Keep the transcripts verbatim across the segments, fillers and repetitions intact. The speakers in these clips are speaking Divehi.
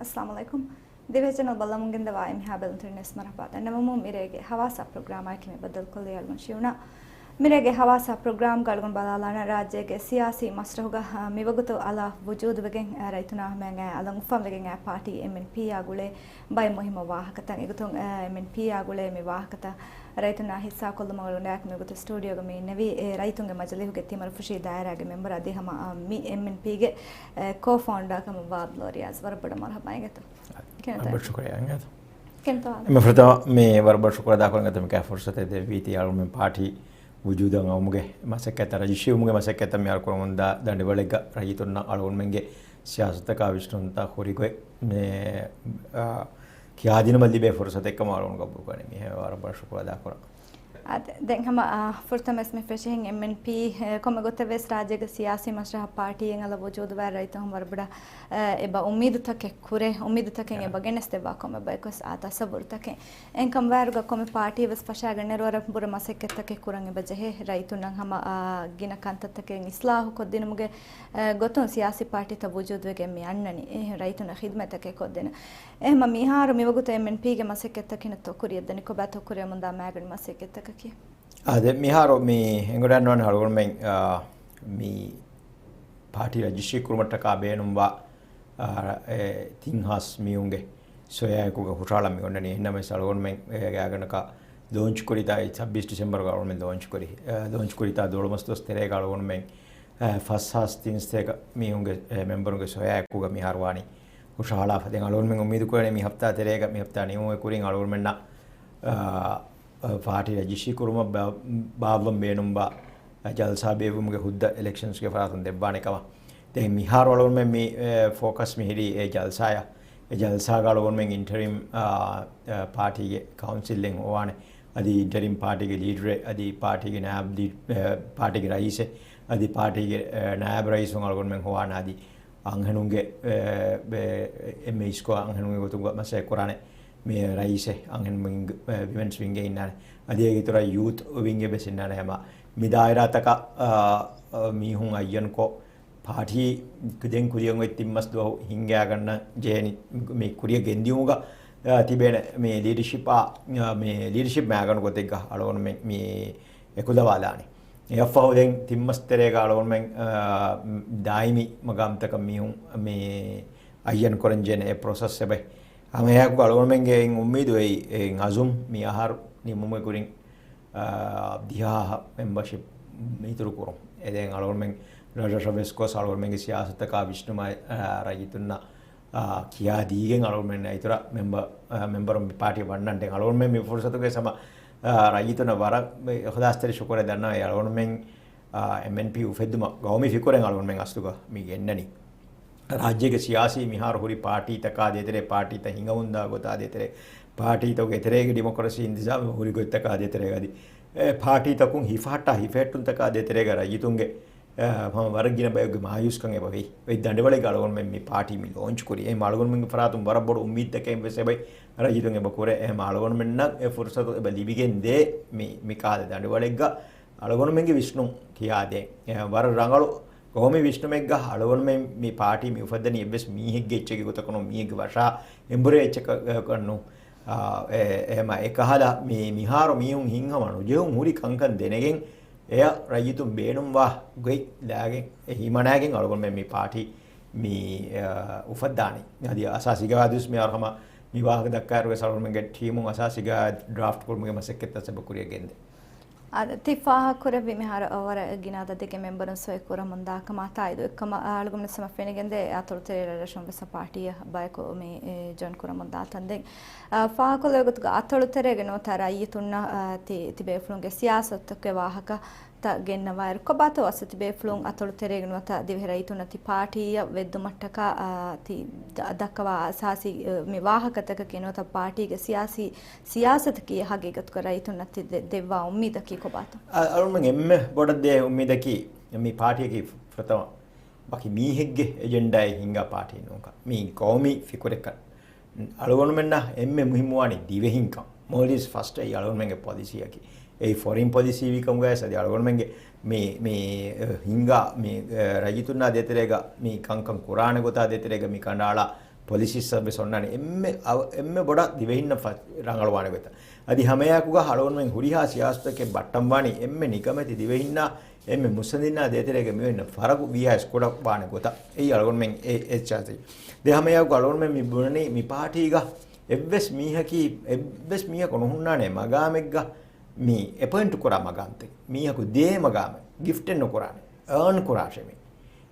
އައްސަލާމު ޢަލައިކުމް. ދިވެހި ޗެނަލް ބައްލަވަމުން ގެންދަވާ އެންމެހާ ބެލުންތެރިންނަށް މަރުޙަބާ ދަންނަވަމުން، މިރޭގެ ހަވާސާ ޕްރޮގްރާމާއެކީ މި ބައްދަލުކޮށްލީ އަޅުގަނޑު ޝިޔުނާ. މިރޭގެ ހަވާސާ ޕްރޮގްރާމްގަ އަޅުގަނޑު ބަލާލާނަން ރާއްޖޭގެ ސިޔާސީ މަސްރަހުގަ، އާ، މިވަގުތު އަލަށް ވުޖޫދުވެގެން، އާ، ރައްޔިތުންނާ ހަމަޔަށް އަލަށް އުފަންވެގެން އާ ޕާޓީ އެމްއެންޕީއާ ގުޅޭ ބައެއް މުހިއްމު ވާހަކަތައް. އެގޮތުން، އާ، އެމްއެންޕީއާ ގުޅޭ މި ވާހަކަތައް ރައްޔިތުންނާ ހިއްސާކޮށްލުމަށް އަޅުގަނޑާއެކު މިވަގުތު ސްޓޫޑިއޯގަ މި އިންނެވީ، އެ، ރައްޔިތުންގެ މަޖިލީހުގެ ތިމަރުފުށި ދާއިރާގެ މެމްބަރ އަދި ހަމަ، އާ، މި އެމްއެންޕީގެ، އެ، ކޯ ފައުންޑާ ކަމަށްވާ ބްލޯރިޔާ ޒަވަރުބޮޑަށް މަރުޙަބާ އިނގޭތޯ. ކެންތޯ؟ ވަރަށް ބޮޑަށް ޝުކުރިއްޔާ އިނގޭތޯ. ކެންތޯ؟ އެންމެ ފުރަތަމަ މި ވަރަށް ބޮޑަށް ޝުކުރު އަދާކުރަން އެނގޭތޯ މިކަހަލަ ފުރުސަތެއް ދެއްވީތީ އަޅުގަނޑުމެން ޕާޓީ ވުޖޫދަށް އައުމުގެ މަސައްކަތްތައް، ރަޖިސްޓްރީ ވުމުގެ މަސައްކަތްތައް މިހާރު ކުރަމުންދާ ދަނޑިވަޅެއްގަ ރައްޔިތުންނަށް އަޅުގަނޑުމެންގެ ސިޔާސަތުތަކާ ވިސްނުންތައް ހުރިގޮތް މި، އާ، ކިޔާދިނުމަށް ލިބޭ ފުރުސަތެއްކަމަށް އަޅުގަނޑު ގަބޫލުކުރަނީ. މިހެން ވަރަށް ބޮޑަށް ޝުކުރު އަދާކުރަން. އާދެ، ދެން ހަމަ، އާ، ފުރަތަމަ ވެސް މި ފެށިހެން އެމްއެންޕީ، އެ، ކޮންމެ ގޮތެއް ވެސް ރާއްޖޭގެ ސިޔާސީ މަސްރަހަށް ޕާޓީއެއް އަލަށް ވުޖޫދުވާ ރައްޔިތުން ވަރަށް ބޮޑަށް، އެ، އެބަ އުއްމީދުތަކެއް ކުރޭ، އުއްމީދުތަކެއް އެބަ ގެނެސްދެއްވާ ކޮންމެ ބަޔަކު ވެސް އާ ތަސައްވުރުތަކެއް. އެހެންކަމުގަ ވަރުގަ ކޮންމެ ޕާޓީ ވެސް ފަށާގެންނެރު ވަރަށް ބުރަ މަސައްކަތްތަކެއް ކުރަން އެބަ ޖެހޭ. ރައްޔިތުންނަށް ހަމަ، އާ، ގިނަ ކަންތައްތަކެއް އިސްލާހު ކޮށްދިނުމުގެ، އެ، ގޮތުން ސިޔާސީ ޕާޓީތައް ވުޖޫދުވެގެން މި އަންނަނީ. އެހެން ރައްޔިތުންނަށް ޚިދުމަތްތަކެއް ކޮށްދޭނެ. އެހެންމަ މިހާރު މިވަގުތު އެމްއެންޕީގެ މަސައްކަތްތައް ކިހިނެއްތޯ ކުރިއަށްދަނީ، ކޮބާތޯ ކުރިއަމުންދާ މައިގަނޑު މަސައްކަތްތަކަކީ؟ އާދެ، މިހާރު މި އެނގުން ނޯން އަޅުގަނޑުމެން، އާ، މި ޕާޓީ ރަޖިސްޓްރީ ކުރުމަށްޓަކާ ބޭނުންވާ، އާ، އެ، ތިން ހާސް މީހުންގެ ސޮޔާއެކުގަ ހުށަހަޅަން މި އޮންނަނީ. އެހެންނަމަވެސް އަޅުގަނޑުމެން އެ ގާތްގަނޑަކަށް ލޯންޗް ކުރިތާ ސައްބީސް ޑިސެމްބަރުގަ އަޅުގަނޑުމެން ލޯންޗް ކުރި، އެ، ލޯންޗް ކުރިތާ ދޮޅުމަސް ދުވަސް ތެރޭގަ އަޅުގަނޑުމެން، އެ، ފަސް ހާސް ތިން ސަތޭކަ މީހުންގެ، އެ، މެމްބަރުންގެ ސޮޔާއެކުގަ މިހާރު ވާނީ ހުށަހަޅާފަ. ދެން އަޅުގަނޑުމެން އުއްމީދު ކުރަނީ މި ހަފްތާ ތެރޭގަ، މި ހަފްތާ ނިމުމުގެ ކުރިން އަޅުގަނޑުމެންނަށް، އާ، ޕާޓީ ރަޖިސްޓްރީ ކުރުމަށް ބާ-، ބާއްވަން ބޭނުންވާ ޖަލްސާ ބޭއްވުމުގެ ހުއްދަ އިލެކްޝަންސްގެ ފަރާތުން ދެއްވާނެ ކަމަށް. ދެން މިހާރު އަޅުގަނޑުމެން މި، އެ، ފޯކަސް މިހިރީ އެ ޖަލްސާޔަށް. އެ ޖަލްސާގަ އަޅުގަނޑުމެން އިންޓަރިމް، އާ، އާ، ޕާޓީގެ ކައުންސިލްއެއް ހޮވާނެ. އަދި އިންޓަރިމް ޕާޓީގެ ލީޑަރެއް، އަދި ޕާޓީގެ ނާއިބް ލީ-، އެ، ޕާޓީގެ ރައީސެއް، އަދި ޕާޓީގެ، އެ، ނާއިބް ރައީސުން އަޅުގަނޑުމެން ހޮވާނެ. އަދި އަންހެނުންގެ، އެ، އެ، އެންމެ އިސްކޮށް އަންހެނުންގެ ގޮތުގަ މަސައްކަތް ކުރާނެ މި ރައީސެއް އަންހެން ވިންގ، އެ، ވިމެންސް ވިންގެއް އިންނާނެ. އަދި އޭގެ އިތުރަށް ޔޫތު ވިންގެއް ވެސް އިންނާނެ. ހަމަ މި ދާއިރާތަކަށް، އާ، އާ، މީހުން އައްޔަންކޮށް، ޕާޓީ ދެން ކުރިއަށް އޮތް ތިން މަސް ދުވަހު ހިންގައިގަންނަން ޖެހެނީ މި ކުރިއަށް ގެންދިޔުމުގަ، އާ، ތިބޭނެ މި ލީޑަޝިޕާ، އާ، މި ލީޑަޝިޕް މައިގަނޑު ގޮތެއްގަ އަޅުގަނޑުމެން މި އެކުލަވާލާނެ. އެއަށްފަހު ދެން ތިން މަސް ތެރޭގަ އަޅުގަނޑުމެން، އާ، ދާއިމީ މަގާމްތަކަށް މީހުން މި އައްޔަން ކުރަން ޖެހޭނެ އެ ޕްރޮސެސް އެބަ. ހަމައެއާއެކު އަޅުގަނޑުމެންގެ އިން އުއްމީދު އެއީ، އެ އަޒުމް މި އަހަރު ނިމުމުގެ ކުރިން، އާ، ދިހަ މެމްބަޝިޕް އިތުރު ކުރުން. އެ ދެން އަޅުގަނޑުމެން ރަށްރަށަށް ވެސް ގޮސް އަޅުގަނޑުމެންގެ ސިޔާސަތަކާ ވިސްނުމަށް، އާ، ރައްޔިތުންނަށް، އާ، ކިޔާދީގެން އަޅުގަނޑުމެން އިތުރަށް މެމްބަ-، އާ، މެމްބަރުން މި ޕާޓީ ވަންނަން. ދެން އަޅުގަނޑުމެން މި ފުރުސަތުގައި ހަމަ، އާ، ރައްޔިތުންނަށް ވަރަށް އިޚްލާޞްތެރި ޝުކުރެއް ދަންނަވަން. އަޅުގަނޑުމެން، އާ، އެމްއެންޕީ އުފެއްދުމަށް ގައުމީ ފިކުރެއް އަޅުގަނޑުމެން އަސްލުގަ މި ގެންނަނީ. ރާއްޖޭގެ ސިޔާސީ މިހާރު ހުރި ޕާޓީތަކާ ދޭތެރޭ، ޕާޓީތައް ހިނގަމުންދާ ގޮތާ ދޭތެރޭ، ޕާޓީތަކުގެ ތެރޭގެ ޑިމޮކްރަސީ އިންތިޒާމް ހުރި ގޮތްތަކާ ދޭތެރޭގަ އަދި، އެ، ޕާޓީތަކުން ހިފަހައްޓާ ހިފެހެއްޓުންތަކާ ދޭތެރޭގަ ރައްޔިތުންގެ، އެ، ހަމަ ވަރަށް ގިނަ ބަޔެއްގެ މާޔޫސްކަން އެބަ ވެ. އޮތް ދަނޑިވަޅެއްގަ އަޅުގަނޑުމެން މި ޕާޓީ މި ލޯންޗް ކުރީ. އެހެން އަޅުގަނޑުމެންގެ ފަރާތުން ވަރަށް ބޮޑު އުއްމީދުތަކެއް ވެސް އެބަ ރައްޔިތުން އެބަ ކުރޭ. އެހެން އަޅުގަނޑުމެންނަށް އެ ފުރުސަތު އެބަ ލިބިގެން ދޭ މި، މި ކަހަލަ ދަނޑިވަޅެއްގަ. އަޅުގަނޑުމެންގެ ވިސްނުން ކިޔާދޭ. އެ، ވަރަށް ރަނގަޅު ގައުމީ ވިސްނުމެއްގަ އަޅުގަނޑުމެން މި ޕާޓީ މި އުފައްދަނީ އެއްވެސް މީހެއްގެ އެއްޗެއްގެ ގޮތަކަށް ނޫން، މީހެއްގެ ވަށާ އެނބުރޭ އެއްޗަކަށް ނޫން. އާ، އެ، އެހެމަ އެކަހަލަ މި، މިހާރު މީހުން ހިތްހަމަ ނުޖެހުން ހުރި ކަންކަން ދެނެގެން، އެއަށް ރައްޔިތުން ބޭނުންވާ ގޮތް ލާގެން، އެ ހިމަނާގެން އަޅުގަނޑުމެން މި ޕާޓީ މި، އާ، އުފައްދާނީ. އަދި އަސާސީ ގާތުވެސް މިހާރު ހަމަ މި ވާހަކަ ދައްކާއިރުވެސް އަޅުގަނޑުމެންގެ ޓީމުން އަސާސީ ގާތް ޑްރާފްޓް ކުރުމުގެ މަސައްކަތްތައް އެބަ ކުރިއަށް ގެންދޭ. އާދެ، ތި ފާހަގަކުރެއްވި މިހާރު ވަރަށް ގިނަ އަދަދެއްގެ މެމްބަރުން ސޮއި ކުރަމުން ދާ ކަމާ ތާއީދު އެއްކަމަށް އަޅުގަނޑު ހަމަ ފެނިގެންދޭ އަތޮޅު ތެރޭ ރަށްރަށުން ވެސް ޕާޓީއަށް ބަޔަކު މި، އެ، ޖޮއިން ކުރަމުން ދާތަން. ދެން، އާ، ފާހަގަކޮށްލެވޭ ގޮތުގަ އަތޮޅު ތެރޭގެ ނުވަތަ ރައްޔިތުންނަށް، އާ، ތި، ތިބޭފުޅުންގެ ސިޔާސަތުގެ ވާހަކަ ތައް ގެންނަވާއިރު، ކޮބާތޯ އަސްލު ތިބޭފުޅުން އަތޮޅު ތެރޭގެ ނުވަތަ ދިވެހި ރައްޔިތުންނަށް ތި ޕާޓީއަށް ވެއްދުމަށްޓަކާ، އާ، ތި ދަ-، ދައްކަވާ އަސާސީ، އަ، މި ވާހަކަތަކަކީ ނުވަތަ ޕާޓީގެ ސިޔާސީ ސިޔާސަތަކީ ހަގީގަތުގަ ރައްޔިތުންނަށް ތި ދެ-، ދެއްވާ އުއްމީދަކީ ކޮބާތޯ؟ އަ-، އަޅުގަނޑުމެން އެންމެ ބޮޑަށް ދޭ އުއްމީދަކީ މި ޕާޓީއަކީ ފުރަތަމަ ވަކި މީހެއްގެ އެޖެންޑާއެއް ހިންގާ ޕާޓީ ނޫންކަން. މީ ގައުމީ ފިކުރެއްކަން. އަޅުގަނޑުމެންނަށް އެންމެ މުހިއްމުވާނީ ދިވެހިންކަން. މޯލްޑިވްސް ފަސްޓް އެއީ އަޅުގަނޑުމެންގެ ޕޮލިސީއަކީ. އެއީ ފޮރިން ޕޮލިސީ ވީ ކަމުގައި އަދި އަޅުގަނޑުމެންގެ މި، މި، އެ، ހިންގާ މި، އެ، ރައްޔިތުންނާ ދޭތެރޭގަ މި ކަންކަން ކުރާނެ ގޮތާ ދޭތެރޭގަ މި ކަނޑައަޅާ ޕޮލިސީސް ވެސް އޮންނާނެ އެންމެ، އަ، އެންމެ ބޮޑަށް ދިވެހިންނަށް ރަނގަޅުވާނެ ގޮތަށް. އަދި ހަމައެއާއެކުގަ އަޅުގަނޑުމެން ހުރިހާ ސިޔާސަތެއް ބައްޓަންވާނީ އެންމެ ނިކަމެތި ދިވެހިންނާ، އެންމެ މުއްސަނދިންނާ ދޭތެރޭގަ މިއޮތް ފަރަގު ވީހާވެސް ކުޑަވާނެ ގޮތަށް. އެއީ އަޅުގަނޑުމެން އެ، އެ ސިޔާސަތެއް. ދެ ހަމައެއާއެކު އަޅުގަނޑުމެން މި ބުނަނީ މި ޕާޓީގަ އެއްވެސް މީހަކީ، އެއްވެސް މީހަކު ނުހުންނާނެ މަގާމެއްގަ މި އެޕޮއިންޓް ކުރާ މަގާމްތައް. މީހަކު ދޭ މަގާމެއް ގިފްޓެއް ނުކުރާނެ، އާން ކުރާށޭ މި.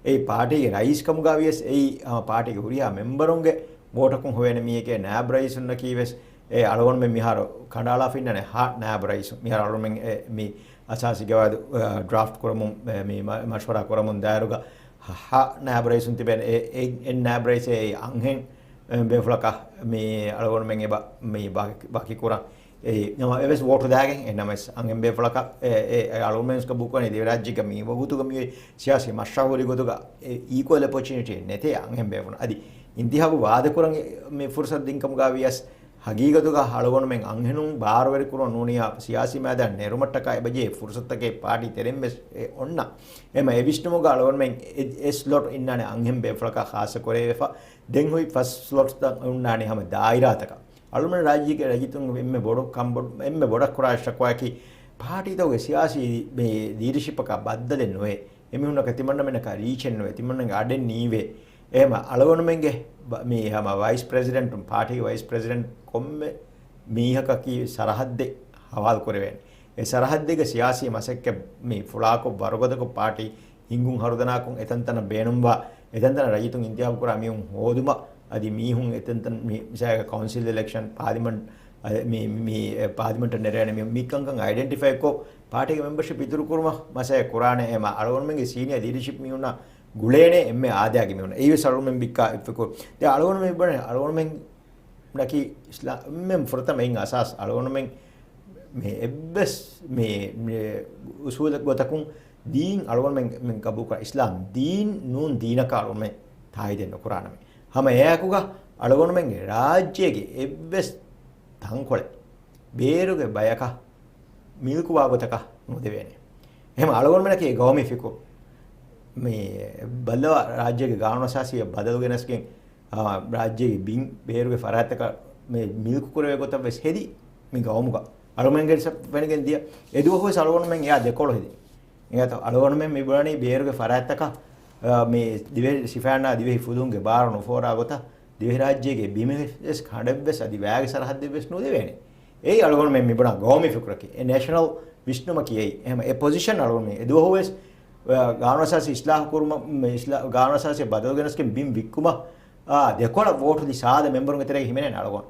އެއީ ޕާޓީގެ ރައީސް ކަމުގަ ވިޔަސް އެއީ، އާ، ޕާޓީގެ ހުރިހާ މެމްބަރުންގެ ވޯޓަކުން ހޮވޭނެ މީހެކޭ. ނާއިބް ރައީސުންނަކީ ވެސް އެ އަޅުގަނޑުމެން މިހާރު ކަނޑައަޅާފަ އިންނާނެ ހަ ނާއިބް ރައީސުން. މިހާރު އަޅުގަނޑުމެން އެ މި އަސާސީ ގަވާއިދު، އާ، ޑްރާފްޓް ކުރަމުން، އެ، މި މަ-، މަޝްވަރާ ކުރަމުން ދާއިރުގަ ހަ، ހަ ނާއިބް ރައީސުން ތިބޭނެ. އެ، އެ، އެއް ނާއިބް ރައީސެއް އަންހެން، އެ، ބޭފުޅަކަށް މި އަޅުގަނޑުމެން އެބަ މި ވަކި، ވަކި ކުރަން. އެ، ނަމަ އެވެސް ވޯޓު ދާގެން އެ ނަމަވެސް އަންހެން ބޭފުޅަކަށް އެ، އެ، އެ އަޅުގަނޑުމެން ގަބޫލުކުރަނީ ދިވެހިރާއްޖޭގަ މި ވަގުތުގަ މި ސިޔާސީ މަޝްރަހު ހުރި ގޮތުގަ އެ އީކުއަލް އޮޕޮޗުނިޓީ ނެތޭ އަންހެން ބޭފުޅުން. އަދި އިންތިހާބު ވާދަކުރަން މި ފުރުސަތު ދިންކަމުގަ ވިޔަސް ހަގީގަތުގަ އަޅުގަނޑުމެން އަންހެނުން ބާރުވެރިކުރުމަށް ނޫނިއްޔާ ސިޔާސީ މައިދާނަށް ނެރުމަށްޓަކާ އެބަޖެހޭ ފުރުސަތުތަކެއް ޕާޓީ ތެރެއިން ވެސް އެ އޮންނަ. އެމަ އެ ވިސްނުމުގަ އަޅުގަނޑުމެން އެ، އެ ސްލޮޓް އިންނާނެ އަންހެން ބޭފުޅަކާ ޚާއްޞަ ކުރެވިފަ. ދެން ހުރި ފަސް ސްލޮޓްތައް އޮންނާނެ ހަމަ ދާއިރާތަކަށް. އަޅުގަނޑު ރާއްޖޭގެ ރައްޔިތުން އެންމެ ބޮޑު ކަންބޮޑު، އެންމެ ބޮޑަށް ކުރާ ޝަކުވާއަކީ ޕާޓީތަކުގެ ސިޔާސީ މި ލީޑަޝިޕަކާ ބައްދަލެއް ނުވޭ. އެމީހުންނަކަށް ތިމަންނަމެންނަކާ ރީޗެއް ނުވޭ. ތިމަންނަގެ އަޑެއް ނީވޭ. އެހެމަ އަޅުގަނޑުމެންގެ ބަ-، މި ހަމަ ވައިސް ޕްރެޒިޑެންޓު، ޕާޓީގެ ވައިސް ޕްރެޒިޑެންޓް ކޮންމެ މީހަކަކީ ސަރަހައްދެއް ހަވާލު ކުރެވޭނެ. އެ ސަރަހައްދެއްގެ ސިޔާސީ މަސައްކަތް މި ފުޅާކޮށް ވަރުގަދަކޮށް ޕާޓީ ހިންގުން ހަރުދަނާކޮށް އެތަންތަނަށް ބޭނުންވާ، އެތަންތަނަށް ރައްޔިތުން އިންތިހާބު ކުރާ މީހުން ހޯދުމަށް އަދި މީހުން އެތަންތަން މި މިސާލަކަށް ކައުންސިލް އިލެކްޝަން، ޕާލިމަންޓް، އަ، މި، މި، އެ، ޕާލިމަންޓަށް ނެރޭނެ މީހުން މިކަންކަން އައިޑެންޓިފައިކޮށް ޕާޓީގެ މެމްބަރޝިޕް އިތުރުކުރުމަށް މަސައްކަތް ކުރާނެ. އެމަ އަޅުގަނޑުމެންގެ ސީނިއާ ލީޑަޝިޕް މީހުންނަށް ގުޅޭނެ އެންމެ އާދައިގެ މީހުން. އެއީވެސް އަޅުގަނޑުމެން ބިއްކާ އެއްފަކުރު. ދެ އަޅުގަނޑުމެން ބުނެ އަޅުގަނޑުމެން ނަކީ އިސްލާމް ފުރަތަމަ އިން އަސާސް އަޅުގަނޑުމެން މި އެއްވެސް މި، މި އުސޫލެއް ގޮތަކުން ދީން އަޅުގަނޑުމެން މި ގަބޫކުރާ އިސްލާމް ދީން ނޫން ދީނަކަށް އަޅުގަނޑުމެން ތާއީދެއް ނުކުރާނަމޭ. ހަމަ އެއާއެކުގަ އަޅުގަނޑުމެންގެ ރާއްޖޭގެ އެއްވެސް ތަންކޮޅެއް ބޭރުގެ ބަޔަކަށް މިލްކުވާ ގޮތަކަށް ނުދެވޭނެ. އެހެމަ އަޅުގަނޑުމެންނަކީ ގައުމީ ފިކުރު. މި ބައްލަވާ ރާއްޖޭގެ ގާނޫނުއަސާސީއަށް ބަދަލު ގެނެސްގެން، އާ، ރާއްޖޭގެ ބިން ބޭރުގެ ފަރާތްތަކަށް މި މިލްކު ކުރެވޭ ގޮތަށް ވެސް ހެދި މި ގައުމުގަ. އަޅުގަނޑުމެންގެ ފެނިގެން ދިޔަ އެ ދުވަހު ވެސް އަޅުގަނޑުމެން އެއާ ދެކޮޅު ހެދި. އެއާތޯ އަޅުގަނޑުމެން މި ބުނަނީ ބޭރުގެ ފަރާތްތަކަށް، އާ، މި ދިވެހި ސިފައިންނާ ދިވެހި ފުލުންގެ ބާރު ނުފޯރާ ގޮތަށް ދިވެހިރާއްޖޭގެ ބިމެއް ވެސް ކަނޑެއްވެސް އަދި ވައިގެ ސަރަހައްދެއްވެސް ނުދެވޭނެ. އެއީ އަޅުގަނޑުމެން މިބުނާ ގައުމީ ފިކުރަކީ. އެ ނޭޝަނަލް ވިސްނުމަކީ އެއީ. އެހެމަ އެ ޕޮޒިޝަން އަޅުގަނޑުމެން އެ ދުވަހު ވެސް، އަ، ގާނޫނުއަސާސީ އިސްލާހު ކުރުމަށް، މި އިސްލާ-، ގާނޫނުއަސާސީ ބަދަލު ގެނެސްގެން ބިން ވިއްކުމަށް، އާ، ދެކޮޅަށް ވޯޓު ދީ ސާދަ މެމްބަރުންގެ ތެރޭގަ ހިމެނޭނެ އަޅުގަނޑު.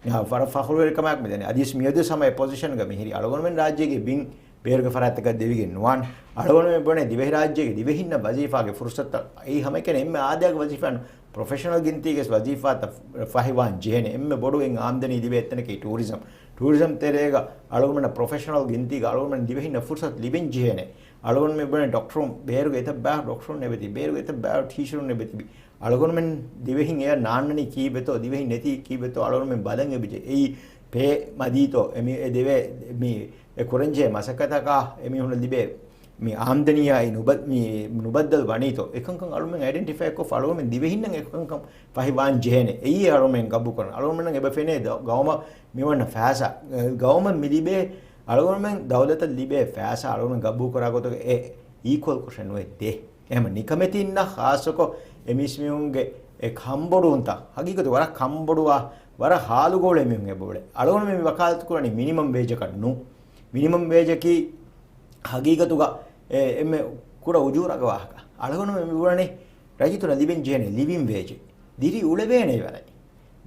އާ، ވަރަށް ފަޚުރުވެރިކަމާއެކު މިދަނީ. އަދިވެސް މިއަދުވެސް ހަމަ އެ ޕޮޒިޝަންގަ މިހިރީ. އަޅުގަނޑުމެން ރާއްޖޭގެ ބިން ބޭރުގެ ފަރާތްތަކަށް ދެވިގެން ނުވާން. އަޅުގަނޑުމެން ބުނޭ ދިވެހިރާއްޖޭގެ ދިވެހިންނަށް ވަޒީފާގެ ފުރުސަތުތައް އެއީ ހަމައެކަނި އެންމެ އާދައިގެ ވަޒީފާ ޕްރޮފެޝަނަލް ގިންތީގެ ވަޒީފާތައް ފަހިވާން ޖެހޭނެ. އެންމެ ބޮޑު އެއް އާމްދަނީ ލިބޭ އެތަނަކީ ޓޫރިޒަމް. ޓޫރިޒަމް ތެރޭގަ އަޅުގަނޑުމެންނަށް ޕްރޮފެޝަނަލް ގިންތީގަ އަޅުގަނޑުމެން ދިވެހިންނަށް ފުރުސަތު ލިބެން ޖެހޭނެ. އަޅުގަނޑުމެން ބުނޭ ޑޮކްޓަރުން ބޭރުގެ އެތައް ބައި ޑޮކްޓަރުން އެބަތި، ބޭރުގެ އެތައް ބައި ޓީޗަރުން އެބަތިބި. އަޅުގަނޑުމެން ދިވެހިން އެއަށް ނާންނަނީ ކީއްވެތޯ، ދިވެހިން ނެތީ ކީއްވެތޯ އަޅުގަނޑުމެން ބަލަން އެބަޖެ. އެއީ ޕޭ މަދީތޯ، އެމީ އެ ދެވޭ މީ އެ ކުރަންޖެހޭ މަސައްކަތަކާ އެމީހުންނަށް ލިބޭ މި އާމްދަނީއާއި ނުބަ-، މި ނުބައްދަލު ވަނީތޯ، އެކަންކަން އަޅުމެން އައިޑެންޓިފައިކޮށް، އަޅުމެން ދިވެހިންނަށް އެކަންކަން ފަހިވާން ޖެހޭނެ. އެއީ އަޅުމެން ގަބޫލުކުރަން. އަޅުމެންނަށް އެބަ ފެނޭ ދ-، ގައުމަށް މިވަންނަ ފައިސާ، ގައުމަށް މި ލިބޭ، އަޅުމެން ދައުލަތަށް ލިބޭ ފައިސާ އަޅުމެން ގަބޫލުކުރާ ގޮތުގަ އެ އީކުއަލް ކޮށެއް ނުވޭ ދޭ. އެހެމަ ނިކަމެތީންނަށް ޚާއްޞަކޮށް އެ މީސްމީހުންގެ އެ ކަންބޮޑުވުންތައް، ހަގީގަތު ވަރަށް ކަންބޮޑުވާ، ވަރަށް ހާލުގަ އުޅޭ މީހުން އެބައުޅޭ. އަޅުގަނޑު މި ވަކާލަތު ކުރަނީ މިނިމަމް ވޭޖަކަށް ނޫން. މިނިމަމް ވޭޖަކީ ހަގީގަތުގަ އެ އެންމެ ކުޑަ އުޖޫރާގެ ވާހަކަ. އަޅުގަނޑު މި ބުނަނީ ރައްޔިތުންނަށް ލިބެން ޖެހޭނެ ލިވިން ވޭޖެއް. ދިރިއުޅެވޭނެ ވަރަށް.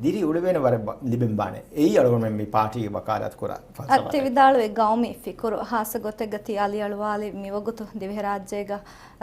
ދިރިއުޅެވޭނެ ވަރަށް ބަ-، ލިބެން ބާނެ. އެއީ އަޅުގަނޑުމެން މި ޕާޓީގެ ވަކާލަތު ކުރާ ފަލްސަފާ. އަދި ވިދާޅުވި ގައުމީ ފިކުރު ހާއްސަ ގޮތެއްގަ ތި އަލިއަޅުވާލި މިވަގުތު ދިވެހިރާއްޖޭގަ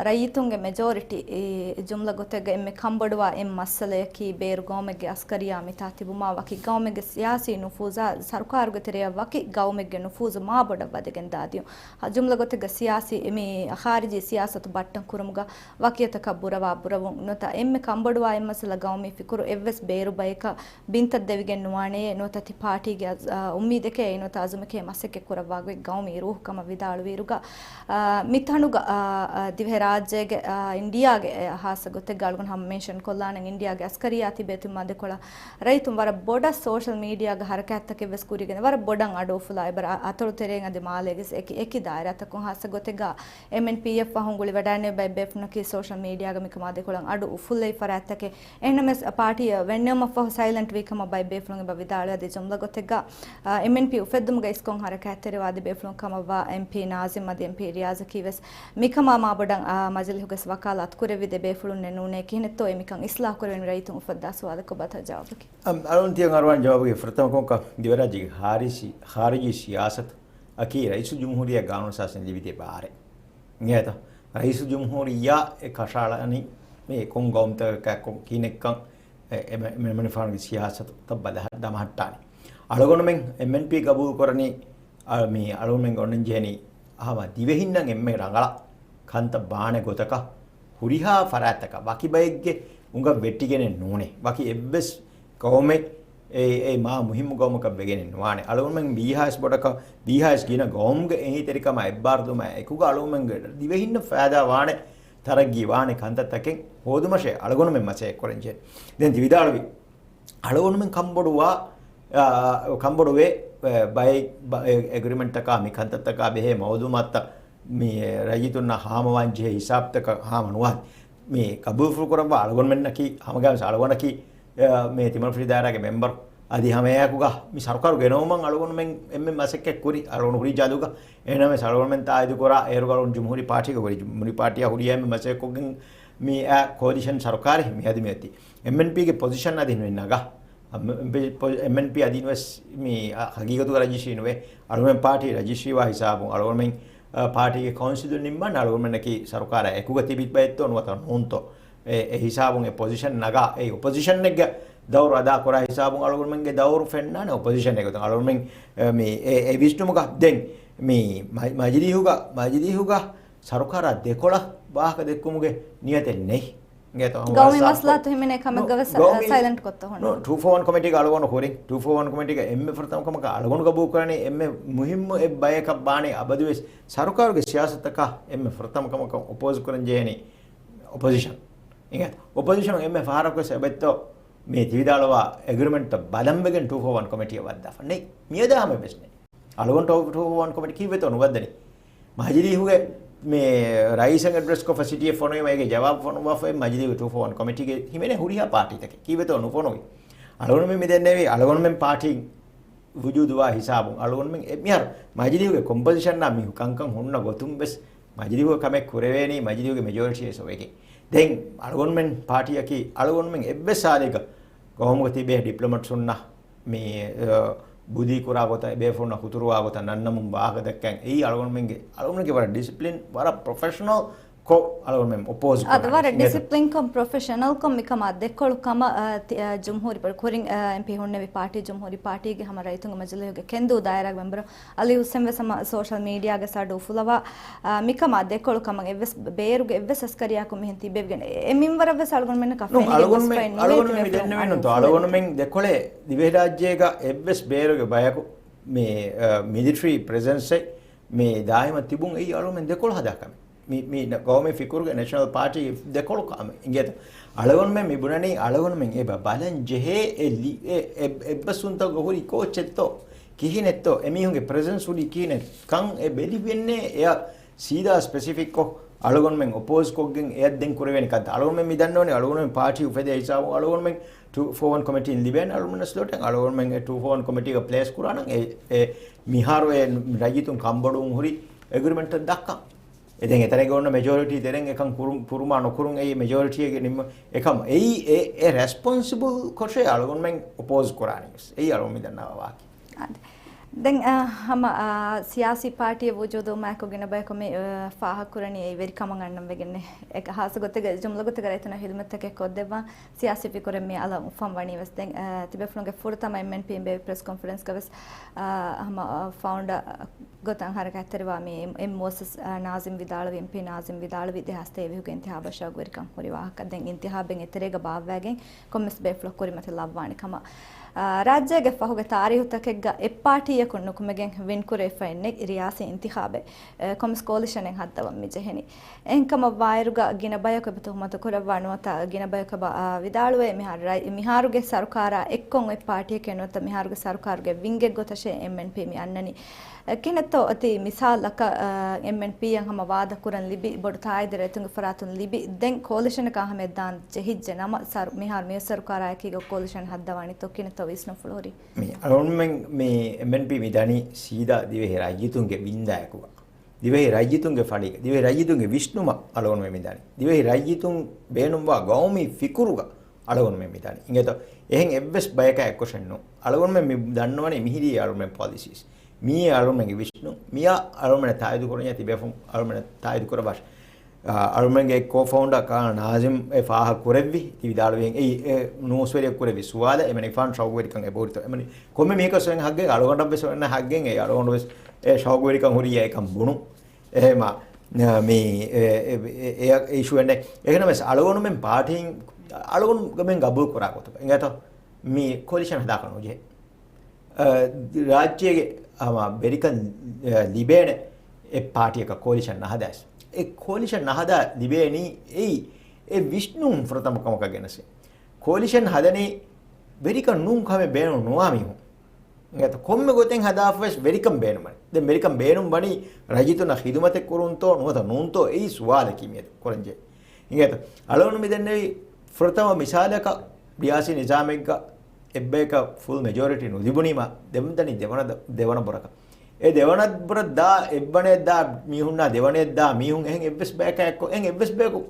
ރައްޔިތުންގެ މެޖޯރިޓީ އެ ޖުމްލަ ގޮތެއްގަ އެންމެ ކަންބޮޑުވާ އެއް މައްސަލަޔަކީ ބޭރު ގައުމެއްގެ އަސްކަރިއްޔާ މިތާ ތިބުމާ ވަކި ގައުމެއްގެ ސިޔާސީ ނުފޫޒާ ސަރުކާރުގެ ތެރެއަށް ވަކި ގައުމެއްގެ ނުފޫޒު މާ ބޮޑަށް ވަދެގެން ދާދިޔުން. ޖުމްލަ ގޮތެއްގަ ސިޔާސީ މި ޚާރިޖީ ސިޔާސަތު ބައްޓަން ކުރުމުގަ ވަކިއަތަކަށް ބުރަވާ ބުރަވުން ނުތަ އެންމެ ކަންބޮޑުވާ އެއް މައްސަލަ ގައުމީ ފިކުރު އެއްވެސް ބޭރު ބަޔަކަށް ބިންތައް ދެވިގެން ނުވާނެޔޭ، ނުވަތަ ތި ޕާޓީގެ އަޒް-، އާ، އުއްމީދެކޭ، ނުވަތަ އަޒުމެކޭ މަސައްކަތް ކުރައްވާ ގޮތް ގައުމީ ރޫހު ކަމަށް ވިދާޅުވިއިރުގަ، އާ، މި ތަނުގަ، އާ، އާ، ދިވެހިރާއްޖޭގެ، އާ، އިންޑިއާގެ، އާ، ހާއްސަ ގޮތެއްގަ އަޅުގަނޑު ހަމަ މެންޝަން ކޮށްލާނަން، އިންޑިއާގެ އަސްކަރިއްޔާ ތިބޭ ތިމާ ދެކޮޅަށް ރައްޔިތުން ވަރަށް ބޮޑަށް ސޯޝަލް މީޑިއާގެ ހަރަކާތްތަކެއް ވެސް ކުރިގެން ވަރަށް ބޮޑަށް އަޑު އުފުލާ އެބަ އަތޮޅު ތެރެއިން އަދި މާލޭގެ އެކި، އެކި ދާއިރާތަކުން ހާއްސަ ގޮތެއްގަ އެމްއެންޕީއެފް ފަހުން ގުޅިވަޑައިން ބައެއް ބޭފުޅުންނަކީ ސޯޝަލް މީޑިއާގަ މިކަމާ ދެކޮޅަށް އަޑު އުފުއްލައި ފަރާތްތަކެއް. އެހެންނަމަވެސް ޕާޓީއަށް ވެންނެވުމަށްފަހު ސައިލެންޓް ވީ ކަމަށް ބައެއް ބޭފުޅުން އެބަ ވިދާޅުވި. އަދި ޖުމްލަ ގޮތެއްގަ، އާ، އެމްއެންޕީ އުފެއްދުމުގަ އިސްކޮށް ހަރަކާތްތެރިވާ އަދި ބޭފުޅުން ކަމަށްވާ އެމްޕީ ނާޒިމް އަދި އެމްޕީ ރިޔާޒަކީ ވެސް މިކަމާ މާބޮޑަށް، އާ، މަޖިލީހުގަސް ވަކާލާތު ކުރެއްވި ދެ ބޭފުޅުންނެއް ނޫނޭ. ކިހިނެއްތޯ އެ މިކަން އިސްލާހު ކުރެވެން ރައްޔިތުން އުފައްދާ ސުވާލަކަށް ބައްތަ ޖަވާބަކީ؟ އަމް، އަޅުން ތިޔަ އަރުވާން ޖަވާބުގެ ފުރަތަމަ ކޮންކަ ދިވެރާއްޖޭގެ ޚާރިޖީ، ޚާރިޖީ ސިޔާސަތު އަކީ ރައީސުލްޖުމްހޫރިއްޔާ ގާނޫނު އަސާސީން ލިބިދޭ ބާރެއް. އިނގޭތަ؟ ރައީސުލްޖުމްހޫރިއްޔާ އެ ކަށައަޅަނީ މި ކޮން ގައުމުތަކަކާ ކޮން ކިހިނެއްކަން އެ، އެ، މެ-، މެންބަރުންގެ ސިޔާސަތުތައް ބަދަހަ-، ދަމަހައްޓާނީ. އަޅުގަނޑުމެން އެމްއެންޕީ ގަބޫލު ކުރަނީ، އަ، މި އަޅުގަނޑުމެން އޮންނަން ޖެހެނީ ހަމަ ދިވެހިންނަށް އެންމެ ރަނގަޅަށް ކަންތައް ބާނެ ގޮތަކަށް ހުރިހާ ފަރާތްތަކަށް ވަކި ބައެއްގެ އުނގަށް ވެއްޓިގެނެއް ނޫނޭ. ވަކި އެއްވެސް ގައުމެއް އެ، އެ މާ މުހިއްމު ގައުމަކަށް ވެގެނެއް ނުވާނެ. އަޅުގަނޑުމެން ވީހާވެސް ބޮޑަކަށް، ވީހާވެސް ގިނަ ގައުމުގެ އެހީތެރިކަމާ އެއްބާރުލުމާ އެކުގަ އަޅުގަނޑުމެންގެ ދިވެހިންނަށް ފައިދާ ވާނެ، ތަރައްގީ ވާނެ ކަންތައްތަކެއް ހޯދުމަށޭ އަޅުގަނޑުމެން މަސައްކަތް ކުރަން ޖެހޭ. ދެން ތި ވިދާޅުވި އަޅުގަނޑުމެން ކަންބޮޑުވާ، އާ، ކަންބޮޑުވޭ، އެ، ބައެއް، ބަ-، އެ، އެގްރިމެންޓްތަކާ މި ކަންތައްތަކާ ބެހޭ މައުލޫމާތުތައް މި ރައްޔިތުންނަށް ހާމަވާން ޖެހޭ ހިސާބުތަކަށް ހާމަ ނުވާ. މި ގަބޫލުފުޅު ކުރައްވާ އަޅުގަނޑުމެންނަކީ ހަމަގައިމުވެސް އަޅުގަނޑަކީ، އެ، މި ތިމަންފުށި ދާއިރާގެ މެމްބަރު އަދި ހަމައެއާއެކުގަ މި ސަރުކާރު ގެނައުމަށް އަޅުގަނޑުމެން އެންމެ މަސައްކަތް ކުރި. އަޅުގަނޑު ހުރި ޖަލުގަ އެހެންނަމަވެސް އަޅުގަނޑުމެން ތާއީދު ކުރާ އޭރު އަޅުގަނޑު ޖުމްހޫރީ ޕާޓީގަ ހުރި. ޖުމްހޫރީ ޕާޓީއާ ހުރިހާ އެންމެ މަސައްކަތްކޮށްގެން މި އާ ކޯލިޝަން ސަރުކާރެއް މިއަދު މިއޮތީ. އެމްއެންޕީގެ ޕޮޒިޝަން އަދި ނުވެ ނަގާ. އަ، މެ-، މެ-، ޕޮ-، އެމްއެންޕީ އަދި ނުވެސް މި، އަ، ހަގީގަތުގަ ރަޖިސްޓްރީ ނުވޭ. އަޅުގަނޑުމެން ޕާޓީ ރަޖިސްޓްރީވާ ހިސާބުން އަޅުގަނޑުމެން، އަ، ޕާޓީގެ ކައުންސިލުން ނިންމާން އަޅުގަނޑުމެންނަކީ ސަރުކާރާ އެކުގަ ތިބި ބައެއްތޯ ނުވަތަ ނޫންތޯ. އެ، އެ ހިސާބުން އެ ޕޮޒިޝަން ނަގާ، އެ އޮޕޮޒިޝަނެއްގެ ދައުރު އަދާ ކުރާ ހިސާބުން އަޅުގަނޑުމެންގެ ދައުރު ފެންނާނެ އޮޕޮޒިޝަނެއް ގޮތުން. އަޅުގަނޑުމެން، އެ، މި، އެ، އެ ވިސްނުމުގަ ދެން މި މަ-، މަޖިލީހުގަ، މަޖިލީހުގަ ސަރުކާރާ ދެކޮޅަށް ވާހަކަ ދެއްކުމުގެ ނިޔަތެއް ނެތް. ގައުމީ މަސްލަހަތު ހިމެނޭ ކަމެއްގަ ވެސް، އަ، ސައިލެންޓް ކޮށްތޯ ހުންނަ؟ ޓޫ ފޯ ވަން ކޮމިޓީގަ އަޅުގަނޑު ހުރި. ޓޫ ފޯ ވަން ކޮމިޓީގަ އެންމެ ފުރަތަމަ ކަމަކަށް އަޅުގަނޑު ގަބޫލު ކުރަނީ އެންމެ މުހިއްމު އެއް ބަޔަކަށް ވާނީ އަބަދުވެސް ސަރުކާރުގެ ސިޔާސަތަކަށް އެންމެ ފުރަތަމަ ކަމަކަށް އޮޕޯޒް ކުރަން ޖެހެނީ އޮޕޮޒިޝަން. އިނގޭތަ؟ އޮޕޮޒިޝަނުން އެންމެ ފަހަރަކުވެސް އެބައްތޯ މި ތިވިދާޅުވާ އެގްރިމެންޓަށް ބަލަންވެގެން ޓޫ ފޯ ވަން ކޮމިޓީއަށް ވައްދާފަ؟ ނެތް. މިއަދާ ހަމަ އެއްވެސް ނެތް. އަޅުގަނޑު ޓޫ ފޯ ވަން ކޮމިޓީ ކީއްވެތޯ ނުވައްދަނީ؟ މަޖިލީހުގެ މި ރައީސަށް އެޑްރެސްކޮށްފަ ސިޓީއެއް ފޮނުވީމަ އޭގެ ޖަވާބު ފޮނުވާފައި މަޖިލީހުގެ ޓޫ ފޯ ވަން ކޮމިޓީގެ ހިމެނޭ ހުރިހާ ޕާޓީތަކެއް ކީއްވެތޯ ނުފޮނުވީ؟ އަޅުގަނޑުމެން މި ދެންނެވީ އަޅުގަނޑުމެން ޕާޓީ ވުޖޫދުވާ ހިސާބުން އަޅުގަނޑުމެން އެ-، މިހާރު މަޖިލީހުގެ ކޮމްޕޮޒިޝަންއާ މި ކަންކަން ހުންނަ ގޮތުން ވެސް މަޖިލީހުގެ ކަމެއް ކުރެވޭނީ މަޖިލީހުގެ މެޖޯރިޓީއެއް ސޮވެގެން. ދެން އަޅުގަނޑުމެން ޕާޓީއަކީ އަޅުގަނޑުމެން އެއްވެސް ސާލެއްގަ ގައުމުގަ ތިބޭ ޑިޕްލޮމެޓްސުންނަށް މި، އަ، ބުދީ ކުރާ ގޮތަށް، އެބޭފުޅުންނަށް ހުތުރުވާ ގޮތަށް ނަންނަމުން ވާހަކަ ދައްކަން އެއީ އަޅުގަނޑުމެންގެ، އަޅުގަނޑުގެ ވަރަށް ޑިސިޕްލިން، ވަރަށް ޕްރޮފެޝަނަލް ކޮށް އަޅުގަނޑުމެން އޮޕޯޒް އަދަ ކުރާނީ. ވަރަށް އިނގޭތަ؟ ޑިސިޕްލިންކޮށް، ޕްރޮފެޝަނަލްކޮށް މިކަމާ ދެކޮޅު ކަމަށް، އަ، ތި-، އަ، ޖުމްހޫރީ ކުރިން، އަ، އެމްޕީ ހުންނެވި ޕާޓީ ޖުމްހޫރީ ޕާޓީގެ ހަމަ ރައްޔިތުންގެ މަޖިލީހުގެ ކެންދޫ ދާއިރާގެ މެމްބަރު އަލީ ހުސެން ވެސް ހަމަ ސޯޝަލް މީޑިއާގެ ސަޑު އުފުލަވާ، އާ، މިކަމާ ދެކޮޅު ކަމަށް އެއްވެސް ބޭރުގެ އެއްވެސް އަސްކަރިޔާކު މިހެން ތިބެވިގެން އެ-، އެ މިންވަރަށް ވެސް އަޅުގަނޑުމެންނަކަށް ނޫން، ފެނިގެން އަޅުގަނޑުމެން، ގޮސްފައެއް ނުވޭ އަޅުގަނޑުމެން ތިބެފުޅުން މިދެންނެވި ނޫންތޯ، އަޅުގަނޑުމެން ދެކޮޅެއް ދިވެހިރާއްޖޭގަ އެއްވެސް ބޭރުގެ ބަޔަކު މި، އަ، މިލިޓަރީ ޕްރެޒެންސެއް މި ދާއިމަށް ތިބުން އެއީ އަޅުގަނޑުމެން ދެކޮޅު ހަދާ ކަމެއް. މި، މި ގައުމީ ފިކުރުގެ ނެޝަނަލް ޕާޓީ ދެކޮޅު ކަމެއް އިނގޭތަ؟ އަޅުގަނޑުމެން މި ބުނަނީ އަޅުގަނޑުމެން އެބަ ބަލަން ޖެހޭ އެ ލި-، އެ، އެ، އެއްބަސްވުންތަކުގަ ހުރި ކޯޗެއްތޯ؟ ކިހިނެއްތޯ؟ އެމީހުންގެ ޕްރެޒެންސް ހުރީ ކިހިނެއް ކަން އެ ބެލިވެންނޭ އެއަށް ސީދާ ސްޕެސިފިކްކޮށް އަޅުގަނޑުމެން އޮޕޯޒް ކޮށްގެން އެއަށް ދެން ކުރެވޭނެ ކަންތައް. އަޅުގަނޑުމެން މި ދަންނަވަނީ އަޅުގަނޑުމެން ޕާޓީ އުފެދޭ ހިސާބުން އަޅުގަނޑުމެން ޓޫ ފޯ ވަން ކޮމިޓީން ލިބޭނެ އަޅުގަނޑުމެން ސްލޮޓެއް އަޅުގަނޑުމެން އެ ޓޫ ފޯ ވަން ކޮމިޓީގަ ޕްލޭސް ކުރާނަން އެ، އެ މިހާރު އެ ރައްޔިތުން ކަންބޮޑުވުން ހުރި އެގްރިމެންޓަށް ދައްކަން. އެ ދެން އެތަނެއްގަ އޮންނަ މެޖޯރިޓީ ތެރެއިން އެކަން ކުރު-، ކުރުމާ ނުކުރުން އެއީ މެޖޯރިޓީއެއްގެ ނިންމު-، އެކަމް އެއީ އެ، އެ ރެސްޕޮންސިބަލް ކޮށޭ އަޅުގަނޑުމެން އޮޕޯޒް ކުރާނީ ވެސް. އެއީ އަޅުގަނޑު މި ދަންނަވާ ވާހަކަ. އާދެ. ދެން، އަ، ހަމަ، އަ، ސިޔާސީ ޕާޓީއެއް ވުޖޫދުވުމާއެކު ގިނަ ބަޔަކު މި، އަ، ފާހަގަކުރަނީ އެއީ ވެރިކަމަށް އަންނަން ވެގެންނޭ. އެ ހާއްސަ ގޮތެއްގަ ޖުމްލަ ގޮތެއްގަ ރައްޔިތުންނަށް ހިދުމަތްތަކެއް ކޮށްދެއްވާން ސިޔާސީ ފިކުރެއް މި އަލަށް އުފަން ވަނީ ވެސް. ދެން، އަ، ތިބޭފުޅުންގެ ފުރަތަމަ އެމްއެންޕީން ބޭއްވި ޕްރެސް ކޮންފަރެންސްގަ ވެސް، އަ، ހަމަ، އަ، ފައުންޑަ، އަ، ގޮތަށް ހަރަކާތްތެރިވާ މި އެމް އޯސިސް، އާ، ނާޒިމް ވިދާޅުވި، އެމްޕީ ނާޒިމް ވިދާޅުވި، ދެހާސް ތޭވީހުގެ އިންތިހާބަށް ޝައުގުވެރިކަން ހުރި ވާހަކަ ދެން އިންތިހާބެއް އެތެރޭގަ ބާއްވައިގެން ކޮންމެސް ބޭފުޅަކު ކުރިމަތި ލައްވާނެ ކަމަށް. އާ، ރާއްޖޭގެ ފަހުގެ ތާރީހުތަކެއްގަ އެއްޕާޓީއަކުން ނުކުމެގެން ވިންކުރެވިފައެއް ނެތް ރިޔާސީ އިންތިހާބެއް، އެ، ކޮންމެސް ކޯލިޝަނެއް ހައްދަވަން މި ޖެހެނީ. އެހެންކަމަށް ވާއިރުގަ ގިނަ ބަޔަކު އެބަ ތުހުމަތު ކުރައްވާ ނުވަތަ ގިނަ ބަޔަކު އެބަ، އާ، ވިދާޅުވޭ މިހާރު ރައި-، މިހާރުގެ ސަރުކާރާ އެއްކޮށް އޮތް ޕާޓީއެކޭ ނުވަތަ މިހާރުގެ ސަރުކާރުގެ ވިންގެއް ގޮތަށޭ އެމްއެންޕީ މި އަންނަނީ. އެ، ކިހިނެއްތޯ އޮތީ މިސާލަކަށް، އާ، އެމްއެންޕީއަށް ހަމަ ވާދަ ކުރަން ލިބި، ބޮޑު ތާއީދު ރައްޔިތުންގެ ފަރާތުން ލިބި، ދެން ކޯލިޝަނަކާ ހަމަ އެއްދާން ޖެހިއްޖެ ނަމަ، ސަރު-، މިހާރު މި ސަރުކާރާ އެކީގަ ކޯލިޝަން ހައްދަވާނީތޯ ކިހިނެއްތޯ ވިސްނުންފުޅު ހުރީ. މި އަޅުގަނޑުމެން މި އެމްއެންޕީ މި ދަނީ ސީދާ ދިވެހި ރައްޔިތުންގެ ވިންދާއެކުގަ. ދިވެހި ރައްޔިތުންގެ ފަޅީގަ، ދިވެހި ރައްޔިތުންގެ ވިސްނުމަށް އަޅުގަނޑުމެން މި ދަނީ. ދިވެހި ރައްޔިތުން ބޭނުންވާ ގައުމީ ފިކުރުގަ އަޅުގަނޑުމެން މި ދަނީ. އިނގޭތޯ؟ އެހެން އެއްވެސް ބަޔަކާ އެއްކޮށެއް ނޫން. އަޅުގަނޑުމެން މި ދަންނަވަނީ މިހިރީ އަޅުގަނޑުމެން ޕޮލިސީސް. މިއީ އަޅުގަނޑުމެންގެ ވިސްނުން. މިއާ އަޅުގަނޑުމެން ތާއީދު ކުރަންޏާ ތިބޭފުން އަޅުގަނޑުމެން ތާއީދު ކުރައްވާށި. އަޅުމެންގެ ކޯ ފައުންޑާ ކާ ނާޒިމް އެ ފާހަގަ ކުރެއްވި، ތި ވިދާޅުވިހެން އެއީ އެ ނޫސްވެރިޔަކު ކުރެއްވި ސުވާލެއް. އެމަނިކުފާނު ޝައުގުވެރިކަން އެބަހުރިތޯ؟ އެމަނި ކޮންމެ މީހަކަސް ހައްގެއް، އަޅުގަނޑަށްވެސް ހައްގެއް، އެ އަޅުގަނޑުވެސް އެ ޝައުގުވެރިކަން ހުރި އެކަން ބުނު. އެހެމަ މީ އެ، އެ، އެ، އެ އިޝޫއެއް ނެތް. އެހެނަމެސް އަޅުގަނޑުމެން ޕާޓީން، އަޅުގަނޑުމެން ގަބޫލު ކުރާ ގޮތުގަ އިނގޭތޯ؟ މީ ކޯލިޝަން ހަދާކަށް ނުޖެހޭ. އަ، ރާއްޖޭގެ ހަމަ ވެރިކަން، އަ، ލިބޭނެ އެއް ޕާޓީއަކަށް ކޯލިޝަން ނަހަދާސް. އެ ކޯލިޝަން ނަހަދާ ލިބޭނީ އެއީ އެ ވިސްނުން ފުރަތަމަ ކަމަކަށް ގެނެސް. ކޯލިޝަން ހަދަނީ ވެރިކަން ނޫން ކަމެއް ބޭނުން ނުވާ މީހުން. އެނގޭތަ؟ ކޮންމެ ގޮތެއް ހަދާފަވެސް ވެރިކަން ބޭނުންވަނީ. ދެން ވެރިކަން ބޭނުންވަނީ ރައްޔިތުންނަށް ޚިދުމަތެއް ކުރުންތޯ ނުވަތަ ނޫންތޯ؟ އެއީ ސުވާލަކީ މިއަދު ކުރަންޖެހޭ. އިނގޭތަ؟ އަޅުގަނޑު މި ދެންނެވި ފުރަތަމަ މިސާލަކަށް ރިޔާސީ ނިޒާމެއްގަ އެއްބަޔަކަށް ފުލް މެޖޯރިޓީ ނުލިބުނީމަ ދެން ދަނީ ދެވަނަ ދަ-، ދެވަނަ ބުރަކަށް. އެ ދެވަނަ ބުރަށް ދާ އެއްވަނައެއް ދާ މީހުންނާ ދެވަނައެއް ދާ މީހުން އެހެން އެއްވެސް ބަޔަކާ އެއްކޮށް، އެހެން އެއްވެސް ބަޔަކު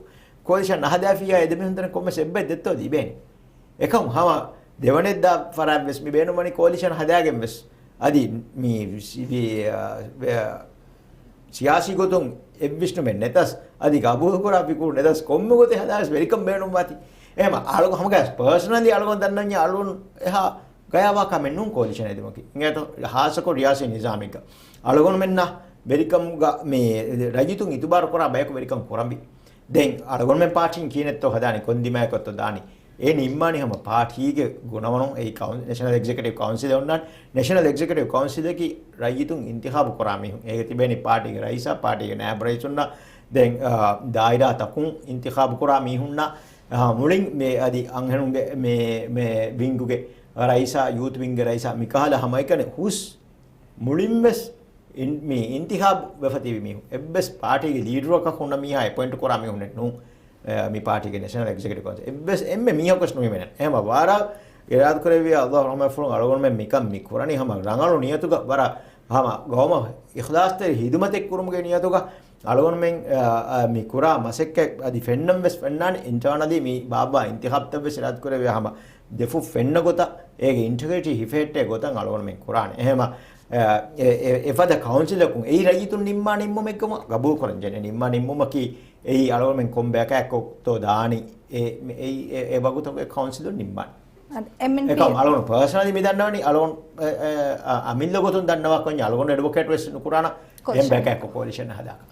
ކޯލިޝަން ނަހަދާފިއްޔާ އެ ދެމީހުން ދެން ކޮންމެސް އެއްބައެއް ދެއްތޯ ލިބޭނެ. އެކަމު ހަމަ ދެވަނައެއް ދާ ފަރާތްވެސް މި ބޭނުންވަނީ ކޯލިޝަން ހަދާގެންވެސް. އަދި މި ސި-، ވި-، އަ، ވެ-، ސިޔާސީ ގޮތުން އެއްވިސްނުމެއް ނެތަސް، އަދި ގަބޫލުކުރާ ފިކުރު ނެތަސް، ކޮންމެ ގޮތެއް ހަދާވެސް ވެރިކަން ބޭނުންވާތީ. އެހެމަ އަޅުގަ-، ހަމަގައިސް ޕާސަނަލީ އަޅުގަނޑު ދަންނަވަންޏާ އަޅުގަނޑު އެހާ ގަޔާވާ ކަމެއް ނޫން ކޯލިޝަން ހެދުމަކީ. އިނގޭތޯ؟ ހާއްސަކޮށް ރިޔާސީ ނިޒާމެއްގަ އަޅުގަނޑުމެންނަށް ވެރިކަމުގަ މި ރައްޔިތުން އިތުބާރު ކުރާ ބަޔަކު ވެރިކަން ކުރަންވީ. ދެން އަޅުގަނޑުމެން ޕާޓީން ކިހިނެއްތޯ ހަދާނީ، ކޮން ދިމާއަކަށްތޯ ދާނީ؟ އެ ނިންމާނީ ހަމަ ޕާޓީގެ ގުނަވަނުން. އެއީ ކައުން-، ނެޝަނަލް އެގްޒެކެޓިވް ކައުންސިލެއް އޮންނާނެ. ނެޝަނަލް އެގްޒެކެޓިވް ކައުންސިލަކީ ރައްޔިތުން އިންތިޚާބު ކުރާ މީހުން. އޭގެ ތިބޭނީ ޕާޓީގެ ރައީސާ، ޕާޓީގެ ނާއިބު ރައީސުންނާ، ދެން، އާ، ދާއިރާތަކުން އިންތިޚާބު ކުރާ މީހުންނާ، އާ، މުޅިން މި އަދި އަންހެނުންގެ މި، މި ވިންގުގެ ރައީސާ، ޔޫތު ވިންގްގެ ރައީސާ، މިކަހަލަ ހަމައެކަނި ހުސް މުޅިންވެސް އިން-، މި އިންތިޚާބު ވެފަ ތިބި މީހުން. އެއްވެސް ޕާޓީގެ ލީޑަރަކަށް ހުންނަ މީހާ އެޕޮއިންޓް ކުރާ މީހުންނެއް ނޫން. އެ، މި ޕާޓީގެ ނެޝަނަލް އެގްޒެކެޓިވް ކައުންސިލް އެއްވެސް އެންމެ މީހަކުވެސް ނުހިމެނެން. އެހެން ވަރަށް އިރާދަކުރެއްވިޔާ އަލްލާހު ރަޙްމަތްފުޅުން އަޅުގަނޑުމެން މިކަން މި ކުރަނީ ހަމަ ރަނގަޅު ނިޔަތުގަ ވަރަށް ހަމަ ގައުމަށް އިޚްލާޞްތެރި ހިދުމަތެއް ކުރުމުގެ ނިޔަތުގަ އަޅުގަނޑުމެން، އަ، އަ، މި ކުރާ މަސައްކަތް އަދި ފެންނަން ވެސް ފެންނާނެ. އިންޓާނަލީ މި ބާއްވާ އިންތިޚާބުތައް ވެސް އިރާދަކުރެއްވިޔާ ހަމަ ދެފުށް ފެންނަ ގޮތަށް، އޭގެ އިންޓަގްރިޓީ ހިފެހެއްޓޭ ގޮތަށް އަޅުގަނޑުމެން ކުރާނެ. އެހެމަ، އެ، އެ، އެ، އެފަދަ ކައުންސިލަކުން އެއީ ރައްޔިތުން ނިންމާ ނިންމުމެއްކަމަށް ގަބޫލު ކުރަން ޖެހޭ. ނިންމާ ނިންމުމަކީ އެއީ އަޅުގަނޑުމެން ކޮން ބަޔަކާއެއްކޮށްތޯ ދާނީ. އެ، މެ-، އެއީ އެ، އެ ވަގުތުގެ ކައުންސިލުން ނިންމާނެ. އަދި އެމްއެންޕީ އެކަމް އަޅުގަނޑު ޕާސަނަލީ މި ދަންނަވަނީ އަޅުގަނޑު، އެ، އެ، އަ، އަމިއްލަ ގޮތުން ދަންނަވާ ކޮންޏެއް އަޅުގަނޑު އެޑްވޮކޭޓް ވެސް ނުކުރާނަ. ކޯލިޝަން. އެމް ބަޔަކާއެއްކޮށް ކޯލިޝަން ހަދާކަށް.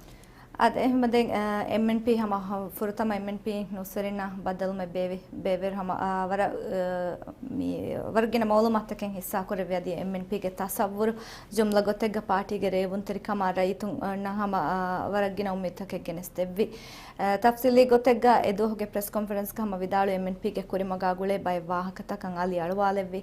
އަދި އެހެންމަ ދެން، އަ، އެމްއެންޕީ ހަމަ ހަ-، ފުރަތަމަ އެމްއެންޕީ ނޫސްވެރިންނަށް ބައްދަލުވުމެއް ބޭއްވި، ބޭއްވިއިރު ހަމަ، އަ، ވަރަށް، އަ، މި ވަރަށް ގިނަ މައުލޫމާތުތަކެއް ހިއްސާކުރެއްވި. އަދި އެމްއެންޕީގެ ތަސައްވުރު ޖުމްލަ ގޮތެއްގަ ޕާޓީގެ ރޭވުންތެރިކަމާ ރައްޔިތުންނަށް ހަމަ، އަ، ވަރަށް ގިނަ އުއްމީދުތަކެއް ގެނެސްދެއްވި. އަ، ތަފްސީލީ ގޮތެއްގަ އެދުވަހުގެ ޕްރެސް ކޮންފަރެންސްގަ ހަމަ ވިދާޅުވި އެމްއެންޕީގެ ކުރިމަގާ ގުޅޭ ބައެއް ވާހަކަތަކަށް އަލި އަޅުވާލެއްވި.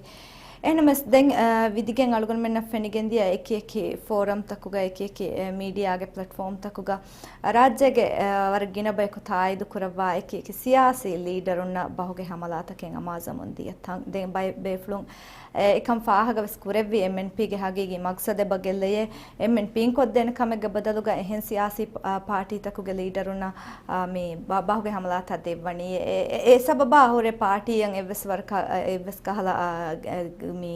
އެހެނަސް ދެން، އަ، ވިދިގެން އަޅުގަނޑުމެންނަށް ފެނިގެންދިޔަ އެކި އެކި ފޯރަމްތަކުގަ، އެކި އެކި، އެ، މީޑިއާގެ ޕްލެޓްފޯމްތަކުގަ، އަ، ރާއްޖޭގެ، އަ، ވަރަށް ގިނަ ބަޔަކު ތާއީދު ކުރައްވާ އެކި އެކި ސިޔާސީ ލީޑަރުންނަށް ބަހުގެ ހަމަލާތަކެއް އަމާޒަމުން ދިޔަ ތަން. ދެން ބައެއް ބޭފުޅުން، އެ، އެކަން ފާހަގަވެސް ކުރެއްވި އެމްއެންޕީގެ ހަގީގީ މަގްސަދެއް ބަގެއްލެޔޭ. އެމްއެންޕީން ކޮށްދޭނެ ކަމެއްގެ ބަދަލުގަ އެހެން ސިޔާސީ ޕ-، އާ، ޕާޓީތަކުގެ ލީޑަރުންނަށް، އާ، މި ބަ-، ބަހުގެ ހަމަލާތައް ދެއްވަނީ. އެ، އެ، އެ ސަބަބާ ހުރެ ޕާޓީއަށް އެއްވެސް ވަރަކަށް، އެއްވެސް ކަހަލަ، އާ، އެ، މި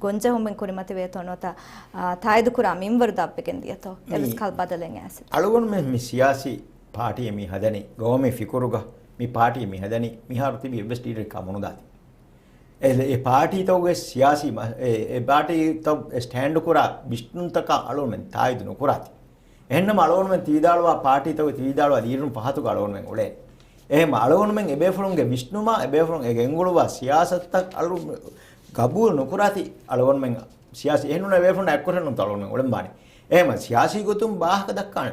ގޮންޖެހުމެއް ކުރިމަތިވޭތޯ ނުވަތަ، އާ، ތާއީދުކުރާ މިންވަރު ދަށްވެގެން ދިޔަތޯ؟ މި އެއްވެސް ކަހަލަ ބަދަލެއް އައިސް. އަޅުގަނޑުމެން މި ސިޔާސީ ޕާޓީއެއް މި ހަދަނީ، ގައުމީ ފިކުރުގަ މި ޕާޓީއެއް މި ހަދަނީ، މިހާރު ތިބި އެއްވެސް ލީޑަރެއް ކާ މޮނުދާތީ. އެ، އެ ޕާޓީތަކުގެ ސިޔާސީ މަ-، އެ، އެ ޕާޓީތައް ސްޓޭންޑް ކުރާ ވިސްނުންތަކާ އަޅުގަނޑުމެން ތާއީދު ނުކުރާތި. އެހެންނަމަ އަޅުގަނޑުމެން ތިވިދާޅުވާ ޕާޓީތަކުގެ ތިވިދާޅުވާ ލީޑަރުން ފަހަތުގަ އަޅުގަނޑުމެން އުޅޭ. އެހެން އަޅުގަނޑުމެން އެބޭފުޅުންގެ ވިސްނުމާ އެބޭފުޅުން އެ ގެންގުޅުއްވާ ސިޔާސަތުތައް އަޅު ގަބޫލު ނުކުރާތި އަޅުގަނޑުމެން ސިޔާސީ އެހެންނޫން އެބޭފުޅުންނާ އެއްކޮށް ނޫން އަޅުގަނޑުމެން އުޅެންވާނެ. އެހެން ސިޔާސީ ގޮތުން ވާހަކަ ދައްކާނެ.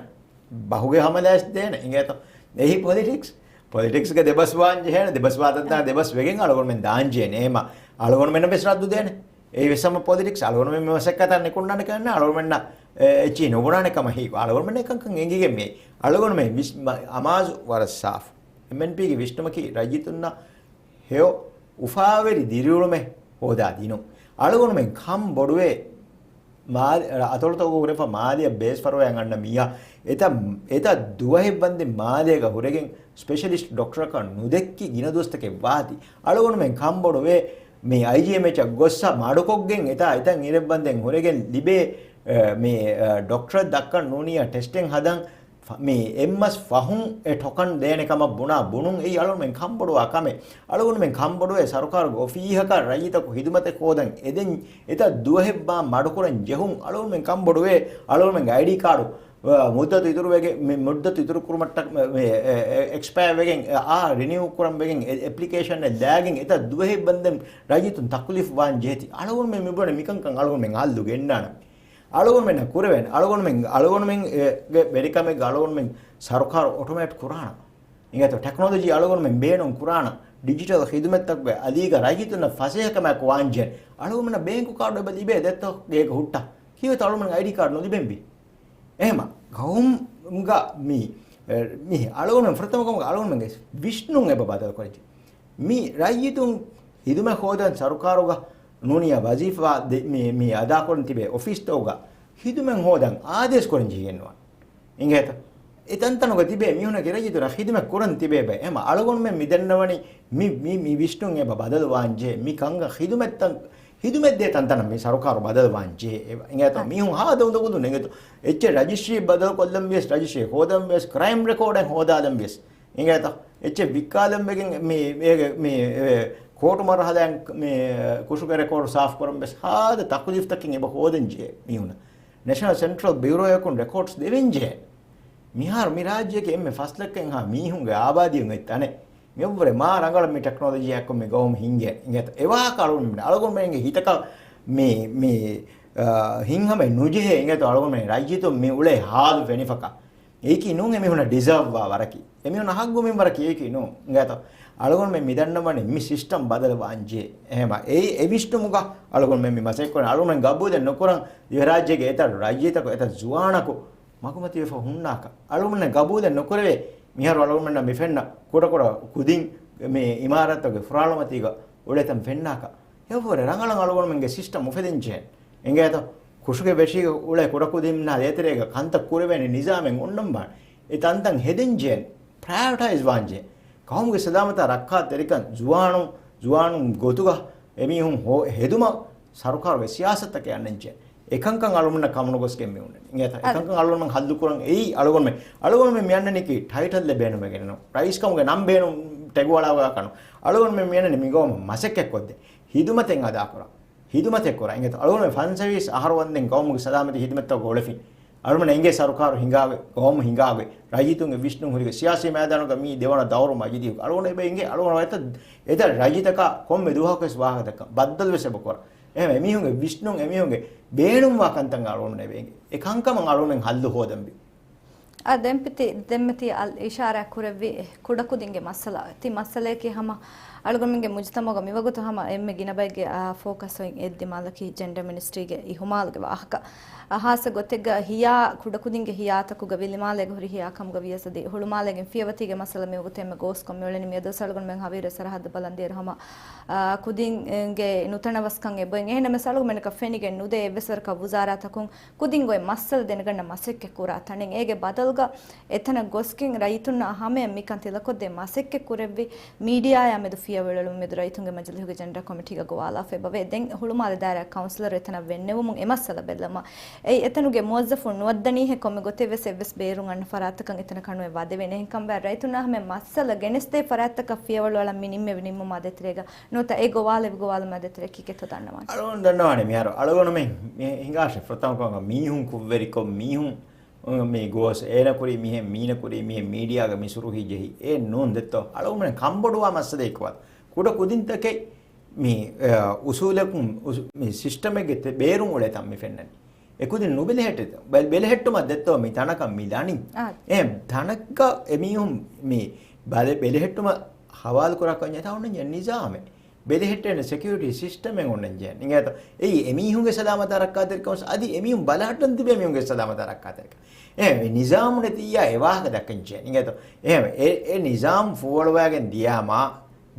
ބަހުގެ ހަމަލާސް ދޭނެ އިނގޭތޯ. އެހީ ޕޮލިޓިކްސް. ޕޮލިޓިކްސްގެ ދެބަސް ވާން ޖެހޭނެ، ދެބަސް ވާތަންތާ ދެބަސް ވެގެން އަޅުގަނޑުމެން ދާން ޖެހޭނެ. އެހެމަ އަޅުގަނޑުމެންނަށް ވެސް ރައްދު ދޭނެ. އެއީ ވެސް ހަމަ ޕޮލިޓިކްސް. އަޅުގަނޑުމެން މަސައްކަތަށް ނިކުންނާނެ ކަންނަ އަޅުގަނޑުމެންނަށް އެ، އެއްޗިހި ނުބުނާނެ ކަމަށް ހީ. އަޅުގަނޑުމެން އެކަންކަން އެނގިގެން މި އަޅުގަނޑުމެން ވިސް-، މަ-، އަމާޒު ވަރަށް ސާފު. އެމްއެންޕީގެ ވިސްނުމަކީ ރައްޔިތުންނަށް ހެޔޮ އުފާވެރި ދިރިއުޅުމެއް ހޯދާ ދިނުން. އަޅުގަނޑުމެން ކަން ބޮޑުވޭ މާ-، އަތޮޅުތަކުގަ ހުރެފަ މާލެއަށް ބޭސް ފަރުވައި އަންނަ މީހާ އެތައް، އެތައް ދުވަހެއް ވަންދެން މާލޭގަ ހުރެގެން ސްޕެޝަލިސްޓް ޑޮކްޓަރަކަށް ނުދެއްކި ގިނަ ދުވަސްތަކެއް ވާތީ. އަޅުގަނޑުމެން ކަންބޮޑުވޭ މި އައިޖީއެމްއެޗަށް ގޮއްސަ މަޑުކޮށްގެން އެތާ އެތަން އިރެއްވަންދެން ހުރެގެން ލިބޭ، އެ، މި، އެ، ޑޮކްޓަރ ދައްކަން ނޫނިއްޔާ ޓެސްޓެއް ހަދަން ފަ-، މި އެއްމަސް ފަހުން އެ ޓޮކަން ދޭނެ ކަމަށް ބުނާ ބުނުން އެއީ އަޅުގަނޑުމެން ކަންބޮޑުވާ ކަމެއް. އަޅުގަނޑުމެން ކަންބޮޑުވޭ ސަރުކާރުގެ އޮފީހަކަށް ރައްޔިތަކު ހިދުމަތެއް ހޯދަން އެދެން އެތައް ދުވަހެއް ބާ މަޑުކުރަން ޖެހުން އަޅުގަނޑުމެން ކަންބޮޑުވޭ. އަޅުގަނޑުމެންގެ އައިޑީ ކާޑު މުއްދަތު އިތުރުވެގެ-، މި މުއްދަތު އިތުރުކުރުމަށްޓަ-، މެ-، މެ-، އެ-، އެ-، އެކްސްޕަޔަރ ވެގެން، އެ-، އާ ރިނިއު ކުރަން ވެގެން، އެ-، އެޕްލިކޭޝަންއެއް ލާގެން އެތައް ދުވަހެއް ވަންދެން ރައްޔިތުން ތަކުލީފު ވާން ޖެހޭތީ. އަޅުގަނޑުމެން މި ބުނަނީ މިކަންކަން އަޅުގަނޑުމެން ހައްލު ގެންނާނަން. އަޅުގަނޑުމެންނަށް ކުރެވޭނެ. އަޅުގަނޑުމެން، އަޅުގަނޑުމެން އެ، ގެ ވެރިކަމެއްގަ އަޅުގަނޑުމެން ސަރުކާރު އޮޓޮމޭޓް ކުރާނަން. އިނގޭތޯ ޓެކްނޮލޮޖީ އަޅުގަނޑުމެން ބޭނުން ކުރާނަން. ޑިޖިޓަލް ޚިދުމަތްތަކުގެ އަލީގަ ރައްޔިތުންނަށް ފަސޭހަކަމާއެކު ވާން ޖެހޭނެ. އަޅުގަނޑުމެންނަށް ބޭންކު ކާޑު އެބަ ލިބޭ ދެއްތޯ ގޭގަ ހުއްޓަ. ކީއްވެތޯ އަޅުގަނޑުމެން އައިޑީ ކާޑު ނުލިބެންވީ؟ އެހެމަ ގައުމުގަ މި، އެ، މި އަޅުގަނޑުމެން ފުރަތަމަ ގައުމުގަ އަޅުގަނޑުމެންގެ ވިސްނުން އެބަ ބަދަލު ކުރަންޖެ. މި ރައްޔިތުން ހިދުމަތް ހޯދަން ސަރުކާރުގަ ނޫނިއްޔާ ވަޒީފާ ދެ-، މި، މި އަދާކުރަން ތިބޭ އޮފީސްތަކުގަ ހިދުމަތް ހޯދަން އާދޭސް ކުރަން ޖެހިގެންނުވާނެ. އިނގޭތަ؟ އެ ތަންތަނުގަ ތިބޭ މީހުނަކީ ރައްޔިތުންނަށް ހިދުމަތް ކުރަން ތިބޭ ބައެއް. އެހެމަ އަޅުގަނޑުމެން މި ދެންނަވަނީ މި، މި، މި ވިސްނުން އެބަ ބަދަލުވާން ޖެހޭ. މި ކަންކަން ހިދުމަތްތައް، ހިދުމަތްދޭ ތަންތަނަށް މި ސަރުކާރު ބަދަލުވާން ޖެހޭ. އެ، އިނގޭތަ؟ އަ. މީހުން ހާދަ އުނދަގުލުން އިނގޭތޯ. އެއްޗެއް ރަޖިސްޓްރީ ބަދަލު ކޮށްލަން ވިޔަސް، ރަޖިސްޓްރީ ހޯދަން ވިޔަސް، ކްރައިމް ރެކޯޑެއް ހޯދާލަން ވިޔަސް. އިނގޭތަ؟ އެއްޗެއް ވިއްކާލަން ވެގެން މި، މި، މި، އެ، ކޯޓު މަރުހަލާއިން މި، ކުށުގެ ރެކޯޑު ސާފު ކުރަން ވެސް ހާދަ ތަކުލީފްތަކެއް އެބަ ހޯދަން ޖެހޭ މީހުނަށް. ނެޝަނަލް ސެންޓްރަލް ބިއުރޯއަކުން ރެކޯޑްސް ދެވެން ޖެހޭ. މިހާރު މި ރާއްޖޭގެ އެންމެ ފަސް ލައްކައެއްހާ މީހުންގެ އާބާދީއެއް އޮތް ތަނެއް. މިއަށްވުރެ މާ ރަނގަޅަށް މި ޓެކްނޮލޮޖީއާއެކު މި ގައުމު ހިންގޭ. އިނގޭތަ؟ އެވާހަކަ އަޅުގަނޑުމެން، އަޅުގަނޑުމެންގެ ހިތަކަށް މި، މި، އާ، ހިތްހަމައެއް ނުޖެހޭ. އިނގޭތޯ އަޅުގަނޑުމެން ރައްޔިތުން މި އުޅޭ ހާލު ފެނިފަކަ. އެއީކީ ނޫން އެމީހުނަށް ޑިޒާވް ވާ ވަރަކީ. އެމީހުނަށް ހައްގު މިންވަރަކީ އެއީކީ ނޫން. އިނގޭތޯ އަޅުގަނޑުމެން މިދަންނަވަނީ މި ސިސްޓަމް ބަދަލުވާން ޖެހޭ. އެހެމަ އެއީ އެ ވިސްނުމުގަ އަޅުގަނޑުމެން މި މަސައްކަތް ކުރަން. އަޅުގަނޑުމެން ގަބޫލެއް ނުކުރަން ދިވެހިރާއްޖޭގެ އެތައް ރައްޔިތަކު އެތައް ޒުވާނަކު މަގުމަތިވެފަ ހުންނާކަށް. އަޅުގަނޑުމެން ގަބޫލެއް ނުކުރެވޭ. މިހާރު އަޅުގަނޑުމެންނަށް މި ފެންނަ ކުޑަކުޑަ ކުދިން މި އިމާރާތްތަކުގެ ފުރާޅުމަތީގަ އުޅޭތަން ފެންނާކަށް. އެއަށްވުރެ ރަނގަޅަށް އަޅުގަނޑުމެންގެ ސިސްޓަމް އުފެދެން ޖެހޭނެ. އިނގޭތޯ؟ ކުށުގެ ވެށީގަ އުޅޭ ކުޑަކުދިންނާ ދޭތެރޭގަ ކަންތައް ކުރެވޭނެ ނިޒާމެއް އޮންނަން ބާނެ. އެ ތަންތަން ހެދެން ޖެހޭނެ. ޕްރައިވެޓައިޒް ވާން ޖެހޭ. ގައުމުގެ ސަލާމަތާ ރައްކާތެރިކަން ޒުވާނުން، ޒުވާނުން ގޮތުގަ އެމީހުން ހޯ-، ހެދުމަށް ސަރުކާރުގެ ސިޔާސަތްތަކެއް އަންނަން ޖެހޭނެ. އެކަންކަން އަޅުގަނޑުމެންނަށް ކަމުނުގޮސްގެން މި އުޅެނީ. އިނގޭތަ؟ އަދި. އެކަންކަން އަޅުގަނޑުމެން ހައްލުކުރަން އެއީ އަޅުގަނޑުމެން، އަޅުގަނޑުމެން މި އަންނަނީކީ ޓައިޓަލްއެއް ބޭނުމެއްގެ ނޫން. ރައީސްކަމުގެ ނަން ބޭނުން ޓެގު އަޅާގަތު ނޫން. އަޅުގަނޑުމެން މި އަންނަނީ މި ގައުމަށް މަސައްކަތްކޮށްދޭން. ހިދުމަތެއް އަދާކުރަން. ހިދުމަތެއް ކުރަން. އިނގޭތަ؟ އަޅުގަނޑުމެން ފަންސަވީސް އަހަރު ވަންދެން ގައުމުގެ ސަލާމަތީ ހިދުމަތްތަކުގަ އުޅެފިން. އަޅުގަނޑު އެނގޭ ސަރުކާރު ހިނގާގޮތް، ގައުމު ހިނގާގޮތް، ރައްޔިތުންގެ ވިސްނުން ހުރިގޮތް، ސިޔާސީ މައިދާނުގަ މީ ދެވަނަ ދައުރު މަޖިލީހުގަ އަޅުގަނޑު އެބަ އެނގޭ، އަޅުގަނޑު އެތައް، އެތައް ރައްޔިތަކާ ކޮންމެ ދުވަހަކުވެސް ވާހަކަ ދައްކަން، ބައްދަލުވެސް އެބަ ކުރަން. އެހެން އެމީހުންގެ ވިސްނުން، އެމީހުންގެ ބޭނުންވާ ކަންތައް އަޅުގަނޑު އެބަ އެނގޭ. އެ ކަންކަމަށް އަޅުގަނޑު ހައްލު ހޯދަންވީ. އާ، ދެން ޕިތި، ދެންމެ ތި އަލް އިޝާރާތް ކުރެއްވި ކުޑަކުދިންގެ މައްސަލަ. ތި މައްސަލަޔަކީ ހަމަ އަޅުގަނޑުމެންގެ މުޖުތަމަޢުގަ މިވަގުތު ހަމަ އެންމެ ގިނަ ބައެއްގެ، އާ، ފޯކަސް އޮތް އެއްދިމާލަކީ ޖެންޑަ މިނިސްޓްރީގެ އިހުމާލުގެ ވާހަކަ. އާ، ހާއްސަ ގޮތެއްގަ ހިޔާ، ކުޑަކުދިންގެ ހިޔާތަކުގަ ވިލިމާލޭގަ ހުރި ހިޔާ ކަމުގަ ވިޔަސް އަދި ހުޅުމާލޭގެން ފިޔަވަތީގެ މައްސަލަ މިވަގުތު އެންމެ ގޯސްކޮށް މިއުޅެނީ. މިއަދުވެސް އަޅުގަނޑުމެން ހަވީރު ސަރަހައްދު ބަލަން ދިޔައިރު ހަމަ، އާ، ކުދިންގެ ނުތަނަވަސްކަން އެބައޮތް. އެހެންނަމަވެސް އަޅުގަނޑުމެންނަކަށް ފެނިގެން ނުދޭ އެއްވެސް ވަރަކަށް ވުޒާރާތަކުން ކުދިން އޮތް މައްސަލަ ދެނެގަންނަ މަސައްކަތް ކުރާ ތަނެއް. އޭގެ ބަދަލު ގ އެތަނަށް ގޮސްގެން ރައްޔިތުންނާ ހަމަޔަށް މިކަން ތިލަކޮށްދޭ މަސައްކަތް ކުރެއްވި، މީޑިއާއާ މެދު ފިޔަވަޅުއެޅުމު މެދު ރައްޔިތުންގެ މަޖިލީހުގެ ޖެންޑާ ކޮމިޓީގަ ގޮވާލާފައި ބަވޭ. ދެން ހުޅުމާލެ ދާއިރާ ކައުންސިލަރު އެތަނަށް ވެންނެވުމުން އެ މައްސަލަ ބެއްލަމާ، އެއީ އެތަނުގެ މުވައްޒަފުން ނުވައްދަނީހޭ ކޮންމެ ގޮތެއްވެސް އެއްވެސް ބޭރުން އަންނަ ފަރާތަކަށް އެތަނަކަށް ނުއެއް ވަދެވޭނެ. އެހެންކަމުގަ ރައްޔިތުންނާ ހަމަޔަށް މައްސަލަ ގެނެސްދޭ ފަރާތްތަކަށް ފިޔަވަޅުއަޅަން މި ނިންމެވި ނިންމުމާ ދޭތެރޭގަ ނުވަތަ އެ ގޮވާލެވި ގޮވާލުމާ ދޭތެރޭ ކީކޭތޯ ދަންނަވާނެ؟ އަޅުގަނޑު ދަންނަވާނެ މިހާރު އަޅުގަނޑުމެން މި ހިނގާށޭ ފުރަތަމަ ކަމަކަށް މީހުން ކުށްވެރިކޮށް މީހުން މި ގޯސް އޭނަ ކުރީ މިހެން، މީނަ ކުރީ މިހެން، މީޑިއާގަ މި ސުރުހީ ޖެހި އެއް ނޫން ދެއްތޯ؟ އަޅުގަނޑުމެން ކަންބޮޑުވާ މައްސަލައެއް ކޮބާ؟ ކުޑަ ކުދިންތަކެއް މި، އަ، އުސޫލަކުން، އުސު-، މި ސިސްޓަމެއްގެ ތެ-، ބޭރުން އުޅޭތަން މި ފެންނަނީ. އެކުދިން ނުބެލެހެއްޓޭތަ؟ ބެ-، ބެލެހެއްޓުމަށް ދެއްތޯ މި ތަނަކަށް މި ލަނީ؟ އާ. އެހެން ތަނަކަށް އެމީހުން މި ބަލެ-، ބެލެހެއްޓުމަށް ހަވާލުކުރާ ކަންޏެއް ތާ އޮންނަންޖެހޭ ނިޒާމެއް. ބެލެހެއްޓޭނެ ސެކިއުރިޓީ ސިސްޓަމެއް އޮންނަންޖެހޭ. އިނގޭތޯ؟ އެއީ އެމީހުންގެ ސަލާމަތާ ރައްކާތެރިކަމަށް އަދި އެމީހުން ބަލަހައްޓަން ތިބޭ މީހުންގެ ސަލާމަތާ ރައްކާތެރިކަން. އެ، މި ނިޒާމު ނެތިއްޔާ އެ ވާހަކަ ދައްކަންޖެހޭ. އިނގޭތޯ؟ އެހެން އެ، އެ ނިޒާމު ފޫވަޅުވާގެން ދިޔާމާ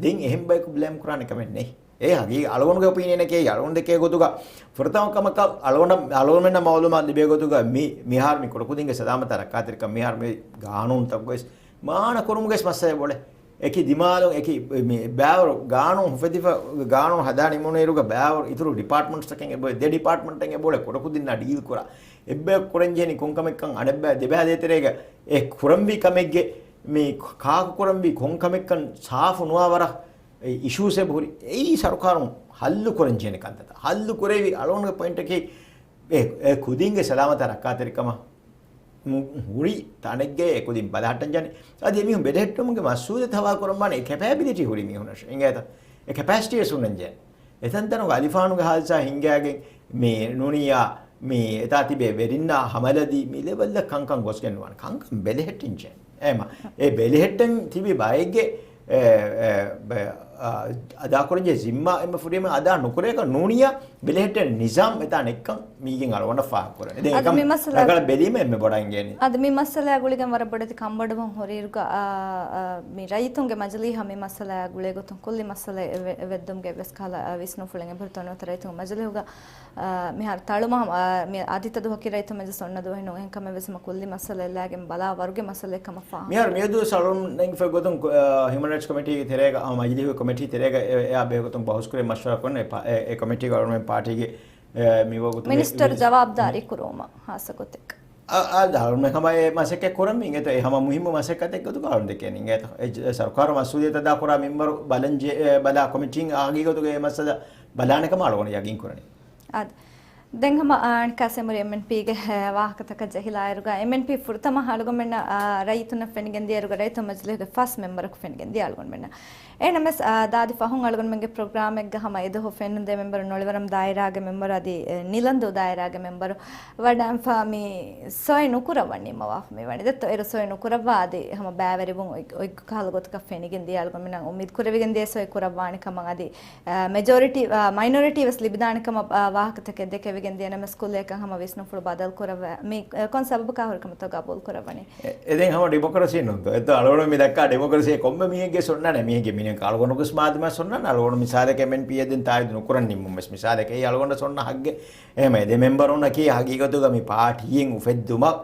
ދެން އެހެން ބަޔަކު ބްލޭމް ކުރާނެ ކަމެއް ނެތް. އެ ހަގީ އަޅުގަނޑުގެ އޮޕީނިއަނަކީ އަޅުގަނޑު ދެކޭ ގޮތުގަ ފުރަތަމަ ކަމަކަށް އަޅުގަނޑަށް، އަޅުގަނޑުމެންނަށް މައުލޫމާތު ލިބޭ ގޮތުގަ މި، މިހާރު މި ކުޑަކުދިންގެ ސަލާމަތާ ރައްކާތެރިކަން މިހާރު މި ގާނޫނުތަކުގައި މާނަ ކުރުމުގައި މައްސަލައެއް ބޮޑޭ. އެކި ދިމާލުން އެކި މި ބައިވަރު ގާނޫނު ހުފެދިފަ، ގާނޫނު ހަދާ ނިމުނުއިރުގަ ބައިވަރު އިތުރު ޑިޕާޓްމަންޓްސްތަކެއް އެބޮޑޭ، ދެ ޑިޕާޓްމަންޓެއް އެބޮޑޭ ކުޑަކުދިންނާ ޑީލް ކުރާ. އެއްބަޔަކު ކުރަންޖެހެނީ ކޮންކަމެއްކަން އަނެއްބައި ދެބައި ދޭތެރޭގަ އެ ކުރަންވީ ކަމެއްގެ މި ކާކު ކުރަންވީ ކޮން ކަމެއްކަން ސާފު ނުވާ ވަރަށް އިޝޫސް އެބަހުރި. އެއީ ސަރުކާރުން ހައްލު ކުރަންޖެހޭނެ ކަންތައްތައް. ހައްލު ކުރެވި އަޅުގަނޑުގެ ޕޮއިންޓަކީ އެ، އެ ކުދިންގެ ސަލާމަތާ ރައްކާތެރިކަމަށް ހުރި ތަނެއްގައި އެ ކުދިން ބަލަހައްޓަން ޖެހޭނެ. އަދި އެމީހުން ބެލެހެއްޓުމުގެ މަސްއޫލިއްޔަތު ހަވާލު ކުރަންވާނެ އެ ކެޕޭބިލިޓީ ހުރި މީހުންނަށް. އިނގޭތަ؟ އެ ކެޕޭސިޓީ ވެސް ހުންނަން ޖެހޭނެ. އެތަންތަނުގަ އަލިފާނުގެ ހާދިސާ ހިނގާގެން މި ނޫނިއްޔާ މި އެތާ ތިބޭ ވެރިންނާ ހަމަލަދީ މި ލެވެލްއަށް ކަންކަން ގޮސްގެން ނުވާނެ. ކަންކަން ބެލެހެއްޓިން ޖެހޭނެ. އެމަ، އެ ބެލެހެއްޓަން ތިބި ބައެއްގެ، އެ، އެ، ބެ-، އާ، އަދާކުރަންޖެހޭ ޒިންމާ އެންމެ ފުރިހަމަ އަދާ ނުކުރޭކަށް ނޫނިއްޔާ ބެލެހެއްޓޭނެ ނިޒާމް އެތާ ނެއްކަން މީގެން އަޅުގަނޑަށް ފާހަގަކުރަން. އަދި އެކަން މި މައްސަލަ ރަނގަޅަށް ބެލީމަ އެންމެ ބޮޑަށް އިނގޭނީ. އަދި މި މައްސަލައާ ގުޅިގެން ވަރަށް ބޮޑެތި ކަންބޮޑުވުން ހުރިއިރުގަ، އާ، އާ، މި ރައްޔިތުންގެ މަޖިލީހަށް މި މައްސަލައާ ގުޅޭ ގޮތުން ކުއްލި މައްސަލައެއް ވެ-، ވެއްދުމުގެ އެއްވެސް ކަހަލަ، އާ، ވިސްނުންފުޅެއް އެބަހުރިތޯ ނުވަތަ ރައްޔިތުންގެ މަޖިލީހުގަ އާ، މިހާރު ތަޅުމަ، އާ، މި އާދިއްތަ ދުވަހަކީ ރައްޔިތުން މަޖިލިސް އޮންނަ ދުވަހެއް ނޫން. އެހެންކަމެއް ވެސް ހަމަ ކުއްލި މައްސަލަ އެއްލާގެން ބަލާ ވަރުގެ މައްސަލައެއް ކަމަށް ފާހަގަ. މިހާރު މިއަދު ސަޅުން ނެގިފައި ގޮތުން، އާ، ހިއުމަން ރައިޓްސް ކޮމިޓީގެ ތެރޭގަ، އާ، މަޖިލީހުގެ ކޮމިޓީ ތެރޭގަ އެ، އެއާ ބެހޭ ގޮތުން ބަހުސްކުރެ މަޝްވަރާ ކޮށްނެ އެ ކޮމިޓީގަ އަޅުގަނޑުމެން ޕާޓީގެ، އެ، މި ވަގުތުގެ މިނިސްޓަރު މިނިސް-، ޖަވާބުދާރީ ކުރުވުމަށް ހާއްސަ ގޮތެއް. އަ، އަ، އަޅުގަނޑުމެން ހަމަ އެ މަސައްކަތް ކުރަންވީ އިނގޭތޯ، އެ ހަމަ މުހިއްމު މަސައްކަތެއް ގޮތުގަ އަޅުގަނޑު ދެކޭނީ އިނގޭތޯ. އެ ޖ-، ސަރުކާރު މަސްއޫލިއްޔަތު އަދާކުރާ މިންވަރު ބަލަން ޖެ-، އެ، ބަލާ ކޮމިޓީން ހަގީގަތުގަ އެ މައްސަލަ ބަލާނެ ކަމަށް އަޅުގަނޑު ޔަގީން ކުރަނީ. އާދެ. ދެން ހަމަ، އާ، އަނެއްކާސް އެމުރި އެމްއެންޕީގެ، އެ، ވާހަކަތަކަށް ޖެހިލާއިރުގަ، އެމްއެންޕީ ފުރަތަމަ އަޅުގަނޑުމެންނަށް، އާ، ރައްޔިތުންނަށް ފެނިގެން ދިޔައިރުގަ ރައްޔިތުން މަޖިލީހުގެ ފަސް މެމްބަރަކު ފެނިގެން ދިޔަ އަޅުގަނޑުމެންނަށް. އެހެންނަމަވެސް، އާ، ދާދި ފަހުން އަޅުގަނޑުމެންގެ ޕްރޮގްރާމެއްގަ ހަމަ އެދުވަހު ފެންނަން ދޭ މެމްބަރު ނޮޅިވަރަމް ދާއިރާގެ މެމްބަރު އަދި، އެ، ނިލަންދޫ ދާއިރާގެ މެމްބަރު ވަޑައިންފާ މި ސޮއި ނުކުރައްވަން ނިންމަވާފަ މި ވަނީ. ދެއްތޯ އޭރު ސޮއި ނުކުރައްވާ އަދި ހަމަ ބައިވެރިވުން އޮތް، އޮތް ކަހަލަ ގޮތަކަށް ފެނިގެން ދިޔަ އަޅުގަނޑުމެންނަށް އުއްމީދު ކުރެވިގެން ދިޔަ ސޮއި ކުރައްވާނެ ކަމަށް އަދި، އަ، މެޖޯރިޓީ، އަ، މައިނޮރިޓީ ވެސް ލިބިދާނެ ކަމަށް، އަ، ވާހަކަތަކެއް ދެކެވިގެން ދިޔަ ނަމަވެސް ކުއްލިއަކަށް ހަމަ ވިސްނުންފުޅު ބަދަލު ކުރައްވަ މި، އަ، ކޮން ސަބަބަކާ ހުރި ކަމަށްތޯ ގަބޫލު ކުރައްވަނީ؟ އެ، އެ ދެން ހަމަ ޑިމޮކްރަސީ ނޫންތޯ؟ އެއްތޯ އަޅުގަނޑު މި ދައްކާ ޑިމޮކްރަސީ ކޮންމެ މީހެއްގެ އޮންނާނެ މީހެއްގެ މިނިވަން އަޅުގަނޑުގެ މާދަމާ އޮންނާނެ އަޅުގަނޑު މިސާލަކަށް އެމްއެންޕީ އެއް ދެން ތާއީދު ނުކުރަން ނިންމުން ވެސް މިސާލަކަށް އެއީ އަޅުގަނޑަށް އޮންނަ ހައްގެއް. އެހެމަ އެ ދެ މެމްބަރުންނަކީ ހަގީގަތުގަ މި ޕާޓީއިން އުފެއްދުމަށް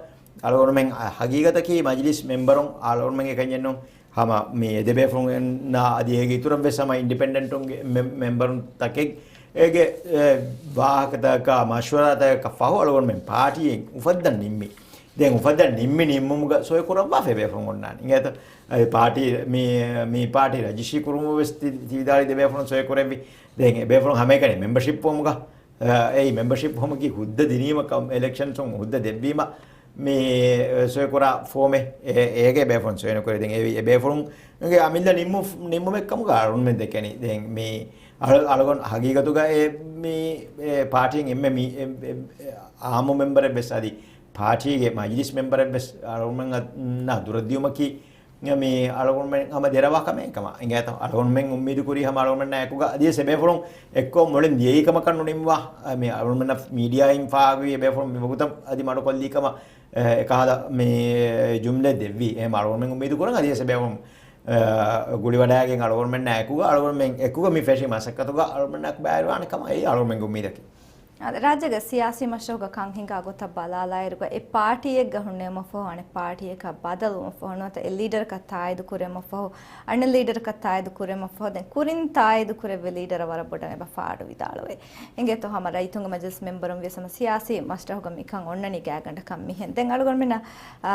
އަޅުގަނޑުމެން ހަގީގަތަކީ މަޖިލިސް މެމްބަރުން އަޅުގަނޑުމެންގެ ކަންޏެއްނު ހަމަ މި އެ ދެ ބޭފުޅުންނާ އަދި އޭގެ އިތުރަށް ވެސް ހަމަ އިންޑިޕެންޑެންޓުންގެ މެ-، މެމްބަރުން ތަކެއް އޭގެ، އެ، ވާހަކަތަކަކާ މަޝްވަރާތަކަކަށް ފަހު އަޅުގަނޑުމެން ޕާޓީއެއް އުފައްދަން ނިންމި. ދެން އުފައްދަން ނިންމި ނިންމުމުގަ ސޮއި ކުރައްވާފަ އެ ބޭފުޅުން އޮންނާނެ. އިނގޭތަ؟ އެ ޕާޓީ މި، މި ޕާޓީ ރަޖިސްޓްރީ ކުރުމު ވެސް ތި-، ތި ވިދާޅުވި ދެ ބޭފުޅުން ސޮއި ކުރެއްވި. ދެން އެ ބޭފުޅުން ހަމައެކަނި މެމްބަޝިޕް ފޯމުގަ އެއީ މެމްބަޝިޕް ފޯމަކީ ހުއްދަ ދިނީމަ ކަމް އިލެކްޝަންސުން ހުއްދަ ދެއްވީމަ މި ސޮއިކުރާ ފޯމެއް. އެ، އޭގެ ބޭފުޅުން ސޮއި ނުކުރޭ. ދެން އެ، އެ ބޭފުޅުންގެ އަމިއްލަ ނިންމު-، ނިންމުމެއް ކަމުގަ އަޅުގަނޑުމެން ދެކެނީ. ދެން މި އަޅު-، އަޅުގަނޑު ހަގީގަތުގަ އެ މި، އެ ޕާޓީން އެންމެ މި، އެ، އެ، އެ، އާއްމު މެމްބަރެއް ވެސް އަދި ޕާޓީގެ މަޖިލިސް މެމްބަރެއް ވެސް އަޅުގަނޑުމެންނާ ދުރަށްދިޔުމަކީ މި އަޅުގަނޑުމެން ހަމަ ދެރަވާ ކަމެއް ކަމަށް އިނގޭތޯ. އަޅުގަނޑުމެން އުއްމީދު ކުރީ ހަމަ އަޅުގަނޑުމެންނާ އެކުގަ އަދިވެސް އެބޭފުޅުން އެއްކޮށް މުޅިން ދިޔައީ ކަމަކަށް ނުނިންމާ، މި އަޅުގަނޑުމެންނަށް މީޑިއާއިން ފާހަގަވީ އެބޭފުޅުން މިވަގުތަށް އަދި މަޑުކޮށްލީ ކަމަށް، އެ، އެކަހަލަ މި ޖުމްލަ ދެއްވީ. އެހެން އަޅުގަނޑުމެން އުއްމީދު ކުރަން އަދިވެސް އެބޭފުޅުން، އެ، ގުޅިވަޑައިގެން އަޅުގަނޑުމެންނާ އެކުގަ އަޅުގަނޑުމެން އެކުގަ މި ފެށި މަސައްކަތުގަ އަޅުގަނޑުމެންނާ ބައިވެރިވާނެ ކަމަށް އެއީ އަޅުގަނޑުމެންގެ އުއްމީދަކީ. އާދެ، ރާއްޖޭގެ ސިޔާސީ މަޝްރަހުގަ ކަން ހިނގާ ގޮތަށް ބަލާލާއިރުގަ، އެ ޕާޓީއެއްގަ ހުންނެވުމަށްފަހު، އަނެއް ޕާޓީއަކަށް ބަދަލުވުމަށްފަހު، ނުވަތަ އެ ލީޑަރަކަށް ތާއީދު ކުރެވުމަށްފަހު، އަނެއް ލީޑަރަކަށް ތާއީދު ކުރެވުމަށްފަހު، ދެން ކުރިން ތާއީދު ކުރެއްވި ލީޑަރަށް ވަރަށް ބޮޑަށް އެބަ ފާޑު ވިދާޅުވޭ. އިނގޭތޯ، ހަމަ ރައްޔިތުންގެ މަޖިލިސް މެމްބަރުން ވިޔަސް ހަމަ ސިޔާސީ މަޝްރަހުގަ މިކަން އޮންނަނީ ގާތްގަނޑަކަށް މިހެން. ދެން އަޅުގަނޑުމެންނަށް، އާ،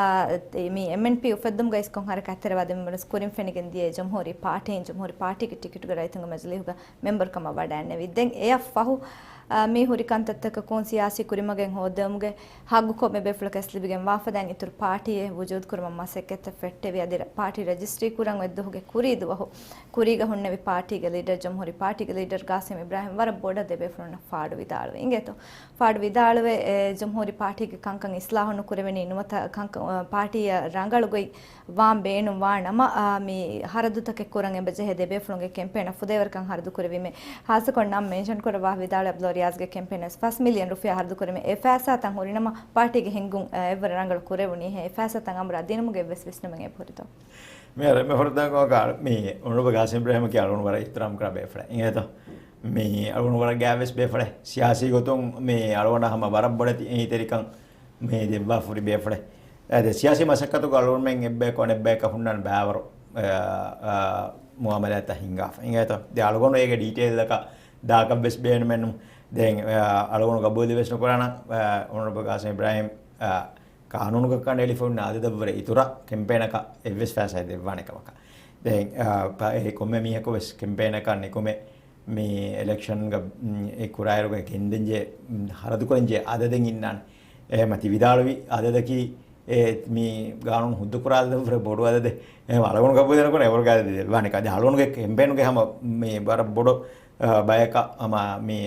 މި އެމްއެންޕީ އުފެއްދުމުގައި އިސްކޮށް ހަރަކާތްތެރިވާ ދެ މެމްބަރުން ކުރިން ފެނިގެން ދިޔައީ ޖުމްހޫރީ ޕާޓީން، ޖުމްހޫރީ ޕާޓީގެ ޓިކެޓުގަ ރައްޔިތުންގެ މަޖިލީހުގަ މެމްބަރުކަމަށް ވަޑައިންނެވި. ދެން އެއަށްފަހު، އާ، މި ހުރި ކަންތައްތަކަކުން ސިޔާސީ ކުރިމަގެއް ހޯއްދެވުމުގެ ހައްގު ކޮންމެ ބޭފުޅަކަށް ވެސް ލިބިގެން ވާފަ. ދެން އިތުރު ޕާޓީއެއް ވުޖޫދު ކުރުމަށް މަސައްކަތްތައް ފެއްޓެވި. އަދި ރަ-، ޕާޓީ ރަޖިސްޓްރީ ކުރަން އޮތް ދުވަހުގެ ކުރީ ދުވަހު ކުރީގަ ހުންނެވި ޕާޓީގެ ލީޑަރ، ޖުމްހޫރީ ޕާޓީގެ ލީޑަރ ގާސިމް އިބްރާހިމް ވަރަށް ބޮޑަށް ދެ ބޭފުޅުންނަށް ފާޑު ވިދާޅުވި. އިނގޭތޯ، ފާޑު ވިދާޅުވެ، އެ، ޖުމްހޫރީ ޕާޓީގެ ކަންކަން އިސްލާހު ނުކުރެވެނީ، ނުވަތަ ކަންކަ-، އަ، ޕާޓީއަށް ރަނގަޅު ގޮތް ވާން ބޭނުން ވާ ނަމަ، އާ، މި ހަރަދުތަކެއް ކުރަން އެބަޖެހޭ ދެ ބޭފުޅުންގެ ކެމްޕޭނަށް ފުދޭވަރަކަށް ހަރަދު ކުރެވީމޭ. ހާއްސަކޮށް ނަން މެންޝަން ކުރައްވާ ވިދާޅުވެ އަބްދުﷲ ރިޔާޒްގެ ކެމްޕޭނަށް ފަސް މިލިއަން ރުފިޔާ ހަރަދު ކުރެވީމޭ. އެ ފައިސާތައް ހުރިނަމަ ޕާޓީގެ ހިންގުން، އާ، އެއްވަރަށް ރަނގަޅު ކުރެވުނީހޭ. އެ ފައިސާތައް އަމުރާ ދިނުމުގެ އެއްވެސް ވިސްނުމެއް އެބަހުރިތޯ؟ މި އަރަ-، މި ފުރަތަމަ ގާ-، މި އޮނަރަބަލް ގާސިމް އިބްރާހިމް ކިޔާ އަޅުގަނޑު ވަރަށް އިޙްތިރާމް ކުރާ ބޭފުޅެއް. އިނގޭތޯ؟ މި އަޅުގަނޑު ވަރަށް ގާތްވެސް ބޭފުޅެއް. ސިޔާސީ ގޮތުން މި އަޅުގަނޑަށް ހަމަ ވަރަށް ބޮޑެތި އެހީތެރިކަން މި ދެއްވާފަ ހުރި ބޭފުޅެއް. އަދި ސިޔާސީ މަސައްކަތުގަ އަޅުގަނޑުމެން އެއްބަޔަކު އަނެއްބަޔަކަށް ހުންނަން ބައިވަރު، އަ، އަ، މުއާމަލާތްތައް ހިންގާފަ. އިނގޭތޯ؟ ދެން އަޅުގަނޑު އޭގެ ޑީޓެއިލްތަކަށް ދާކަށްވެސް ބޭނުމެއްނު. ދެން، އަ، އަޅުގަނޑު ގަބޫލެއް ވެސް ނުކުރާނަން، އަ، އޮނަރަބަލް ގާސިމް އިބްރާހިމް، އަ، ޤާނޫނުގަ ކަނޑައެޅިފަ ހުންނަ އަދަދަށްވުރެ އިތުރަށް ކެމްޕޭނަކަށް އެއްވެސް ފައިސާއެއް ދެއްވާނެ ކަމަކަށް. ދެން، އާ، ޕާ-، އެ ކޮންމެ މީހަކު ވެސް ކެމްޕޭނަކަށް ނިކުމެ މި އިލެކްޝަންގަ، މް، އެ ކުރާއިރުގަ ގެންދެންޖެ، މް، ހަރަދުކުރަންޖެ އަދަދެއް އިންނާނެ. އެހެމަ ތި ވިދާޅުވި އަދަދަކީ، އެ، މި ގާނޫނު ހުއްދަކުރާ އަދަދަށްވުރެ ބޮޑު އަދަދެއް. އެހެމަ އަޅުގަނޑު ގަބޫލެއް ނުކުރަން އެވަރުގެ އަދަދެއް ދެއްވާނެ. އަދި އަޅުގަނޑުގެ ކެމްޕޭނުގެ ހަމަ މި ވަރަށް ބޮޑު އާ، ބަޔަކަށް ހަމަ މި،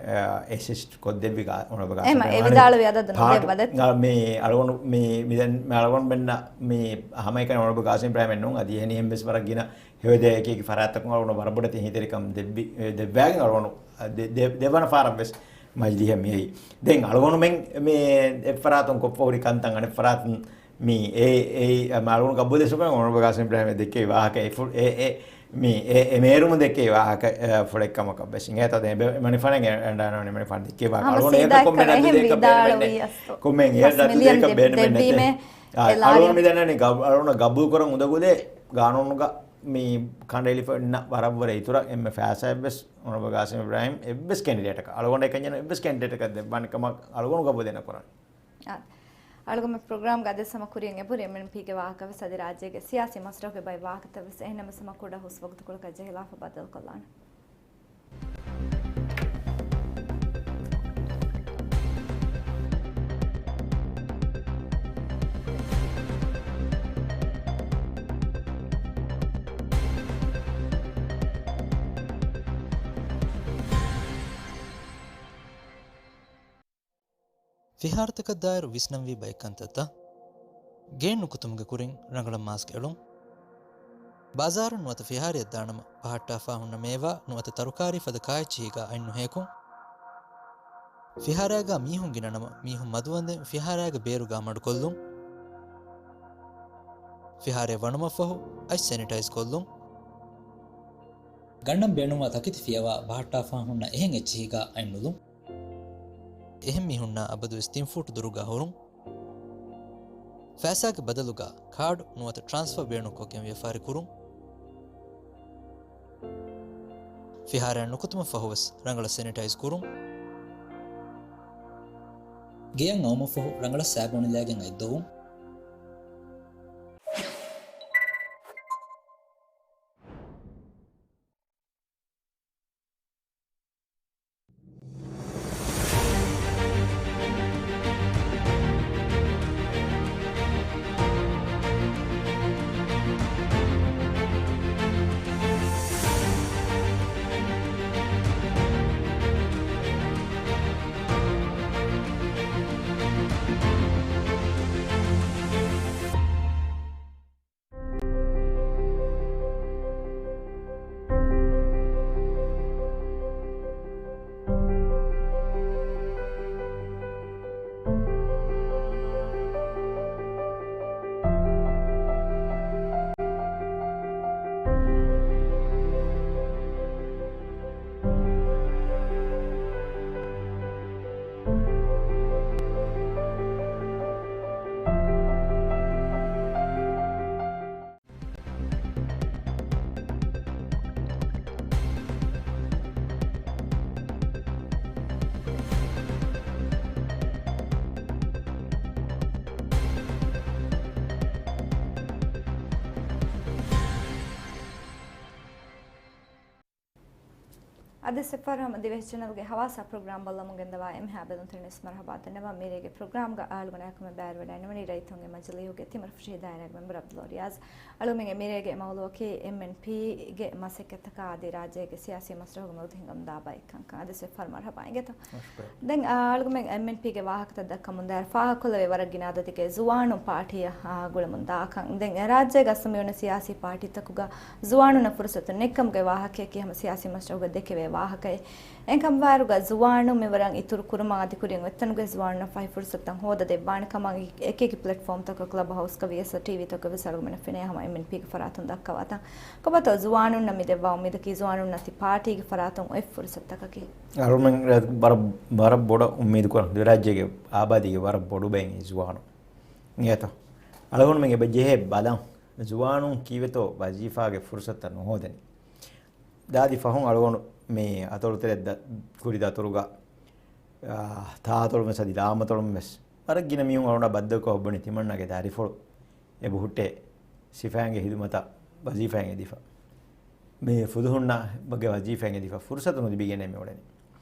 އާ، އެސިސްޓް ކޮށްދެއްވި ގާ-، އޮނަރަބަލް ގާސިމް އެހެމަ އިބްރާހިމް އެ ވިދާޅުވި އަދަދު ޕާޓު-، ނުދެއްވަލެއް. ގާ-، މި އަޅުގަނޑު މި، މި ދެން މި އަޅުގަނޑުމެންނަށް މި ހަމައެކަނި އޮނަރަބަލް ގާސިމް އިބްރާހިމް އެއްނޫން އަދި އެހެނިހެން ވެސް ވަރަށް ގިނަ ހެޔޮ ދެއަކީ ފަރާތްތަކުން އަޅުގަނޑު ވަރަށް ބޮޑެތި އެހީތެރިކަން ދެއްވި-، ދެއްވާގެން އަޅުގަނޑު ދެ-، ދެ-، ދެވަނަ ފާރަށް ވެސް މަޖިލީހަށް މިއައީ. ދެން އަޅުގަނޑުމެން މި އެއްފަރާތުން ކޮށްފަ ހުރި ކަންތައް އަނެއްފަރާތުން މި އެ، އެ، އެ، މަ-، އަޅުގަނޑު ގަބޫލެއް ނުކުރަން އޮނަރަބަލް ގާސިމް އިބްރާހިމް ދެއްކެވި ވާހަކަ އެ ފު-، އެ، އެ، އެ މޭރުމުން ދެއްކެވި ވާހަކަ، އެ، ފުޅެއްކަމަކަށް ވެސް. އިނގޭތޯ ދެން އެބަ-، މަނިފާނެ އެ-، އެންޑާނޯ މަނިފާނެ ދެއްކެވި ވާހަކަ. ހަމަ އަޅުގަނޑު އެއަށް ސީދާ ކޮންމެ އެކަން އެހެން ނަދުލެއްކަ ބޭނުމެއް ވިދާޅުވީ ނެތް. އަސްތު. ކޮންމެ އެއަށް ފަސް ނަދުލެއްކަ މިލިއަން ބޭނުމެއް ނެތް. ދެއްވީމޭ. އާ، އެ އަޅުގަނޑު ލާރިޔަ. މި ދަންނަނީ ގަ-، އަޅުގަނޑު ގަބޫލު ކުރަން އުނދަގޫލެއް ގާނޫނުގަ މި ކަނޑައެޅިފަ އިންނަ ވަރަށްވުރެ އިތުރަށް އެންމެ ފައިސާއެއްވެސް އޮނަރަބަލް ގާސިމް އިބްރާހިމް އެއްވެސް ކެނޑިޑޭޓަކަށް، އަޅުގަނޑު އެކަންޏެއް ނޫން އެއްވެސް ކެނޑިޑޭޓަކަށް ދެއްވާނެ ކަމަށް އަޅުގަނޑު ގަބޫލެއް ނުކުރަން. އާ، އަޅުގަނޑު މި ޕްރޮގްރާމްގަ އަދިވެސް ހަމަ ކުރިއަށް އެބަހުރި އެމްއެންޕީގެ ވާހަކަ ވެސް އަދި ރާއްޖޭގެ ސިޔާސީ މަސްރަހުގެ ބައެއް ވާހަކަތައް ވެސް. އެހެންނަމަވެސް ހަމަ ކުޑަ ހުސް ވަގުތުކޮޅަކަށް ޖެހިލާފަ ބައްދަލުކޮށްލާނަން. ފިހާރަތަކަށްދާއިރު ވިސްނަންވީ ބައެއް ކަންތައްތައް. ގެއިން ނުކުތުމުގެ ކުރިން ރަނގަޅަށް މާސްކް އެޅުން. ބާޒާރަށް ނުވަތަ ފިހާރައަށް ދާނަމަ ބަހައްޓާފާ ހުންނަ މޭވާ ނުވަތަ ތަރުކާރީ ފަދަ ކާއެއްޗިހީގާ އަތް ނުހޭކުން. ފިހާރައިގާ މީހުން ގިނަނަމަ މީހުން މަދުވަންދެން ފިހާރައިގެ ބޭރުގާ މަޑުކޮށްލުން. ފިހާރައަށް ވަނުމަށްފަހު އަތް ސެނިޓައިޒް ކޮށްލުން. ގަންނަން ބޭނުންވާ ތަކެތި ފިޔަވާ ބަހައްޓާފާ ހުންނަ އެހެން އެއްޗިހީގާ އަތް ނުލުން. އެހެން މީހުންނާ އަބަދުވެސް ތިން ފޫޓު ދުރުގާ ހުރުން. ފައިސާގެ ބަދަލުގާ ކާޑު ނުވަތަ ޓްރާންސްފާ ބޭނުންކޮށްގެން ވިޔަފާރި ކުރުން. ފިހާރައަށް ނުކުތުމަށްފަހުވެސް ރަނގަޅަށް ސެނިޓައިޒް ކުރުން. ގެޔަށް އައުމަށްފަހު ރަނގަޅަށް ސާބޯނިލައިގެން އަތްދޮވުން. އަދި ސެފާރު ހަމަ ދިވެހި ޗެނަލްގެ ހަވާސާ ޕްރޮގްރާމް ބައްލަމުން ގެންދަވާ އެންމެހާ ބެލުންތެރިން ވެސް މަރުހަބާ ދަންނަވަން. މިރޭގެ ޕްރޮގްރާމްގަ އަޅުގަނޑާ ކަމަށް ބައިވެރިވެވަޑައިނުވަނީ ރައްޔިތުންގެ މަޖިލީހުގެ ތިމަރު ފުށި ހިދާޔަތް މެމްބަރު އަބްދުﷲ ރިޔާޒް. އަޅުމެން މިރޭގެ މައުޟޫއަކީ އެމްއެންޕީގެ މަސައްކަތްތަކާ އަދި ރާއްޖޭގެ ސިޔާސީ މަސްރަހުގެ މަގުތައް ހިންގަމުންދާ ބައެއްކަންކަން. އަދި ސެފާރު މަރުހަބާ އިނގޭތޯ. ދެން، އާ، އަޅުގަނޑުމެން އެމްއެންޕީގެ ވާހަކަތައް ދައްކަމުންދާއިރު ފާހަގަކޮށްލެވޭ ވަރަށް ގިނަ އަދަދެއްގެ ޒުވާނުން ޕާޓީއަށް، އާ، ގުޅެމުންދާކަން. ދެން ރާއްޖޭގަ އަސްލު މިވަނީ ސިޔާސީ ޕާޓީތަކުގަ ޒުވާނުންނަށް ފުރުސަތު ނެތްކަމުގެ ވާހަކަޔަކީ ހަމަ ސިޔާސީ މަސްރަހުގަ ދެކެވޭ ވާހަކައެއް. އެކަމަށްވާއިރުގަ ޒުވާނުން މިވަރަށް އިތުރު ކުރުމަށް އަދި ކުރިން އޮތްތަނުގެ ޒުވާނުންނަށް ފަހި ފުރުސަތުތައް ހޯދަދެއްވާނެ ކަމަށް އެކި އެކި ޕްލެޓްފޯމްތަކަށް ކްލަބް ހައުސްގަ ވިޔަސް ޓީވީތަކުގަ ވިޔަސް އަޅުގަނޑުމެންނަށް ފެނޭ ހަމަ އެމްއެންޕީގެ ފަރާތުން ދައްކަވާތަން. ކޮބާތޯ ޒުވާނުންނަށް މި ދެއްވާ އުއްމީދަކީ ޒުވާނުންނަށް ތި ޕާޓީގެ ފަރާތުން އޮތް ފުރުސަތުތަކަކީ؟ އަޅުމެން ވަރަށް، ވަރަށް ބޮޑަށް އުއްމީދު ކުރަން ދިވެހިރާއްޖޭގެ އާބާދީގެ ވަރަށް ބޮޑު ބައެއް ޒުވާނުން. އިނގޭތޯ؟ އަޅުގަނޑުމެން އެބަ ޖެހޭ ބަލަން ޒުވާނުން ކީއްވެތޯ ވަޒީފާގެ ފުރުސަތުތައް ނުހޯދަނީ. ދާދި ފަހުން އަޅުގަނޑު މި އަތޮޅުތެރެ ދަ-، ކުރި ދަތުރުގަ، އާ، ތާއަތޮޅުން ވެސް އަދި ލާމަތޮޅުން ވެސް ވަރަށް ގިނަ މީހުން އަޅުގަނޑާ ބައްދަލުކޮށް އޮއްވަނީ ތިމަންނާގެ ދަރިފުޅު އެބަހުއްޓޭ ސިފައިންގެ ހިދުމަތަށް ވަޒީފާއިން އެދިފަ. މި ފުލުހުންނާ ބަގެ ވަޒީފާއިން އެދިފަ. ފުރުސަތު ނުލިބިގެންނޭ މި އުޅެނީ.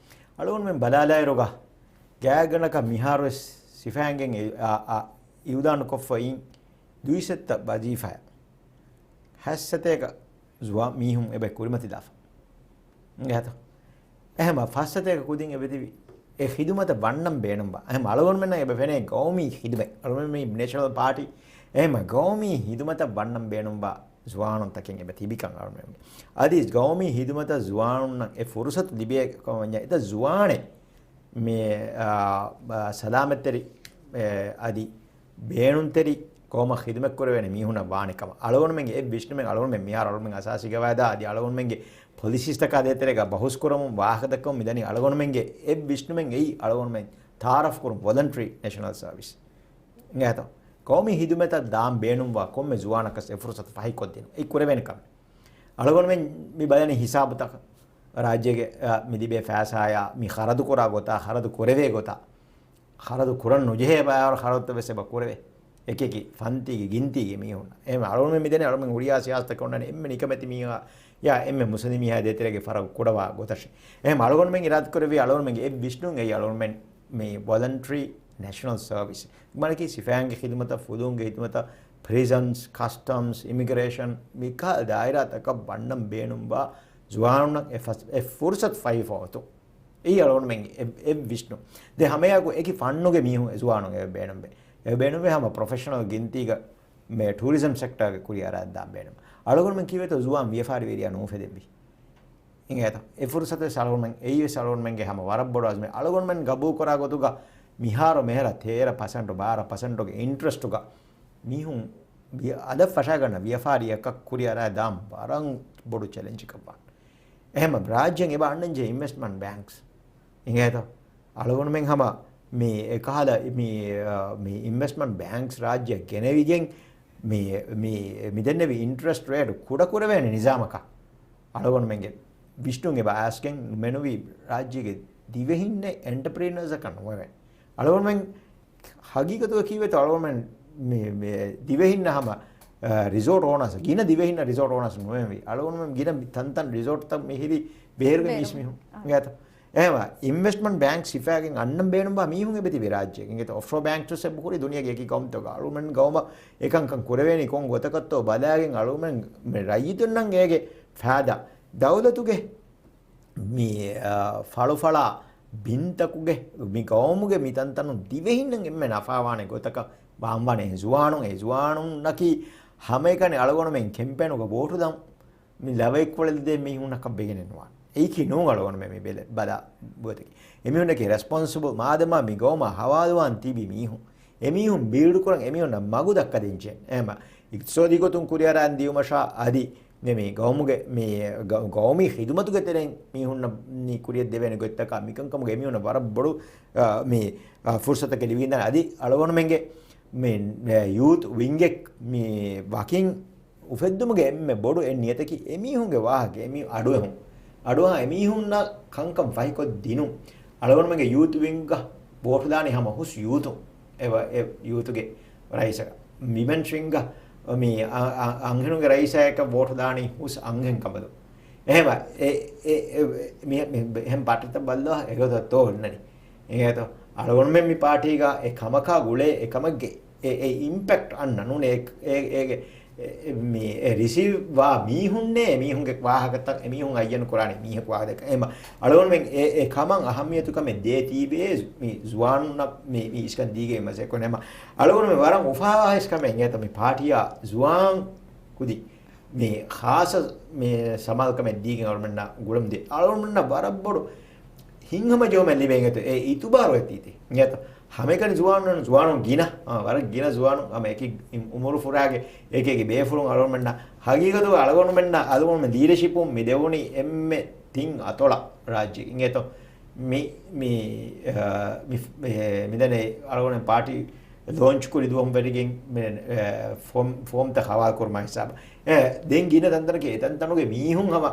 އަޅުގަނޑުމެން ބަލާލާއިރުގަ ގާތްގަނޑަކަށް މިހާރުވެސް ސިފައިންގެ އި-، އާ، އާ، އިއުލާނުކޮށްފައި އިން ދުއިސައްތަ ވަޒީފާއަށް ހަތްސަތޭކަ ޒުވާ މީހުން އެބަ ކުރިމަތިލާފަ. އިނގޭތޯ؟ އެހެމަ ފަސްސަތޭކަ ކުދިން އެބަތިބި އެ ހިދުމަތަށް ވަންނަން ބޭނުންވާ. އެހެމަ އަޅުގަނޑުމެންނަށް އެބަ ފެނޭ ގައުމީ ހިދުމަތް. އަޅުގަނޑުމެން މީ ނޭޝަނަލް ޕާޓީ. އެހެމަ ގައުމީ ހިދުމަތަށް ވަންނަން ބޭނުންވާ ޒުވާނުންތަކެއް އެބަ ތިބިކަން އަޅުގަނޑުމެން. އަދި ގައުމީ ހިދުމަތަށް ޒުވާނުންނަށް އެ ފުރުސަތު ލިބޭ ކަމަށް ވަންޏާ އެތައް ޒުވާނެއް މި، އާ، އާ، ސަލާމަތްތެރި، އެ، އަދި ބޭނުންތެރި ގައުމަށް ޚިދުމަތް ކުރެވޭނެ މީހުންނަށް ވާނެ ކަމަށް. އަޅުގަނޑުމެންގެ އެއް ވިސްނުމެއް އަޅުގަނޑުމެން މިހާރު އަޅުގަނޑުމެން އަސާސީ ގަވާއިދާ އަދި އަޅުގަނޑުމެންގެ ޕޮލިސީސްތަކާ ދޭތެރޭގަ ބަހުސް ކުރަމުން ވާހަކަ ދައްކަމުން މިދަނީ އަޅުގަނޑުމެންގެ އެއް ވިސްނުމެއް އެއީ އަޅުގަނޑުމެން ތައާރަފް ކުރުން ވޮލަންޓަރީ ނޭޝަނަލް ސަރވިސް. އިނގޭތޯ؟ ގައުމީ ހިދުމަތަށް ދާން ބޭނުންވާ ކޮންމެ ޒުވާނަކަސް އެ ފުރުސަތު ފަހިކޮށްދިނުން. އެއީ ކުރެވޭނެ ކަމެއް. އަޅުގަނޑުމެން މި ބަލަނީ ހިސާބުތަކަށް ރާއްޖޭގެ، އަ، މި ލިބޭ ފައިސާޔާ މި ޚަރަދުކުރާ ގޮތާ، ޚަރަދު ކުރެވޭ ގޮތާ، ޚަރަދު ކުރަން ނުޖެހޭ ބައިވަރު ޚަރަދުތައް ވެސް އެބަ ކުރެވޭ. އެކި އެކި ފަންތީގެ ގިންތީގެ މީހުންނަށް. އެހެން އަޅުގަނޑުމެން މިދަނީ އަޅުގަނޑުމެން ހުރިހާ ސިޔާސަތަކަށް އޮންނާނެ އެންމެ ނިކަމެތި މީހާ، އެއާ އެންމެ މުސަނދި މީހާ ދޭތެރޭގެ ފަރަގު ކުޑަވާ ގޮތަށެ. އެހެން އަޅުގަނޑުމެން އިރާދަކުރެއްވި އަޅުގަނޑުމެންގެ އެއް ވިސްނުން އެއީ އަޅުގަނޑުމެން މި ވޮލަންޓަރީ ނޭޝަނަލް ސަރވިސް. މާނައަކީ ސިފައިންގެ ޚިދުމަތަށް، ފުލުހުންގެ ޚިދުމަތަށް، ޕްރިޒަންސް، ކަސްޓަމްސް، އިމިގްރޭޝަން މިކަހަލަ ދާއިރާތަކަށް ވަންނަން ބޭނުންވާ ޒުވާނުންނަށް އެ ފަސް-، އެ ފުރުސަތު ފަހި ފަހުތު. އެއީ އަޅުގަނޑުމެން އެ-، އެއް ވިސްނުން. ދެ ހަމައެއާއެކު އެކި ފަންނުގެ މީހުން އެ ޒުވާނުން އެ ބޭނުންވޭ. އެ ބޭނުންވޭ ހަމަ ޕްރޮފެޝަނަލް ގިންތީގަ މޭ ޓޫރިޒަމް ސެކްޓާގެ ކުރިއަރާ ދާން ބޭނުން. އަޅުގަނޑުމެން ކީއްވެތޯ ޒުވާން ވިޔަފާރިވެރިޔާ ނޫފެދެއްވީ. އިނގޭތަ؟ އެ ފުރުސަތު ވެސް އަޅުގަނޑުމެން، އެއީ ވެސް އަޅުގަނޑުމެންގެ ހަމަ ވަރަށް ބޮޑު އަޒުމެއް. އަޅުގަނޑުމެން ގަބޫލުކުރާ ގޮތުގަ މިހާރު މޭރަ ތޭރަ ޕަސެންޓު، ބާރަ ޕަސެންޓުގެ އިންޓްރެސްޓުގަ މީހުން ވިޔަ-، އަދަށް ފަށާގަންނަ ވިޔަފާރިއަކަށް ކުރިއަރާ ދާން ވަރަށް ބޮޑު ޗެލެންޖެކަށް ވާނެ. އެހެމަ ރާއްޖޭން އެބަ އަންނަންޖެހޭ އިންވެސްޓްމަންޓް ބޭންކްސް. އިނގޭތަ؟ އަޅުގަނޑުމެން ހަމަ މި އެކަހަލަ މި، އަ، މި އިންވެސްޓްމަންޓް ބޭންކްސް ރާއްޖެއަށް ގެނެވިގެން މި، މި، މި ދެންނެވި އިންޓްރެސްޓް ރޭޓު ކުޑަކުރެވޭނެ ނިޒާމަކަށް އަޅުގަނޑުމެންގެ ވިސްނުން އެބަ އައިސްގެން ނުމެނުވީ ރާއްޖޭގެ ދިވެހިންނެއް އެންޓަޕްރީނަރސްއަކަށް ނުވެވޭނެ. އަޅުގަނޑުމެން ހަގީގަތުގަ ކީއްވެތޯ އަޅުގަނޑުމެން މި، މި ދިވެހިންނަށް ހަމަ، އަ، ރިސޯޓް އޯނާސް، ގިނަ ދިވެހިންނަށް ރިސޯޓް އޯނާސް ނުވެވޭ. އަޅުގަނޑުމެން ގިނަ ތަންތަން ރިސޯޓްތައް މިހިރީ ބޭރުގެ ބޭރު. މީސްމީހުން. އާ. އިނގޭތަ؟ އެހެމަ އިންވެސްޓްމަންޓް ބޭންކް ސިފައިގެން އަންނަން ބޭނުންވާ މީހުން އެބަތިބި ރާއްޖޭގެ. އިނގޭތަ؟ އޮފްޝޯ ބޭންކްސް ވެސް އެބަހުރި ދުނިޔޭގެ އެކި ގައުމުތަކުގަ. އަޅުގަނޑުމެން ގައުމަށް އެކަންކަން ކުރެވޭނީ ކޮން ގޮތަކަށްތޯ ބަލާގެން އަޅުގަނޑުމެން މި ރައްޔިތުންނަށް އޭގެ ފައިދާ. ދައުލަތުގެ މި، އާ، ފަޅުފަޅާ ބިންތަކުގެ މި ގައުމުގެ މި ތަންތަނުން ދިވެހިންނަށް އެންމެ ނަފާވާނެ ގޮތަކަށް ވާންވާނެ އެ ޒުވާނުން، އެ ޒުވާނުންނަކީ ހަމައެކަނި އަޅުގަނޑުމެން ކެމްޕޭނުގަ ވޯޓު ދަން މި ލަވައެއްކޮޅެއް ދޭ މީހުންނަކަށް ވެގެނެއް ނުވާނެ. އެއީކީ ނޫން އަޅުގަނޑުމެން މި ބެލެ-، ބަލާ ގޮތަކީ. އެމީހުންނަކީ ރެސްޕޮންސިބަލް މާދަމާ މި ގައުމަށް ހަވާލުވާން ތިބި މީހުން. އެމީހުން ބިލްޑް ކުރަން އެމީހުންނަށް މަގު ދައްކަދޭން ޖެހޭނެ. އެހެމަ އިޤްތިޞާދީ ގޮތުން ކުރިއަރާން ދިޔުމަށާ އަދި މި، މި ގައުމުގެ މި ގަ-، ގައުމީ ޚިދުމަތުގެ ތެރެއިން މީހުންނަށް މި ކުރިއަށް ދެވޭނެ ގޮތްތަކާ މިކަންކަމުގެ އެމީހުންނަށް ވަރަށް ބޮޑު، އާ، މި، އާ، ފުރުސަތަކެއް ލިބިގެންދާނެ. އަދި އަޅުގަނޑުމެންގެ މި، އާ، ޔޫތު ވިންގެއް މި ވަކިން އުފެއްދުމުގެ އެންމެ ބޮޑު އެއް ނިޔަތަކީ އެމީހުންގެ ވާހަކަ، އެމީ އަޑުއެހުން. އަޑުއަހާ އެމީހުންނަށް ކަންކަން ފަހިކޮށްދިނުން. އަޅުގަނޑުމެންގެ ޔޫތު ވިންގަށް ވޯޓުދާނީ ހަމަ ހުސް ޔޫތު. އެ ވަ-، އެ ޔޫތުގެ ރައީސަކަށް. ވިމެންސް ވިންގަށް މި އަ-، އަ-، އަންހެނުންގެ ރައީސާއަކަށް ވޯޓުދާނީ ހުސް އަންހެން ކަނބަލު. އެހެމަ އެ، އެ، އެ، މި، މި، އެހެން ޕާޓީތައް ބައްލަވާ އެގޮތަށް ތޯ ހުންނަނީ. އެހެންތޯ؟ އަޅުގަނޑުމެން މި ޕާޓީގަ އެ ކަމަކާ ގުޅޭ އެ ކަމެއްގެ އެ، އެ އިމްޕެކްޓް އަންނަ ނޫނޭ އެ، އެ، އޭގެ އެ، އެ، މި، އެ ރިސީވް ވާ މީހުންނޭ އެ މީހުންގެ ވާހަކަތައް އެ މީހުން އައްޔަން ކުރާނެ މީހަކު ވާހަކަ ދެކެ. އެހެން އަޅުގަނޑުމެން އެ، އެ ކަމަށް އަހައްމިޔަތު ކަމެއް ދޭ ތީބޭ މި ޒުވާނުންނަށް މި، މި އިސްކަން ދީގެ މަސައްކަތް ކުރަން. އެހެން އަޅުގަނޑުމެން ވަރަށް އުފާވާ އިސްކަމެއް އެނގޭތަ މި ޕާޓީއާ ޒުވާން ކުދި މި ޚާއްޞަ މި ސަމާލުކަމެއް ދީގެން އަޅުމެންނަށް ގުޅަމުންދޭ. އަޅުމެންނަށް ވަރަށް ބޮޑު ހިތްހަމަޖެހުމެއް ލިބޭ އިނގޭތޯ. އެ އިތުބާރު އެތީތި އިނގޭތޯ. ހަމައެކަނި ޒުވާނުން، ޒުވާނުން ގިނަ، އާ، ވަރަށް ގިނަ ޒުވާނުން ހަމަ އެކި އި-، އުމުރު ފުރާގެ އެކި އެކި ބޭފުޅުން އަޅުމެންނަށް ހަގީގަތުގަ އަޅުގަނޑުމެންނަށް އަޅުގަނޑުމެން ލީޑަޝިޕުން މި ދެވުނީ އެންމެ ތިން އަތޮޅަށް ރާއްޖޭގެ އިނގޭތޯ. މި، މި، އާ، މި، މި، މިދަނީ އަޅުގަނޑު ޕާޓީ ލޯންޗް ކުރި ދުވަހުން ވެރިގެން މި، އެ، ފޯމް، ފޯމްތައް ހަވާލު ކުރުމާ ހިސާބަށް. އެ، ދެން ގިނަ ތަންތަނަކީ އެ ތަންތަނުގެ މީހުން ހަމަ،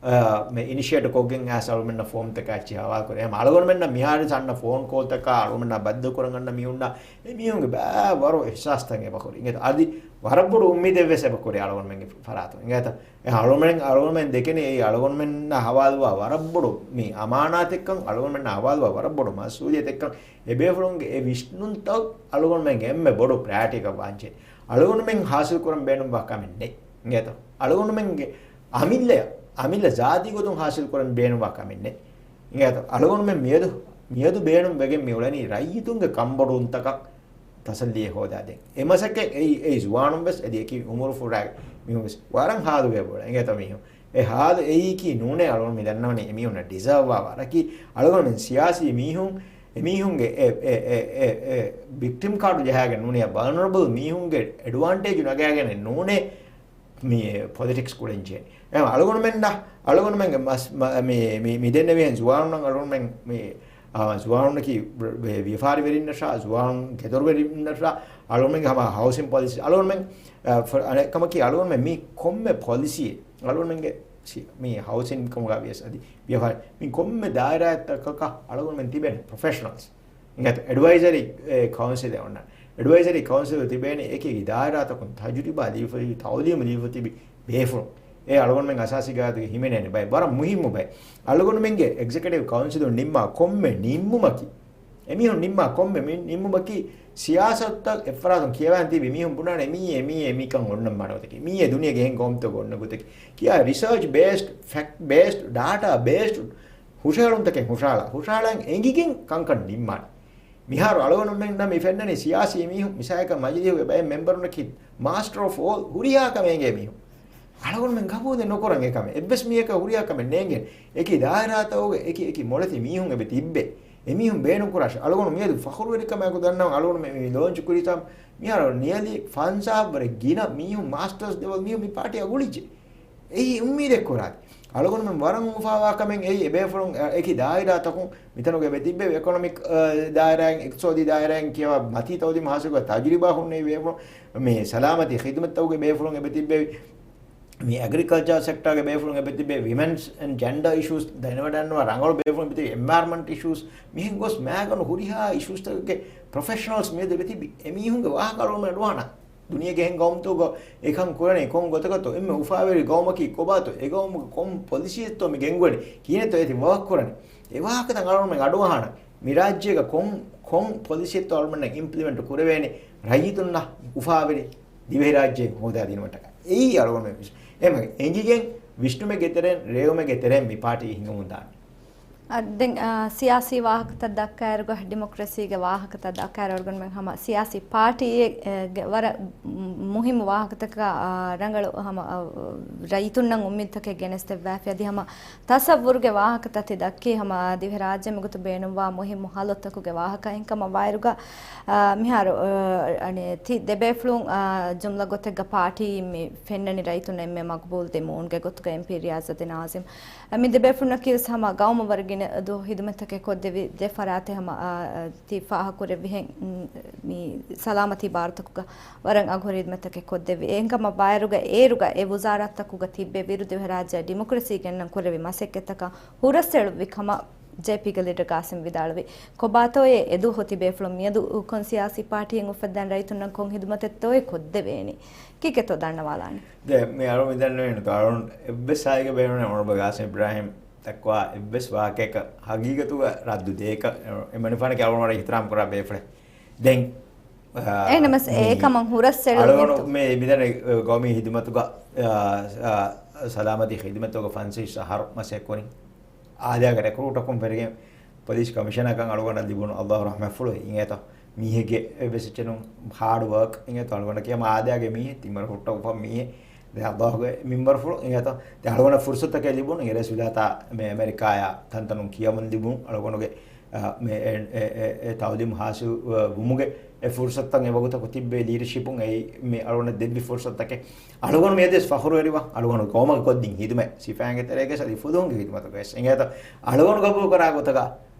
އަ، މި އިނިޝިއޭޓް ކޮށްގެން އައިސް އަޅުމެންނަށް ފޯމްތަކާ އެއްޗެއް ހަވާލު ކުރޭ. އެހެން އަޅުގަނޑުމެންނަށް މިހާރު އަންނަ ފޯން ކޯލްތަކާ އަޅުމެންނާ ބައްދަލު ކުރަން އަންނަ މީހުންނާ އެ މީހުންގެ ބައި ވަރު އިހްސާސްތައް އެބަ ކުރި. އިނގޭތަ؟ އަދި ވަރަށް ބޮޑު އުއްމީދެއް ވެސް އެބަ ކުރޭ އަޅުގަނޑުމެންގެ ފަރާތުން. އިނގޭތަ؟ އެ އަޅުމެން، އަޅުގަނޑުމެން ދެކެނީ އެއީ އަޅުގަނޑުމެންނާ ހަވާލުވާ ވަރަށް ބޮޑު މި އަމާނާތެއްކަން، އަޅުގަނޑުމެންނާ ހަވާލުވާ ވަރަށް ބޮޑު މަސްއޫލިއްޔަތެއްކަން. އެ ބޭފުޅުންގެ އެ ވިސްނުންތައް އަޅުގަނޑުމެންގެ އެންމެ ބޮޑު ޕްރަޔަރިޓީއަކަށް ވާންޖެހޭ. އަޅުގަނޑުމެން ހާސިލް ކުރަން ބޭނުންވާ ކަމެއް ނެތް. އިނގޭތޯ؟ އަޅުގަނޑުމެންގެ އަމިއްލަ، އަމިއްލަ ޒާތީ ގޮތުން ހާސިލް ކުރަން ބޭނުންވާ ކަމެއް ނެތް. އިނގޭތޯ؟ އަޅުގަނޑުމެން މިއަދު، މިއަދު ބޭނުން ވެގެން މި އުޅެނީ ރައްޔިތުންގެ ކަންބޮޑުވުންތަކަށް ތަސައްލީއެއް ހޯދާދޭން. އެ މަސައްކަތް އެއީ، އެއީ ޒުވާނުން ވެސް އަދި އެކި އުމުރު ފުރާގެ މީހުން ވެސް ވަރަށް ހާލުގަ އެބަ އުޅޭ. އިނގޭތޯ މީހުން؟ އެ ހާލު އެއީކީ ނޫނޭ. އަޅުގަނޑު މި ދަންނަވަނީ އެމީހުންނަށް ޑިޒާވް ވާ ވަރަކީ އަޅުގަނޑުމެން ސިޔާސީ މީހުން، އެމީހުންގެ އެ، އެ، އެ، އެ، އެ ވިކްޓިމް ކާޑު ޖަހާގެން ނޫނޭ، ވަލްނަރަބަލް މީހުންގެ އެޑްވާންޓޭޖު ނަގާގެން ނޫނޭ މި ޕޮލިޓިކްސް ކުޅެން ޖެހެނީ. އެ އަޅުގަނޑުމެންނަށް، އަޅުގަނޑުމެންގެ މަސް-، މަ-، މި، މި، މި ދެންނެވިހެން ޒުވާނުންނަށް އަޅުގަނޑުމެން މި، އާ، ޒުވާނުންނަކީ ވި-، ވިޔަފާރިވެރިންނަށާ، ޒުވާނުން ގެދޮރުވެރިންނަށާ، އަޅުގަނޑުމެންގެ ހަމަ ހައުސިން ޕޮލިސީ، އަޅުގަނޑުމެން، އާ، ފަ-، އަނެއް ކަމަކީ އަޅުގަނޑުމެން މި ކޮންމެ ޕޮލިސީއެއް، އަޅުގަނޑުމެންގެ ސި-، މި ހައުސިން ކަމުގަ ވިޔަސް އަދި ވިޔަފާރި، މި ކޮންމެ ދާއިރާތަކަކަށް އަޅުގަނޑުމެން ތިބޭނެ ޕްރޮފެޝަނަލްސް. އިނގޭތޯ އެޑްވައިޒަރީ، އެ، ކައުންސިލެއް އޮންނަ. އެޑްވައިޒަރީ ކައުންސިލް ތިބޭނެ އެކި އެކި ދާއިރާތަކުން ތަޖުރިބާ ލިބިފައި، ތައުލީމު ލިބިފަ ތިބި ބޭފުޅުން. އެ އަޅުގަނޑުމެން އަސާސީ ގާތުގެ ހިމެނޭނެ ބައެއް، ވަރަށް މުހިއްމު ބައެއް. އަޅުގަނޑުމެންގެ އެގްޒެކެޓިވް ކައުންސިލުން ނިންމާ ކޮންމެ ނިންމުމަކީ، އެމީހުން ނިންމާ ކޮންމެ މި-، ނިންމުމަކީ، ސިޔާސަތުތައް އެއްފަރާތުން ކިޔަވާން ތިބި މީހުން ބުނާނެ، މީއޭ، މީއޭ މިކަން އޮންނަ މާނަ ގޮތަކީ، މީއޭ ދުނިޔޭގެ އެހެން ގައުމުތަކުގަ އޮންނަ ގޮތަކީ ކިޔާ، ރިސާޗް ބޭސްޑް، ފެކްޓް ބޭސްޑް، ޑާޓާ ބޭސްޑް ހުށަހެޅުންތަކެއް ހުށަހަޅާ، ހުށަހަޅަން އެނގިގެން ކަންކަން ނިންމާނެ. މިހާރު އަޅުގަނޑުމެންނަށް މި ފެންނަނީ ސިޔާސީ މީހުން، މިސާލަކަށް މަޖިލީހުގެ ބައެއް މެމްބަރުންނަކީ މާސްޓަރ އޮފް އޯލް، ހުރިހާ ކަމެއް އެނގޭ މީހުން. އަޅުގަނޑުމެން ގަބޫލެއް ނުކުރަން އެކަމެއް. އެއްވެސް މީހަކަށް ހުރިހާ ކަމެއް ނޭނގެ. އެކި ދާއިރާތަކުގެ އެކި އެކި މޮޅެތި މީހުން އެބަ ތިއްބޭ. އެމީހުން ބޭނުންކުރާށޭ. އަޅުގަނޑު މިއަދު ފަޚުރުވެރިކަމާއެކު ދަންނަވަން އަޅުގަނޑު މި، މި ލޯންޗް ކުރިތާ މިހާރު ނިއަލީ ފަންސާސް ވަރެއް ގިނަ މީހުން، މާސްޓަރސް ލެވެލް މީހުން މި ޕާޓީއާ ގުޅިއްޖެ. އެއީ އުއްމީދެއް ކުރާތި. އަޅުގަނޑުމެން ވަރަށް އުފާވާ ކަމެއް އެއީ، އެބޭފުޅުން، އެ، އެކި ދާއިރާތަކުން މިތަނުގަ އެބަ ތިއްބެވި، އެކޮނޮމިކް، އަ، ދާއިރާއިން، އިޤްތިޞާދީ ދާއިރާއިން ކިޔަވާ މަތީ ތައުލީމު ހާސިލުކޮށް ތަޖުރިބާ ހުންނެވި ބޭފުޅުން، މި ސަލާމަތީ ޚިދުމަތްތަކުގެ ބޭފުޅުން އެބަ ތިއްބެވި، މި އެގްރިކަލްޗަރ ސެކްޓާގެ ބޭފުޅުން އެބަ ތިއްބެވި، ވިމެންސް އެންޑް ޖެންޑަރ އިޝޫސް ދެނެވަޑައިގަންނަވާ ރަނގަޅު ބޭފުޅުން އެބަ ތިއްބެވި، އެންވަޔަރަންމަންޓް އިޝޫސް، މިހެން ގޮސް މާގަނޑު ހުރިހާ އިޝޫސްތަކުގެ ޕްރޮފެޝަނަލްސް މިއަދު އެބަ ތިއްބެވި. އެމީހުންގެ ވާހަކަ އަޅުގަނޑުމެން އަޑުއަހަނަ. ދުނިޔޭގެ އެހެން ގައުމުތަކުގަ އެކަން ކުރަނީ ކޮން ގޮތަކަށްތޯ؟ އެންމެ އުފާވެރި ގައުމަކީ ކޮބާތޯ؟ އެ ގައުމުގެ ކޮން ޕޮލިސީއެއްތޯ މި ގެންގުޅެނީ؟ ކިހިނެއްތޯ އޭތި ވާކް ކުރަނީ؟ އެ ވާހަކަތައް އަޅުގަނޑުމެން އަޑުއަހާނަ. މި ރާއްޖޭގަ ކޮން، ކޮން ޕޮލިސީއެއްތޯ އަޅުގަނޑުމެންނަށް އިމްޕްލިމެންޓް ކުރެވޭނެ ރައްޔިތުންނަށް އުފާވެރި ދިވެހިރާއްޖެއެއް ހޯދާދިނުމަށްޓަކާ؟ އެއީ އަޅުގަނޑުމެން ވިސް-، އެމަ އެނގިގެން ވިސްނުމެއްގެ ތެރެއިން، ރޭވުމެއްގެ ތެރެއިން މި ޕާޓީ ހިނގަމުން ދާނެ. އަ، ދެން، އަ، ސިޔާސީ ވާހަކަތައް ދައްކާއިރުގަ، ޑިމޮކްރަސީގެ ވާހަކަތައް ދައްކާއިރު އަޅުގަނޑުމެން ހަމަ ސިޔާސީ ޕާޓީއެއް، އެ، ގެ ވަރަށް މު-، މުހިއްމު ވާހަކަތަކަށް، އަ، ރަނގަޅު ހަމަ، އަ، ރައްޔިތުންނަށް އުއްމީދުތަކެއް ގެނެސްދެއްވާފި. އަދި ހަމަ ތަސައްވުރުގެ ވާހަކަތައް ތި ދައްކީ ހަމަ ދިވެހިރާއްޖެ މިގޮތަށް ބޭނުންވާ މުހިއްމު ހަލަތަކުގެ ވާހަކަ. އެހެންކަމަށް ވާއިރުގަ، އަ، މިހާރު، އަ، އަނެ، ތި ދެބޭފުޅުން، އަ، ޖުމްލަ ގޮތެއްގަ ޕާޓީ މި ފެންނަނީ ރައްޔިތުންނަށް އެންމެ މަގުބޫލު ދިމުންގެ ގޮތުގަ އެމްޕީ ރިޔާޒަތް ނާޒިމް. މި ދެބޭފުޅުންނަކީވެސް ހަމަ ގައުމަށް ވަރަށް ގިނަ ދުވަހު ހިދުމަތްތަކެއް ކޮށްދެއްވި ދެ ފަރާތެއް ހަމަ، އާ، ތި ފާހަގަކުރެއްވިހެން، މް، މި ސަލާމަތީ ބާރުތަކުގަ ވަރަށް އަގުހުރި ހިދުމަތްތަކެއް ކޮށްދެއްވި. އެހެންކަމަށް ވާއިރުގަ އޭރުގަ އެ ވުޒާރާތްތަކުގަ ތިއްބެވިއިރު ދިވެހިރާއްޖެއަށް ޑިމޮކްރަސީ ގެންނަން ކުރެއްވި މަސައްކަތްތަކަށް ހުރަސްއެޅުއްވި ކަމަށް ޖޭޕީގެ ލީޑަރ ގާސިމް ވިދާޅުވި. ކޮބާތޯއޭ އެދުވަހު ތިބޭފުޅުން މިއަދު ކޮން ސިޔާސީ ޕާޓީއެއް އުފައްދަން ރައްޔިތުންނަށް ކޮން ހިދުމަތެއްތޯއޭ ކޮށްދެވޭނީ؟ ކީކޭތޯ ދަންނަވާލާނީ؟ ދެ، މި އަޅު މިދަންނަވަނީ އަޅުން އެއްވެސް ސާއެއްގެ ބޭނުމެއް އޮނަރަބަލް ގާސިމް އިބްރާހިމް ދައްކަވާ އެއްވެސް ވާހަކައަކަށް ހަގީގަތުގަ ރައްދު ދޭކަށް އެމަނިފާނަކީ އަޅުގަނޑު ވަރަށް އިޙްތިރާމް ކުރާ ބޭފުޅެއް. ދެން، އާ، އެހެންނަމަސް މި އެކަމަށް ހުރަސް އެޅުމެއް އަޅުގަނޑު ތޯ؟ މި މިދަނީ ގައުމީ ހިދުމަތުގަ، އާ، އާ، ސަލާމަތީ ޚިދުމަތުގަ ފަންސަވީސް އަހަރު މަސައްކަތް ކުރިން. އާދަޔާގެ ރެކްރޫޓަކުން ފެށިގެން ޕޮލިސް ކަމިޝަނަރކަން އަޅުގަނޑަށް ލިބުނު ﷲ ރަޙްމަތްފުޅު އިނގޭތޯ. މީހެއްގެ އެއްވެސް އެއްޗެއް ނޫން ހާޑް ވާކް އިނގޭތޯ. އަޅުގަނޑަކީ ހަމަ އާދަޔާގެ މީހެއް، ތިންވަރު ހުއްޓަ އުފަން މީހެއް. ދެން ﷲގެ މިންވަރުފުޅު އިނގޭތޯ. ދެން އަޅުގަނޑަށް ފުރުސަތުތަކެއް ލިބުނު އިނގިރޭސިވިލާތާ މި އެމެރިކާޔާ ތަންތަނުން ކިޔަވަން ލިބުނު. އަޅުގަނޑުގެ، އަ، މި އެ، އެ، އެ، އެ ތައުލީމު ހާސިލް، އަ، ވުމުގެ އެ ފުރުސަތުތައް އެ ވަގުތަކު ތިއްބެވި ލީޑަޝިޕުން އެއީ މި އަޅުގަނޑަށް ދެއްވި ފުރުސަތުތަކެއް. އަޅުގަނޑު މިއަދުވެސް ފަޚުރުވެރިވާ، އަޅުގަނޑު ގައުމަށް ކޮށްދިން ހިދުމަތް، ސިފައިންގެ ތެރޭގައި ސަދި ފުލުހުންގެ ހިދުމަތުގައި ވެސް އިނގޭތޯ. އަޅުގަނޑު ގަބޫލުކުރާ ގޮތަކަށް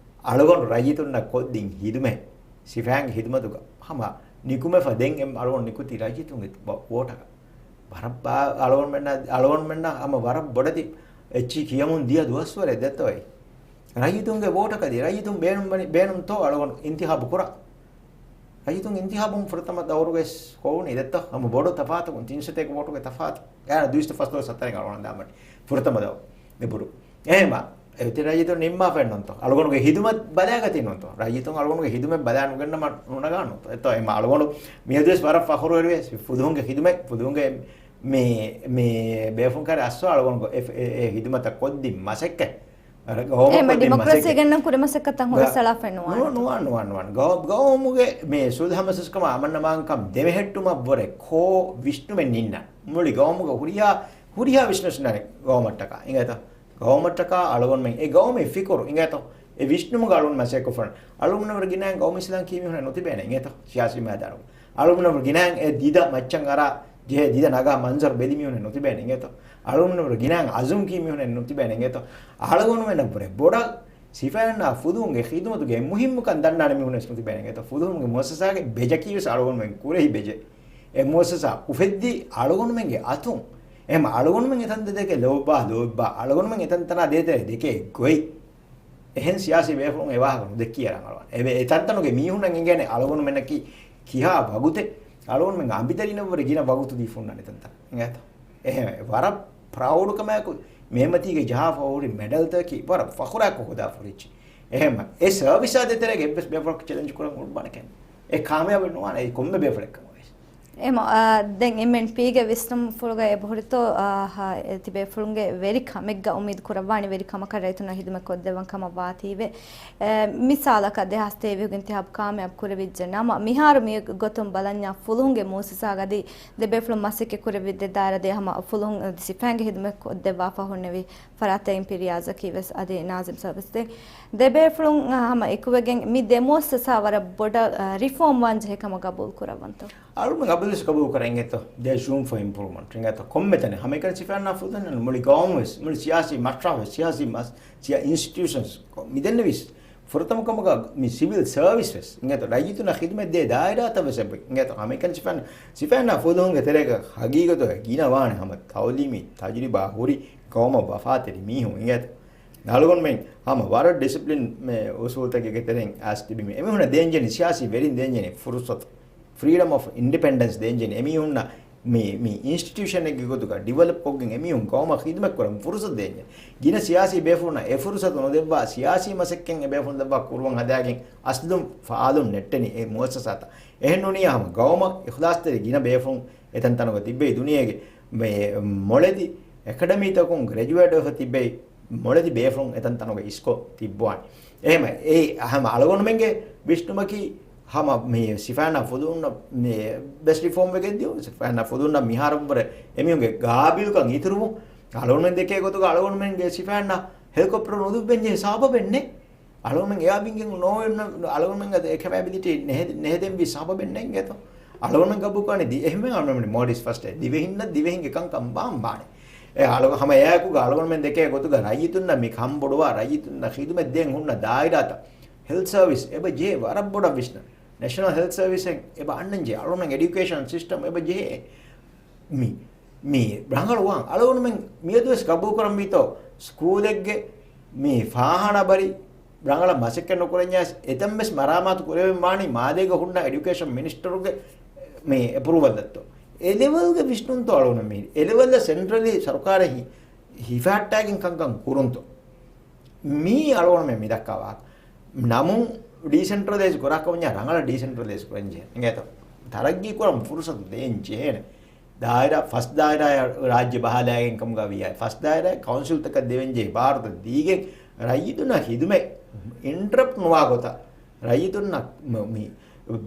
އަޅުގަނޑު ރައްޔިތުންނަށް ކޮށްދިން ހިދުމަތް، ސިފައިންގެ ހިދުމަތުގަ ހަމަ ނިކުމެފަ ދެން އެ އަޅުގަނޑު ނިކުތީ ރައްޔިތުންގެ ވޯޓަކަށް. ވަރަށް ބާ-، އަޅުގަނޑުމެންނަށް، އަޅުގަނޑުމެންނަށް ހަމަ ވަރަށް ބޮޑެތި އެއްޗި ކިޔަމުން ދިޔަ ދުވަސްވަރެއް ދެއްތޯއި. ރައްޔިތުންގެ ވޯޓަކަށް ދިޔަ، ރައްޔިތުން ބޭނުން ވަނީ، ބޭނުންތޯ އަޅުގަނޑު އިންތިހާބު ކުރާ. ރައްޔިތުން އިންތިހާބުން ފުރަތަމަ ދައުރުގައި ކޮވުނީ ދެއްތޯ؟ ހަމަ ބޮޑު ތަފާތަކުން ތިން ސަތޭކަ ވޯޓުގެ ތަފާތު. އޭނަ ދުއިސައްތަ ފަސްދޮޅަސް ހަތަރެއް އަޅުގަނޑު ދާމަނީ ފުރަތަމަ ދައުރު އެބުރު. އެހެމަ އެ ތި ރައްޔިތުން ނިންމާފައެއް ނޫންތޯ؟ އަޅުގަނޑުގެ ހިދުމަތް ބަލައިގަތީ ނޫންތޯ؟ ރައްޔިތުން އަޅުގަނޑުގެ ހިދުމަތް ބަލާނުގަންނަމަ ނުނަގާނޫންތޯ؟ އެތޯ އެމަ އަޅުގަނޑު މިއަދުވެސް ވަރަށް ފަޚުރުވެރިވޭ ފުލުހުންގެ ހިދުމަތް، ފުލުހުންގެ މި، މި ބޭފުން ކަރެ އައްސޯ އަޅުގަނޑު އެ، އެ، އެ ހިދުމަތަށް ކޮށްދިން މަސައްކަތް. އަރަ، ގައުމަށް އެހެމަ ކޮށްދިން ޑިމޮކްރަސީ މަސައްކަތް. ގެންނަން ކުރި މަސައްކަތަށް ހުރަސް ގަ-، އަޅާފައެއް ނުވާނެ. ނު-، ނުވާން، ނުވާން، ނުވާން. ގައު-، ގައުމުގެ މި ސުލްހަ މަސައްކަތް ކަމާ އަމަންނަވާންކަން ދެމެހެއްޓުމަށްވުރެ ކޯ ވިސްނުމެއް ނިންނަން. މުޅި ގައުމުގަ ހުރިހާ، ހުރިހާ ވިސްނަސް ނާނެ ގައުމަށްޓަކާ. އިނގޭތަ؟ ގައުމަށްޓަކާ އަޅުގަނޑުމެން އެ ގައުމީ ފިކުރު އިނގޭތޯ؟ އެ ވިސްނުމުގަ އަޅުން މަސައްކަތް ކޮށްފަން. އަޅުގަނޑުމެން ވަރަށް ގިނައިން ގައުމީ ސިލާން ކީ މީހުނެއް ނުތިބޭނެ އިނގޭތޯ؟ ސިޔާސީ މައިދާނުގަ. އަޅުގަނޑުމެން ވަރަށް ގިނައިން އެ ދިދަ މައްޗަށް އަރާ ޖެހޭ ދިދަ ނަގާ މަންޒަރު ބެލި މީހުނެއް ނުތިބޭނެ އިނގޭތޯ؟ އަޅުގަނޑުމެން ވަރަށް ގިނައިން އަޒުމް ކީ މީހުނެއް ނުތިބޭނެ އިނގޭތޯ؟ އަޅުގަނޑުމެންނަށްވުރެ ބޮޑަށް ސިފައިންނާ ފުލުހުންގެ ޚިދުމަތުގެ މުހިއްމުކަން ދަންނާނެ މީހުނެއް ނުތިބޭނެ އިނގޭތޯ؟ ފުލުހުންގެ މުއައްސަސާގެ ބެޖަކީ ވެސް އަޅުގަނޑުމެން ކުރެހި ބެޖެއް. އެ މުއައްސަސާ އުފެއްދީ އަޅުގަނޑުމެންގެ އަތުން. އެހެމަ އަޅުގަނޑުމެން އެތަންތަނަށް ދެކެ ލޯބިވާ، ލޯބިވާ، އަޅުގަނޑުމެން އެތަންތަނާ ދޭތެރެ ދެކޭ ގޮތް. އެހެން ސިޔާސީ ބޭފުޅުން އެ ވާހަކަ ނުދެއްކީ އަރަން އަޅުވާނެ. އެ އެތަންތަނުގެ މީހުންނަށް އެނގޭނެ އަޅުގަނޑުމެންނަކީ ކިހާ ވަގުތެއް އަޅުގަނޑުމެން އަނބިދަރިނަށްވުރެ ގިނަ ވަގުތު ދީފަ ހުންނާނެ އެތަންތަނަށް. އިނގޭތަ؟ އެހެން ވަރަށް ޕްރައުޑް ކަމާއެކު މޭމަތީގެ ޖަހާފަ ހުރި މެޑަލްތަކަކީ ވަރަށް ފަޚުރާއެކު ހޯދާފަ ހުރި އެއްޗެއް. އެހެން އެ ސަރވިސާ ދޭތެރޭގަ އެއްވެސް ބޭފުޅަކު ޗެލެންޖް ކުރަން އުޅުއްވާނެ ކަމެއް ނުވާނެ. އެ ކާމިޔާބެއް ނުވާނެ. އެ ކޮންމެ ބޭފުޅެއް ކަމަށް ވެސް. އެމަ، އާ، ދެން އެމްއެންޕީގެ ވިސްނުންފުޅުގައި އެބަހުރިތޯ، އާ، ހާ، އެ ތިބޭފުޅުންގެ ވެރި ކަމެއްގަ އުއްމީދު ކުރައްވާނެ، ވެރި ކަމަކަށް ރައްޔިތުންނަށް ހިދުމަތް ކޮށްދެއްވަން ކަމަށް ވާތީވެ. އެ، މިސާލަކަށް ދެހާސް ތޭވީހުގެ އިންތިހާބު ކާމިޔާބު ކުރެވިއްޖެ ނަމަ، މިހާރު މި ގޮތުން ބަލަންޏާ ފުލުހުންގެ މުއައްސަސާގަދީ ދެބޭފުޅުން މަސައްކަތް ކުރެވި ދެ ދާއިރާ ދޭ ހަމަ ފުލުހުން ސިފައިންގެ ހިދުމަތް ކޮށްދެއްވާފަ ހުންނެވި ފަރާތްތައް އިމްޕީރިއާޒަކީ ވެސް އަދި ނާޒިމް ސަރވިސް ދޭ. ދެބޭފުޅުން ހަމަ އެކުވެގެން މި ދެ މުއައްސަސާ ވަރަށް ބޮޑަށް، އަ، ރިފޯމް ވާން ޖެހޭ ކަމަށް ގަބޫލު ކުރައްވަންތޯ؟ އަޅުގަނޑު ގަބޫލުވެސް ގަބޫލު ކުރަން އިނގޭތޯ؟ ދޭ ޝޫމް ފޯ އިމްޕްރޫވްމަންޓް އިނގޭތޯ؟ ކޮންމެ ތަނެއް ހަމައެކަނި ސިފައިންނާ ފުލުހުން މުޅި ގައުމުވެސް، މުޅި ސިޔާސީ މަޝްރަހުވެސް، ސިޔާސީ މަސް، ސިޔާ އިންސްޓިޓިއުޝަންސް މިދެންނެވިސް ފުރަތަމަ ކަމަކަށް މި ސިވިލް ސަރވިސް ވެސް އިނގޭތޯ؟ ރައްޔިތުންނަށް ޚިދުމަތް ދޭ ދާއިރާތައް ވެސް އެބަ އިނގޭތޯ؟ ހަމައެކަނި ސިފައިން، ސިފައިންނާ ފުލުހުންގެ ތެރޭގަ ހަގީގަތުގައި ގިނަ ވާނެ ހަމަ ތައުލީމީ ތަޖުރިބާ ހުރި ގައުމަށް ވަފާތެރި މީހުން އިނގޭތޯ؟ އަޅުގަނޑުމެން ހަމަ ވަރަށް ޑިސިޕްލިން މެ އުސޫލުތަކެއްގެ ތެރެއިން އައިސް ތިބި މި އެމީހުންނަށް ދޭންޖެހެނީ ސިޔާސީ ވެރިން ދޭންޖެހެނީ ފުރުސަތު. ފްރީޑަމް އޮފް އިންޑިޕެންޑެންސް ދޭންޖެހެނީ އެމީހުންނަށް މި، މި އިންސްޓިޓިއުޝަނެއްގެ ގޮތުގަ ޑިވެލޮޕް ކޮށްގެން އެމީހުން ގައުމަށް ޚިދުމަތް ކުރަން ފުރުސަތު ދޭންޖެހެނީ. ގިނަ ސިޔާސީ ބޭފުޅުންނަށް އެ ފުރުސަތު ނުދެއްވާ ސިޔާސީ މަސައްކަތް އެ ބޭފުޅުން ދެއްވާ ކުރުވަން ހަދާގެން އަސްލުން ފާލުން ނެއްޓެނީ އެ މުއައްސަސާތައް. އެހެން ނޫނީ ހަމަ ގައުމަށް އިޚްލާޞްތެރި ގިނަ ބޭފުޅުން އެތަންތަނުގަ ތިއްބެވި ދުނިޔޭގެ މެ-، މޮޅެތި އެކަޑަމީތަކުން ގްރެޖުއޭޓްވެފަ ތިއްބެވި މޮޅެތި ބޭފުޅުން އެތަންތަނުގަ އިސްކޮށް ތިއްބުވާނެ. އެހެމަ އެ ހަމަ އަޅުގަނޑުމެންގެ ވިސްނުމަކީ ހަމަ މި ސިފައިންނާ ފުލުހުންނަށް މި ވެސް ރިފޯމް ވެގެން ދިޔުން، ސިފައިންނާ ފުލުހުންނަށް މިހާރަށްވުރެ އެމީހުންގެ ގާބިލުކަން އިތުރުވުން، އަޅުގަނޑުމެން ދެކޭ ގޮތުގަ އަޅުގަނޑުމެންގެ ސިފައިންނަށް ހެލިކޮޕްޓަރު ނުދުއްވެންޖެހޭ ސަބަބެއް ނެތް. އަޅުގަނޑުމެން އެއާ ވިންގެއް ނޯ-، އަޅުގަނޑުމެން އަދި އެ ކެޕަބިލިޓީ ނެހެ-، ނެހެދެންވީ ސަބަބެއް ނެތް އިނގޭތޯ. އަޅުގަނޑުމެން ގަބޫލުކުރާނީ ދި-، އެހެންވެ އަޅުގަނޑުމެން މޯލްޑިވްސް ފަސްޓޭ ދިވެހިންނަށް ދިވެހިންގެ ކަންކަން ބާން ބާނެ. އެ އަޅު-، ހަމަ އެއާއެކުގަ އަޅުގަނޑުމެން ދެކޭ ގޮތުގަ ރައްޔިތުންނަށް މި ކަންބޮޑުވާ ރައްޔިތުންނަށް ޚިދުމަތް ދޭން ހުންނަ ދާއިރާތައް ހެލްތް ސަރވިސް އެބަ ޖެހޭ ވަރަށް ބޮޑަށް ވިސްނަން. ނެޝަނަލް ހެލްތް ސަރވިސްއެއް އެބަ އަންނަން ޖެހޭ. އަޅުގަނޑުމެން އެޑިއުކޭޝަން ސިސްޓަމް އެބަ ޖެހޭ. މި، މި ރަނގަޅު ވާން. އަޅުގަނޑުމެން މިއަދުވެސް ގަބޫލުކުރަންވީތޯ، ސްކޫލެއްގެ މި ފާހާނާ ބަރި ރަނގަޅަށް މަސައްކަތް ނުކުރަންޏާ އެތަން ވެސް މަރާމާތު ކުރެވެން ވާނީ މާލޭގަ ހުންނަ އެޑިއުކޭޝަން މިނިސްޓަރުގެ މި އެޕްރޫވަލް ދައްތޯ. އެލެވެލްގެ ވިސްނުންތޯ އަޅުގަނޑު މީ. އެލެވެލް ސެންޓްރަލީ ސަރުކާރެއް ހި-، ހިފަހައްޓާގެން ކަންކަން ކުރުންތޯ. މީ އަޅުގަނޑުމެން މި ދައްކާ ވާހަކަ. ނަމުން ޑީސެންޓްރަލައިޒް ކުރާ ކަމަށް ރަނގަޅަށް ޑީސެންޓްރަލައިޒް ކުރަން ޖެހޭ. އިނގޭތޯ؟ ތަރައްގީ ކުރަން ފުރުސަތު ދޭން ޖެހޭނެ. ދާއިރާ، ފަސް ދާއިރާ ރާއްޖެ ބަހާލައިގެން ކަމުގަ ވިޔާ، ފަސް ދާއިރާ ކައުންސިލްތަކަށް ދެވެން ޖެހި ބާރުތައް ދީގެން ރައްޔިތުންނަށް ހިދުމަތް އިންޓަރަޕްޓް ނުވާ ގޮތަށް ރައްޔިތުންނަށް މ-، މި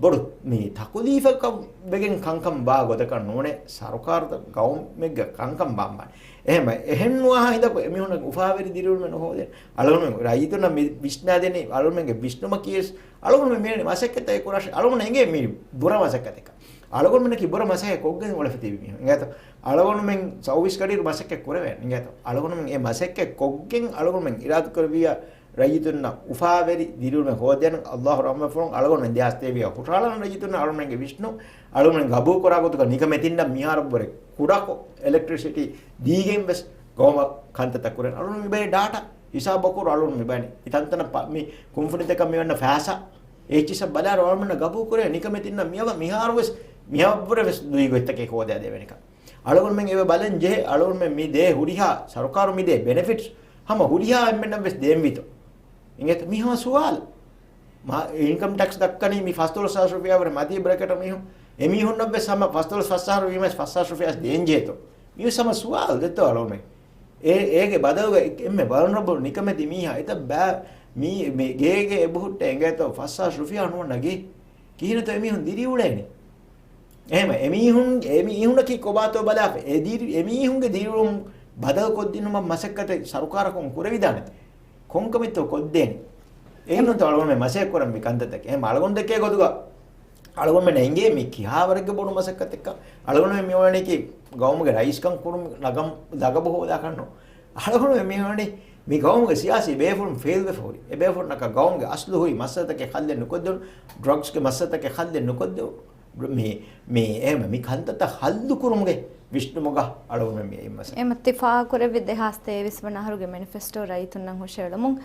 ބޮޑު މި ތަކުލީފަކަށް ވެގެން ކަންކަން ވާ ގޮތަކަށް ނޫނޭ، ސަރުކާރުތައް ގައުމެއްގެ ކަންކަން ބާއްވާނެ. އެހެން، އެހެން ނުވާހާ ހިނދަކު އެމީހުންނަށް އުފާވެރި ދިރިއުޅުމެއް ނުހޯދޭ. އަޅުގަނޑު ރައްޔިތުންނަށް މި ވިސްނާދޭނީ، އަޅުގަނޑުމެންގެ ވިސްނުމަކީ ވެސް އަޅުގަނޑުމެން މިވެނި މަސައްކަތެއް ކުރާށޭ. އަޅުގަނޑު އެނގޭ މި ބުރަ މަސައްކަތަކަށް. އަޅުގަނޑުމެންނަކީ ބުރަ މަސައްކަތް ކޮށްގެން އުޅެފަ ތިބި މީހުން. އިނގޭތޯ؟ އަޅުގަނޑުމެން ސައުވީސް ގަޑިއިރު މަސައްކަތް ކުރެވޭނެ. އިނގޭތޯ؟ އަޅުގަނޑުމެން އެ މަސައްކަތް ކޮށްގެން އަޅުގަނޑުމެން އިރާދަކުރެއްވިއްޔާ ރައްޔިތުންނަށް އުފާވެރި ދިރިއުޅުމެއް ހޯދޭނަން. އައްލާހު ރަޙްމަތްފުޅުން އަޅުގަނޑުމެން ދެހާސް ތޭވީހަށް ހުށަހަޅާނަން ރައްޔިތުންނަށް އަޅުގަނޑުމެންގެ ވިސްނުން، އަޅުގަނޑުމެން ގަބޫލުކުރާ ގޮތުގަ ނިކަމެތިންނަށް މިހާރު ވުރެ ކުޑަކޮށް އެލެކްޓްރިސިޓީ ދީގެން ވެސް ގައުމަށް ކަންތައްތައް ކުރޭނެ. އަޅުގަނޑު މިބައި ޑާޓާ ހިސާބު ކުރު އަޅުގަނޑު މިބައިނީ. މި ތަންތަނަށް ޕަ-، މި ކުންފުނިތަކަށް މި ވަންނަ ފައިސާ އެއްޗިއްސަށް ބަލާއިރު އަޅުގަނޑުމެންނަށް ގަބޫލު ކުރޭ ނިކަމެތިންނަށް މިއަވަ-، މިހާރު ވެސް މިއަވަށްވުރެ ވެސް ލުއި ގޮތްތަކެއް ހޯދާދެވޭނެކަން. އަޅުގަނޑުމެން އެވެ ބަލަން ޖެހޭ، އަޅުގަނޑުމެން މި ދޭ ހުރިހާ ސަރުކާރު މި ދޭ ބެނެފިޓްސް ހަމަ ހުރިހާ އެންމެންނަށް ވެސް ދޭންވީތޯ. އިނގޭތޯ؟ މީ ހަމަ ސުވާލު. މާ އިންކަމް ޓެކްސް ދައްކަނީ މި ފަސްދޮޅަސް ހާސް ރުފިޔާ ވުރެ މަތީ ބްރެކެޓަށް މީހުން. އެމީހުންނަށް ވެސް ހަމަ ފަސްދޮޅަސް ފަސް ހާސް ރުފިޔާ ވެސް ފަސް ހާސް ރުފިޔާ ވެސް ދޭން ޖެހޭތޯ. މި ވެސް ހަމަ ސުވާލު ދެއްތޯ އަޅުގަނޑުމެން. އޭ، އޭގެ ބަދަލުގަ އެ-، އެންމެ ވަލްނަރަބަލް ނިކަމެތި މީހާ އެތައް ބައި-، މީ-، މި ގޭގެ އެބަހުއްޓޭ އިނގޭތޯ ފަސް ހާސް ރުފިޔާ ނުވަންނަ ގެ. ކިހިނެއްތޯ އެމީހުން ދިރިއުޅޭނެ؟ އެހެމަ އެމީހުން، އެމީހުނަކީ ކޮބާތޯ ބަލާފަ، އެ ދިރި-، އެމީހުންގެ ދިރިއުޅުން ބަދަލުކޮށްދިނުމަށް މަސައްކަތެއް ސަރުކާރަކުން ކުރެވިދާނެތަ؟ ކޮންކަމެއްތޯ ކޮށްދޭނެ؟ އެހެންނޫންތޯ އަޅުގަނޑުމެން މަސައްކަތް ކުރަން މި ކަންތައްތަކެއް. އެހެމަ އަޅުގަނޑު ދެކޭ ގޮތުގަ އަޅުގަނޑުމެން އެނގޭ މި ކިހާވަރެއްގެ ބޮޑު މަސައްކަތެއްކަން. އަޅުގަނޑުމެން މިއުޅެނީކީ ގައުމުގެ ރައީސްކަން ކުރުމުގެ ލަގަމް-، ލަގަބު ހޯދާކަށްނު. އަޅުގަނޑުމެން މިއުޅެނީ މި ގައުމުގެ ސިޔާސީ ބޭފުޅުން ފެއިލްވެފަ ހުރި. އެ ބޭފުޅުންނަކަށް ގައުމުގެ އަސްލު ހުރި މައްސަލަތަކެއް ހައްލެއް ނުކޮށްދެވުނު، ޑްރަގްސްގެ މައްސަލަތަކެއް ހައްލެއް ނުކޮށްދެވުނު، މި، މި، އެހެމަ މި ކަންތައްތައް ހައްލު ކުރުމުގެ ވިސްނުމުގަ އަޅުގަނޑުމެން މި އެއް މަސައްކަތް. އެމަ ތި ފާހަގަކުރެއްވި ދެހާސް ތޭވީސް ވަނަ އަހަރުގެ މެނިފެސްޓޯ ރައްޔިތުންނަށް ހުށައެޅުމުން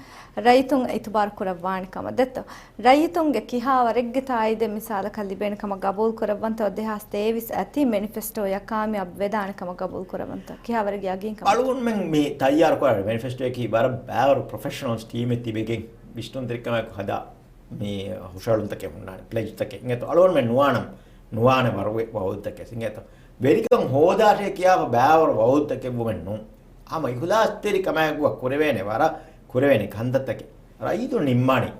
ރައްޔިތުން އިތުބާރު ކުރައްވާނެ ކަމަށް ދެއްތޯ؟ ރައްޔިތުންގެ ކިހާވަރެއްގެ ތާއީދެއް މިސާލަކަށް ލިބޭނެ ކަމަށް ގަބޫލު ކުރައްވަންތޯ؟ ދެހާސް ތޭވީސް އަތި މެނިފެސްޓޯއަށް ކާމިޔާބު ވެދާނެ ކަމަށް ގަބޫލު ކުރައްވަންތޯ؟ ކިހާވަރެއްގެ ޔަގީން ކަމަށް؟ އަޅުގަނޑުމެން މި ތައްޔާރު ކުރާ މެނިފެސްޓޯއަކީ ވަރަށް ބާވަރު ޕްރޮފެޝަނަލްސް ޓީމެއް ތިބެގެން ވިސްނުންތެރިކަމާއެކު ހަދާ މި ހުށަހެޅުންތަކެއް ހުންނާނެ، ޕްލެޖްތަކެއް. އިނގޭތޯ އަޅުގަނޑުމެން ނުވާނަމް، ނުވާނެ ވަރުގެ ވައުދުތަކެއް. އިނގޭތޯ ވެރިކަން ހޯދާށޭ ކިޔާފަ ބާވަރު ވައުދުތަކެއް ވުމެއް ނޫން. ހަމަ އިޚުލާސްތެރި ކަމާއެކު ކުރެވޭނެ ވަރަށް ކުރެވޭނެ ކަންތައްތަކެއް ރައްޔިތުން ނިންމާނީ.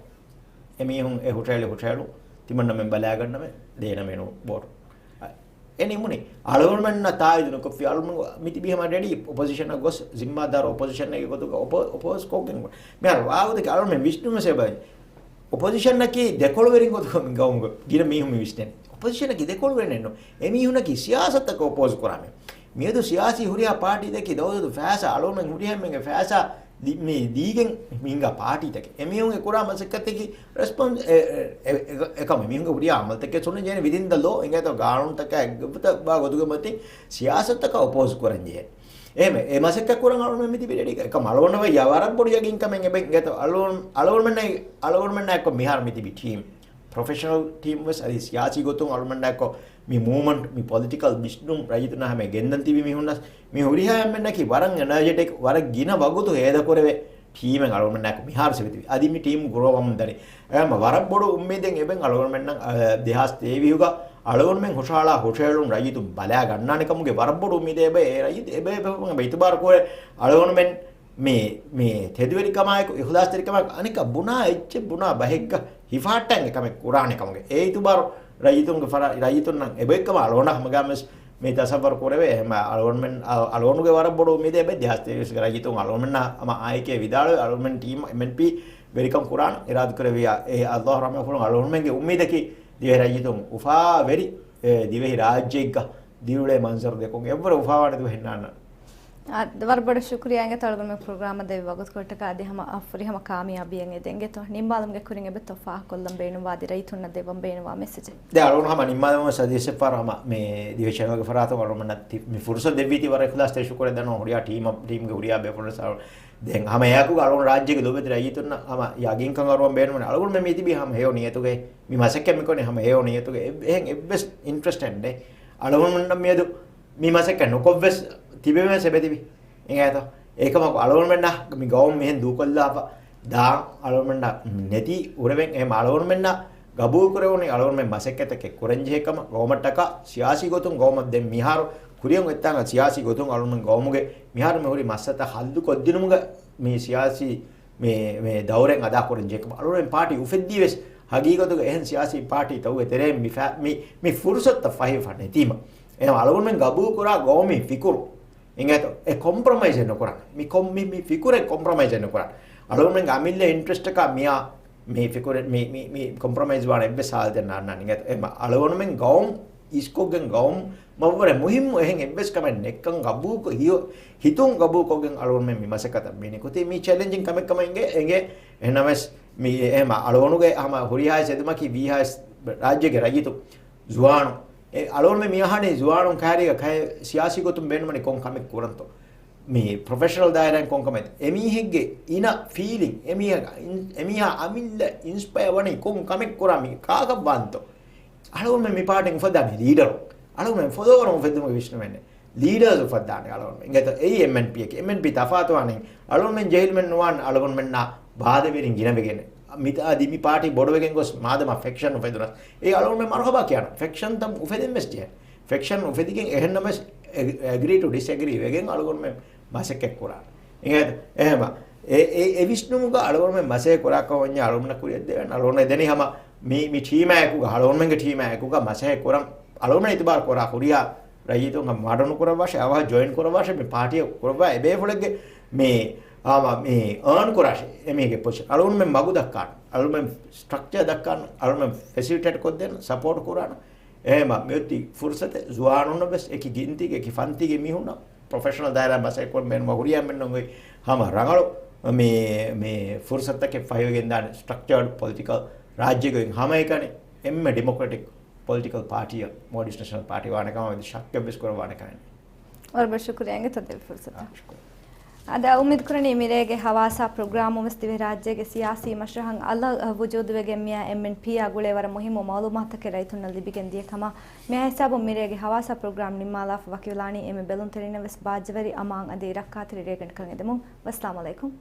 އެމީހުން އެ ހުށަހެޅި ހުށަހެޅު ތިމަންނަމެން ބަލާގަންނަމެ ދޭނަމެނު ބޯޓު. އެ ނިމުނީ. އަޅުގަނޑުމެންނަށް ތާއީދު ނުކޮށްފި އަޅުގަނޑު މިތިބީ ހަމަ ރެޑީ އޮޕޮޒިޝަނަށް ގޮސް ޒިންމާދާރު އޮޕޮޒިޝަނެއްގެ ގޮތުގަ އޮޕޯ-، އޮޕޯޒް ކޮށްގެން. މިހާރު ވާގޮތަކީ އަޅުގަނޑުމެން ވިސްނުމެސް އެބަ އޮޕޮޒިޝަނަކީ ދެކޮޅުވެރިން ގޮތުގަ މި ގައުމުގަ ގިނަ މީހުން މި ވިސްނޭނެ. އޮޕޮޒިޝަނަކީ ދެކޮޅުވެރިންނެއް ނޫން. އެމީހުނަކީ ސިޔާސަތަކަށް އޮޕޯޒް ކުރާ މީހުން. މިއަދު ސިޔާސީ ހުރިހާ ޕާޓީތަކީ ދައުލަތު ފައިސާ އަޅުގަނޑުމެން ހުރިހާ އެންމެންގެ ފައިސާ ދި-، މި ދީގެން ހިންގާ ޕާޓީތަކެއް. އެމީހުން އެ ކުރާ މަސައްކަތަކީ ރެސްޕޮންސް އެ-، އެ-، އެ-، އެކަމަށް މީހުންގެ ހުރިހާ އަމަލުތަކެއް ސުންނަ ޖެހޭނެ ވިދިން ދަ ލޯ އިނގޭތޯ ގާނޫނުތަކާ އެއްގޮތަށް ވާ ގޮތުގެ މަތިން ސިޔާސަތަކަށް އޮޕޯޒް ކުރަން ޖެހޭ. އެހެމެ، އެ މަސައްކަތް ކުރަން އަޅުގަނޑުމެން މިތިބި ރެޑީ. އެކަމް އަޅުގަނޑުމެން ވަރަށް ބޮޑު ޔަގީންކަމެއް އެބަ އިނގޭތޯ އަޅުގަނޑު-، އަޅުގަނޑުމެންނާ-، އަޅުގަނޑުމެންނާ އެއްކޮށް މިހާރު މިތިބި ޓީމް. ޕްރޮފެޝަނަލް ޓީމް ވެސް އަދި ސިޔާސީ ގޮތުން އަޅުގަނޑުމެންނާ އެއްކޮށް މި މޫވްމަންޓް، މި ޕޮލިޓިކަލް ވިސްނުން ރައްޔިތުންނާ ހަމަ ގެންދަން ތިބި މީހުންނަސް މި ހުރިހާ އެންމެންނަކީ ވަރަށް އެނާޖެޓިކް، ވަރަށް ގިނަ ވަގުތު ހޭދަކުރެވޭ ޓީމެއް އަޅުގަނޑުމެންނާއެކު މިހާރު ސެބެތިބި. އަދި މި ޓީމް ގްރޯ ވަމުން ދަނީ. އެހެމަ ވަރަށް ބޮޑު އުއްމީދެއް އެބަ އަޅުގަނޑުމެންނަށް، އަ، ދެހާސް ތޭވީހުގަ އަޅުގަނޑުމެން ހުށަހަޅާ ހުށަހެޅުން ރައްޔިތުން ބަލާ ގަންނާނެ ކަމުގެ ވަރަށް ބޮޑު އުއްމީދެއް އެބަ އެ ރައްޔިތު އެބަ އެބަ އިތުބާރު ކުރޭ އަޅުގަނޑުމެން މި، މި ތެދުވެރިކަމާއެކު، އިޚްލާޞްތެރިކަމާއެކު، އަނެއްކާ ބުނާ އެއްޗެއް ބުނާ ބަހެއްގަ ހިފަހައްޓަން އެކަމެއް ކުރާނެ ކަމުގެ އެ އިތުބާރު ރައްޔިތުންގެ ފަރާ-، ރައްޔިތުންނަށް އެބައިކަމަށް އަޅުގަނޑަށް ހަމަގާމެސް މި ތަސައްވަރު ކުރެވޭ. އެހެމަ އަޅުގަނޑުމެން، އަ-، އަޅުގަނޑުގެ ވަރަށް ބޮޑު އުއްމީދެއް އެބަ ދެހާސް ތޭވީސްގެ ރައްޔިތުން އަޅުގަނޑުމެންނާ ހަމަ އާއެކޭ ވިދާޅުވެ އަޅުގަނޑުމެން ޓީމް އެމްއެންޕީ ވެރިކަން ކުރާނަން އިރާދަކުރެއްވިޔާ، އެ އައްލާހު ރަޙްމަތްފުޅުން އަޅުގަނޑުމެންގެ އުއްމީދަކީ ދިވެހި ރައްޔިތުން އުފާވެރި، އެ، ދިވެހި ރާއްޖެއެއްގަ ދިރިއުޅޭ މަންޒަރު ދެކުން އެއްވަރު އުފާވާނެ ދުވަހެއް ނާންނަން. ވަރަށް ބޮޑަށް ޝުކުރިއްޔާ އިނގޭތޯ އަޅުގަނޑުމެން ޕްރޮގްރާމަށް ދެއްވި ވަގުތުކޮޅަށްޓަކާ. އަދި ހަމަ އަށް ފުރިހަމަ ކާމިޔާބީއެއް އެދެން އިނގޭތޯ. ނިންމާލުމުގެ ކުރިން އެބައޮތްތޯ ފާހަގަކޮށްލަން ބޭނުންވާ އަދި ރައްޔިތުންނަށް ދެއްވަން ބޭނުންވާ މެސެޖެއް؟ ދެ އަޅުގަނޑު ހަމަ ނިންމާލުމަށް ސަދީސެއް ފާރު ހަމަ މި ދިވެހި ޗެނަލްގެ ފަރާތުން އަޅުގަނޑުމެންނަށް ތި-، މި ފުރުސަތު ދެއްވީތީ ވަރަށް އިޚްލާސްތެރި ޝުކުރެއް ދަންނަވަން ހުރިހާ ޓީމަށް، ޓީމްގެ ހުރިހާ ބޭފުޅުން ސާ-، ދެން ހަމަ އެއާއެކުގަ އަޅުގަނޑު ރާއްޖޭގެ ލޯބިވެތި ރައްޔިތުންނަށް ހަމަ ޔަގީންކަން އަރުވަން ބޭނުންވަނީ. އަޅުގަނޑުމެން މި ތިބީ ހަމަ ހެޔޮ ނިޔަތުގައި މި މަސައްކަތް މިކުރަނީ ހަމަ ހެޔޮ ނިޔަތުގައި. އެއް-، އެހެން އެއްވެސް އިންޓްރެސްޓެއް ނެތް. އަޅުގަނޑުމެންނަށް މިއަދު މި މަސައްކަތް ނުކޮށްވެސް ތިބެމެސް އެބަތިބި. އެނގޭތޯ؟ އެކަމަކު އަޅުގަނޑުމެންނަށް މި ގައުމު މިހެން ދޫކޮށްލާފަ ދާން އަޅުގަނޑުމެންނަށް ނެތި އުރެވެން. އެހެން އަޅުގަނޑުމެންނަށް ގަބޫލުކުރެވުނީ އަޅުގަނޑުމެން މަސައްކަތްތަކެއް ކުރަންޖެހޭ ކަމަށް. ގައުމަށްޓަކާ ސިޔާސީ ގޮތުން ގައުމަށް ދެން މިހާރު ކުރިއަށް އޮތްތާނގަ ސިޔާސީ ގޮތުން އަޅުގަނޑުމެން ގައުމުގެ މިހާރު މި ހުރި މައްސަލަތައް ހައްލު ކޮށްދިނުމުގަ މި ސިޔާސީ މި، މި ދައުރެއް އަދާ ކުރަން ޖެހޭ ކަމަށް. އަޅުގަނޑުމެން ޕާޓީ އުފެއްދީ ވެސް ހަގީގަތުގަ އެހެން ސިޔާސީ ޕާޓީ ތަކުގެ ތެރެއިން މި ފަ-، މި، މި ފުރުސަތުތައް ފަހިވެފަ ނެތީމަ. އެހެން އަޅުގަނޑުމެން ގަބޫލުކުރާ ގައުމީ ފިކުރު އިނގޭތޯ؟ އެ ކޮމްޕްރޮމައިޒެއް ނުކުރާނެ. މި ކޮން-، މި، މި ފިކުރެއް ކޮމްޕްރޮމައިޒެއް ނުކުރާނެ. އަޅުގަނޑުމެންގެ އަމިއްލަ އިންޓްރެސްޓަކާ މިއާ މި ފިކުރެއް މި، މި، މި ކޮމްޕްރޮމައިޒް ވާނެ އެއްވެސް ހާލަތެއް ނާންނާނެ އިނގޭތޯ. އެހެން އަޅުގަނޑުމެން ގައުމު އިސްކޮށްގެން ގައުމަށް ވަރަށް މުހިއްމު އެހެން އެއްވެސް ކަމެއް ނެތްކަން ގަބޫލުކޮށް ހިޔޮ-، ހިތުން ގަބޫލުކޮށްގެން އަޅުގަނޑުމެން މި މަސައްކަތަށް މި ނިކުތީ. މީ ޗެލެންޖިން ކަމެއް ކަމަށް އެނގޭ، އެނގޭ. އެހެންނަމަވެސް މި އެހެން އަޅުގަނޑުގެ ހަމަ ހުރިހާ އެދުމަކީ ވީހާވެސް ރާއްޖޭގެ ރައްޔިތު ޒުވާނު. އެ އަޅުގަނޑުމެން މި އަހާނީ ޒުވާނުން ކައިރީގަ ކައި ސިޔާސީ ގޮތުން ބޭނުމަނީ ކޮން ކަމެއް ކުރަންތޯ؟ މި ޕްރޮފެޝަނަލް ދާއިރާއިން ކޮން ކަމެއް؟ އެމީހެއްގެ އިނަ ފީލިން، އެމީހާ، އެމީހާ އަމިއްލަ އިންސްޕަޔަ ވަނީ ކޮން ކަމެއް ކުރާ މީ ކާކަށް ވާންތޯ؟ އަޅުގަނޑުމެން މި ޕާޓީން އުފައްދާނީ ލީޑަރު. އަޅުގަނޑުމެން ފޮދޯވަރުން އުފެއްދުމުގެ ވިސްނުމެއް ނެތް. ލީޑާސް އުފައްދާނެ އަޅުގަނޑުމެން. އިނގޭތޯ އެއީ އެމްއެންޕީއަކީ. އެމްއެންޕީ ތަފާތުވާނެ. އަޅުގަނޑުމެން ޖެހިލުމެއް ނުވާން އަޅުގަނޑުމެންނާ ބާދަވެރިން ގިނަވެގެން. މި އަދި މި ޕާޓީ ބޮޑުވެގެން ގޮސް މާދަމާ ފެކްޝަން އުފެދުނަސް. އެ އަޅުގަނޑުމެން މަރުހަބާ ކިޔާނަން. ފެކްޝަންތައް އުފެދެން ވެސް ޖެހޭ. ފެކްޝަން އުފެދިގެން އެހެންނަމަވެސް އެ-، އެގްރީ ޓު ޑިސްއެގްރީ ވެގެން އަޅުގަނޑުމެން މަސައްކަތް ކުރާނެ. އިނގޭތޯ؟ އެހެން އެ-، އެ-، އެ ވިސްނުމުގަ އަޅުގަނޑުމެން މަސައްކަތް ކުރާ ކަމަށް ވަންޏާ އަޅުގަނޑުމެންނަށް ކުރިއަށް ދެވޭނެ. އަޅުގަނޑު އެދެނީ ހަމަ މި، މި ޓީމާއެކުގަ، އަޅުގަނޑުމެންގެ ޓީމާއެކުގަ މަސައްކަތް ކުރަން. އަޅުގަނޑުމެން އިތުބާރު ކުރާ ހުރިހާ ރައްޔިތުން ހަމަ މަޑު ނުކުރައްވާށޭ، އަވަހަށް ޖޮއިން ކުރައްވާށޭ، މި ޕާޓީއަށް ކުރައްވާ އެބޭފުޅެއްގެ މި، އާ، މި އާން ކުރާށޭ އެމީހެއްގެ ޕޮޒިޝަން. އަޅުގަނޑުމެން މަގު ދައްކާނަން، އަޅުގަނޑުމެން ސްޓްރަކްޗާ ދައްކާނަން، އަޅުގަނޑުމެން ފެސިލިޓޭޓް ކޮށްދޭނަން، ސަޕޯޓް ކުރާނަން. އެހެން މިއޮތީ ފުރުސަތެއް ޒުވާނުންނަށް ވެސް އެކި ގިންތީގެ އެކި ފަންތީގެ މީހުންނަށް ޕްރޮފެޝަނަލް ދާއިރާ މަސައްކަތް ކުރަން ބޭނުންވާ ހުރިހާ އެންމެންނަށް އޮތް ހަމަ ރަނގަޅު މި، މި ފުރުސަތަކެއް ފަހިވެގެންދާނެ ސްޓްރަކްޗާޑް ޕޮލިޓިކަލް ރާއްޖޭގައި ހަމައެކަނި އެންމެ ޑިމޮކްރެޓިކް ޕޮލިޓިކަލް ޕާޓީއެއް މޯލްޑިވްސް ނޭޝަނަލް ޕާޓީ ވާނެ ކަމަށް އެދި ޝައްކެއް ވެސް ކުރައްވާނެ ކަމެއް. ވަރަށް ބޮޑަށް ޝުކުރިއްޔާ އިނގޭތޯ ދެއްވި ފުރުސަތަށް. އާ، ޝުކުރިއްޔާ. އަދި އުއްމީދު ކުރަނީ މިރޭގެ ހަވާސާ ޕްރޮގްރާމުން ވެސް ދިވެހިރާއްޖޭގެ ސިޔާސީ މަޝްރަހަށް އަލަށް ވުޖޫދުވެގެން މިއާ އެމްއެންޕީއާ ގުޅޭ ވަރަށް މުހިއްމު މައުލޫމާތުތަކެއް ރައްޔިތުންނަށް ލިބިގެން ދިޔަ ކަމަށް. މިއާ ހިސާބުން މިރޭގެ ހަވާސާ ޕްރޮގްރާމް ނިންމާލާފަ ވަކިވެލާނީ. އެންމެ ބެލުންތެރިންނަށް ވެސް ބާއްޖަވެރި އަމާން އަދި ރައްކާތެރި ރޭގަނޑަކަށް އެދެމުން. ވައްސަލާމް އަލައިކުމް.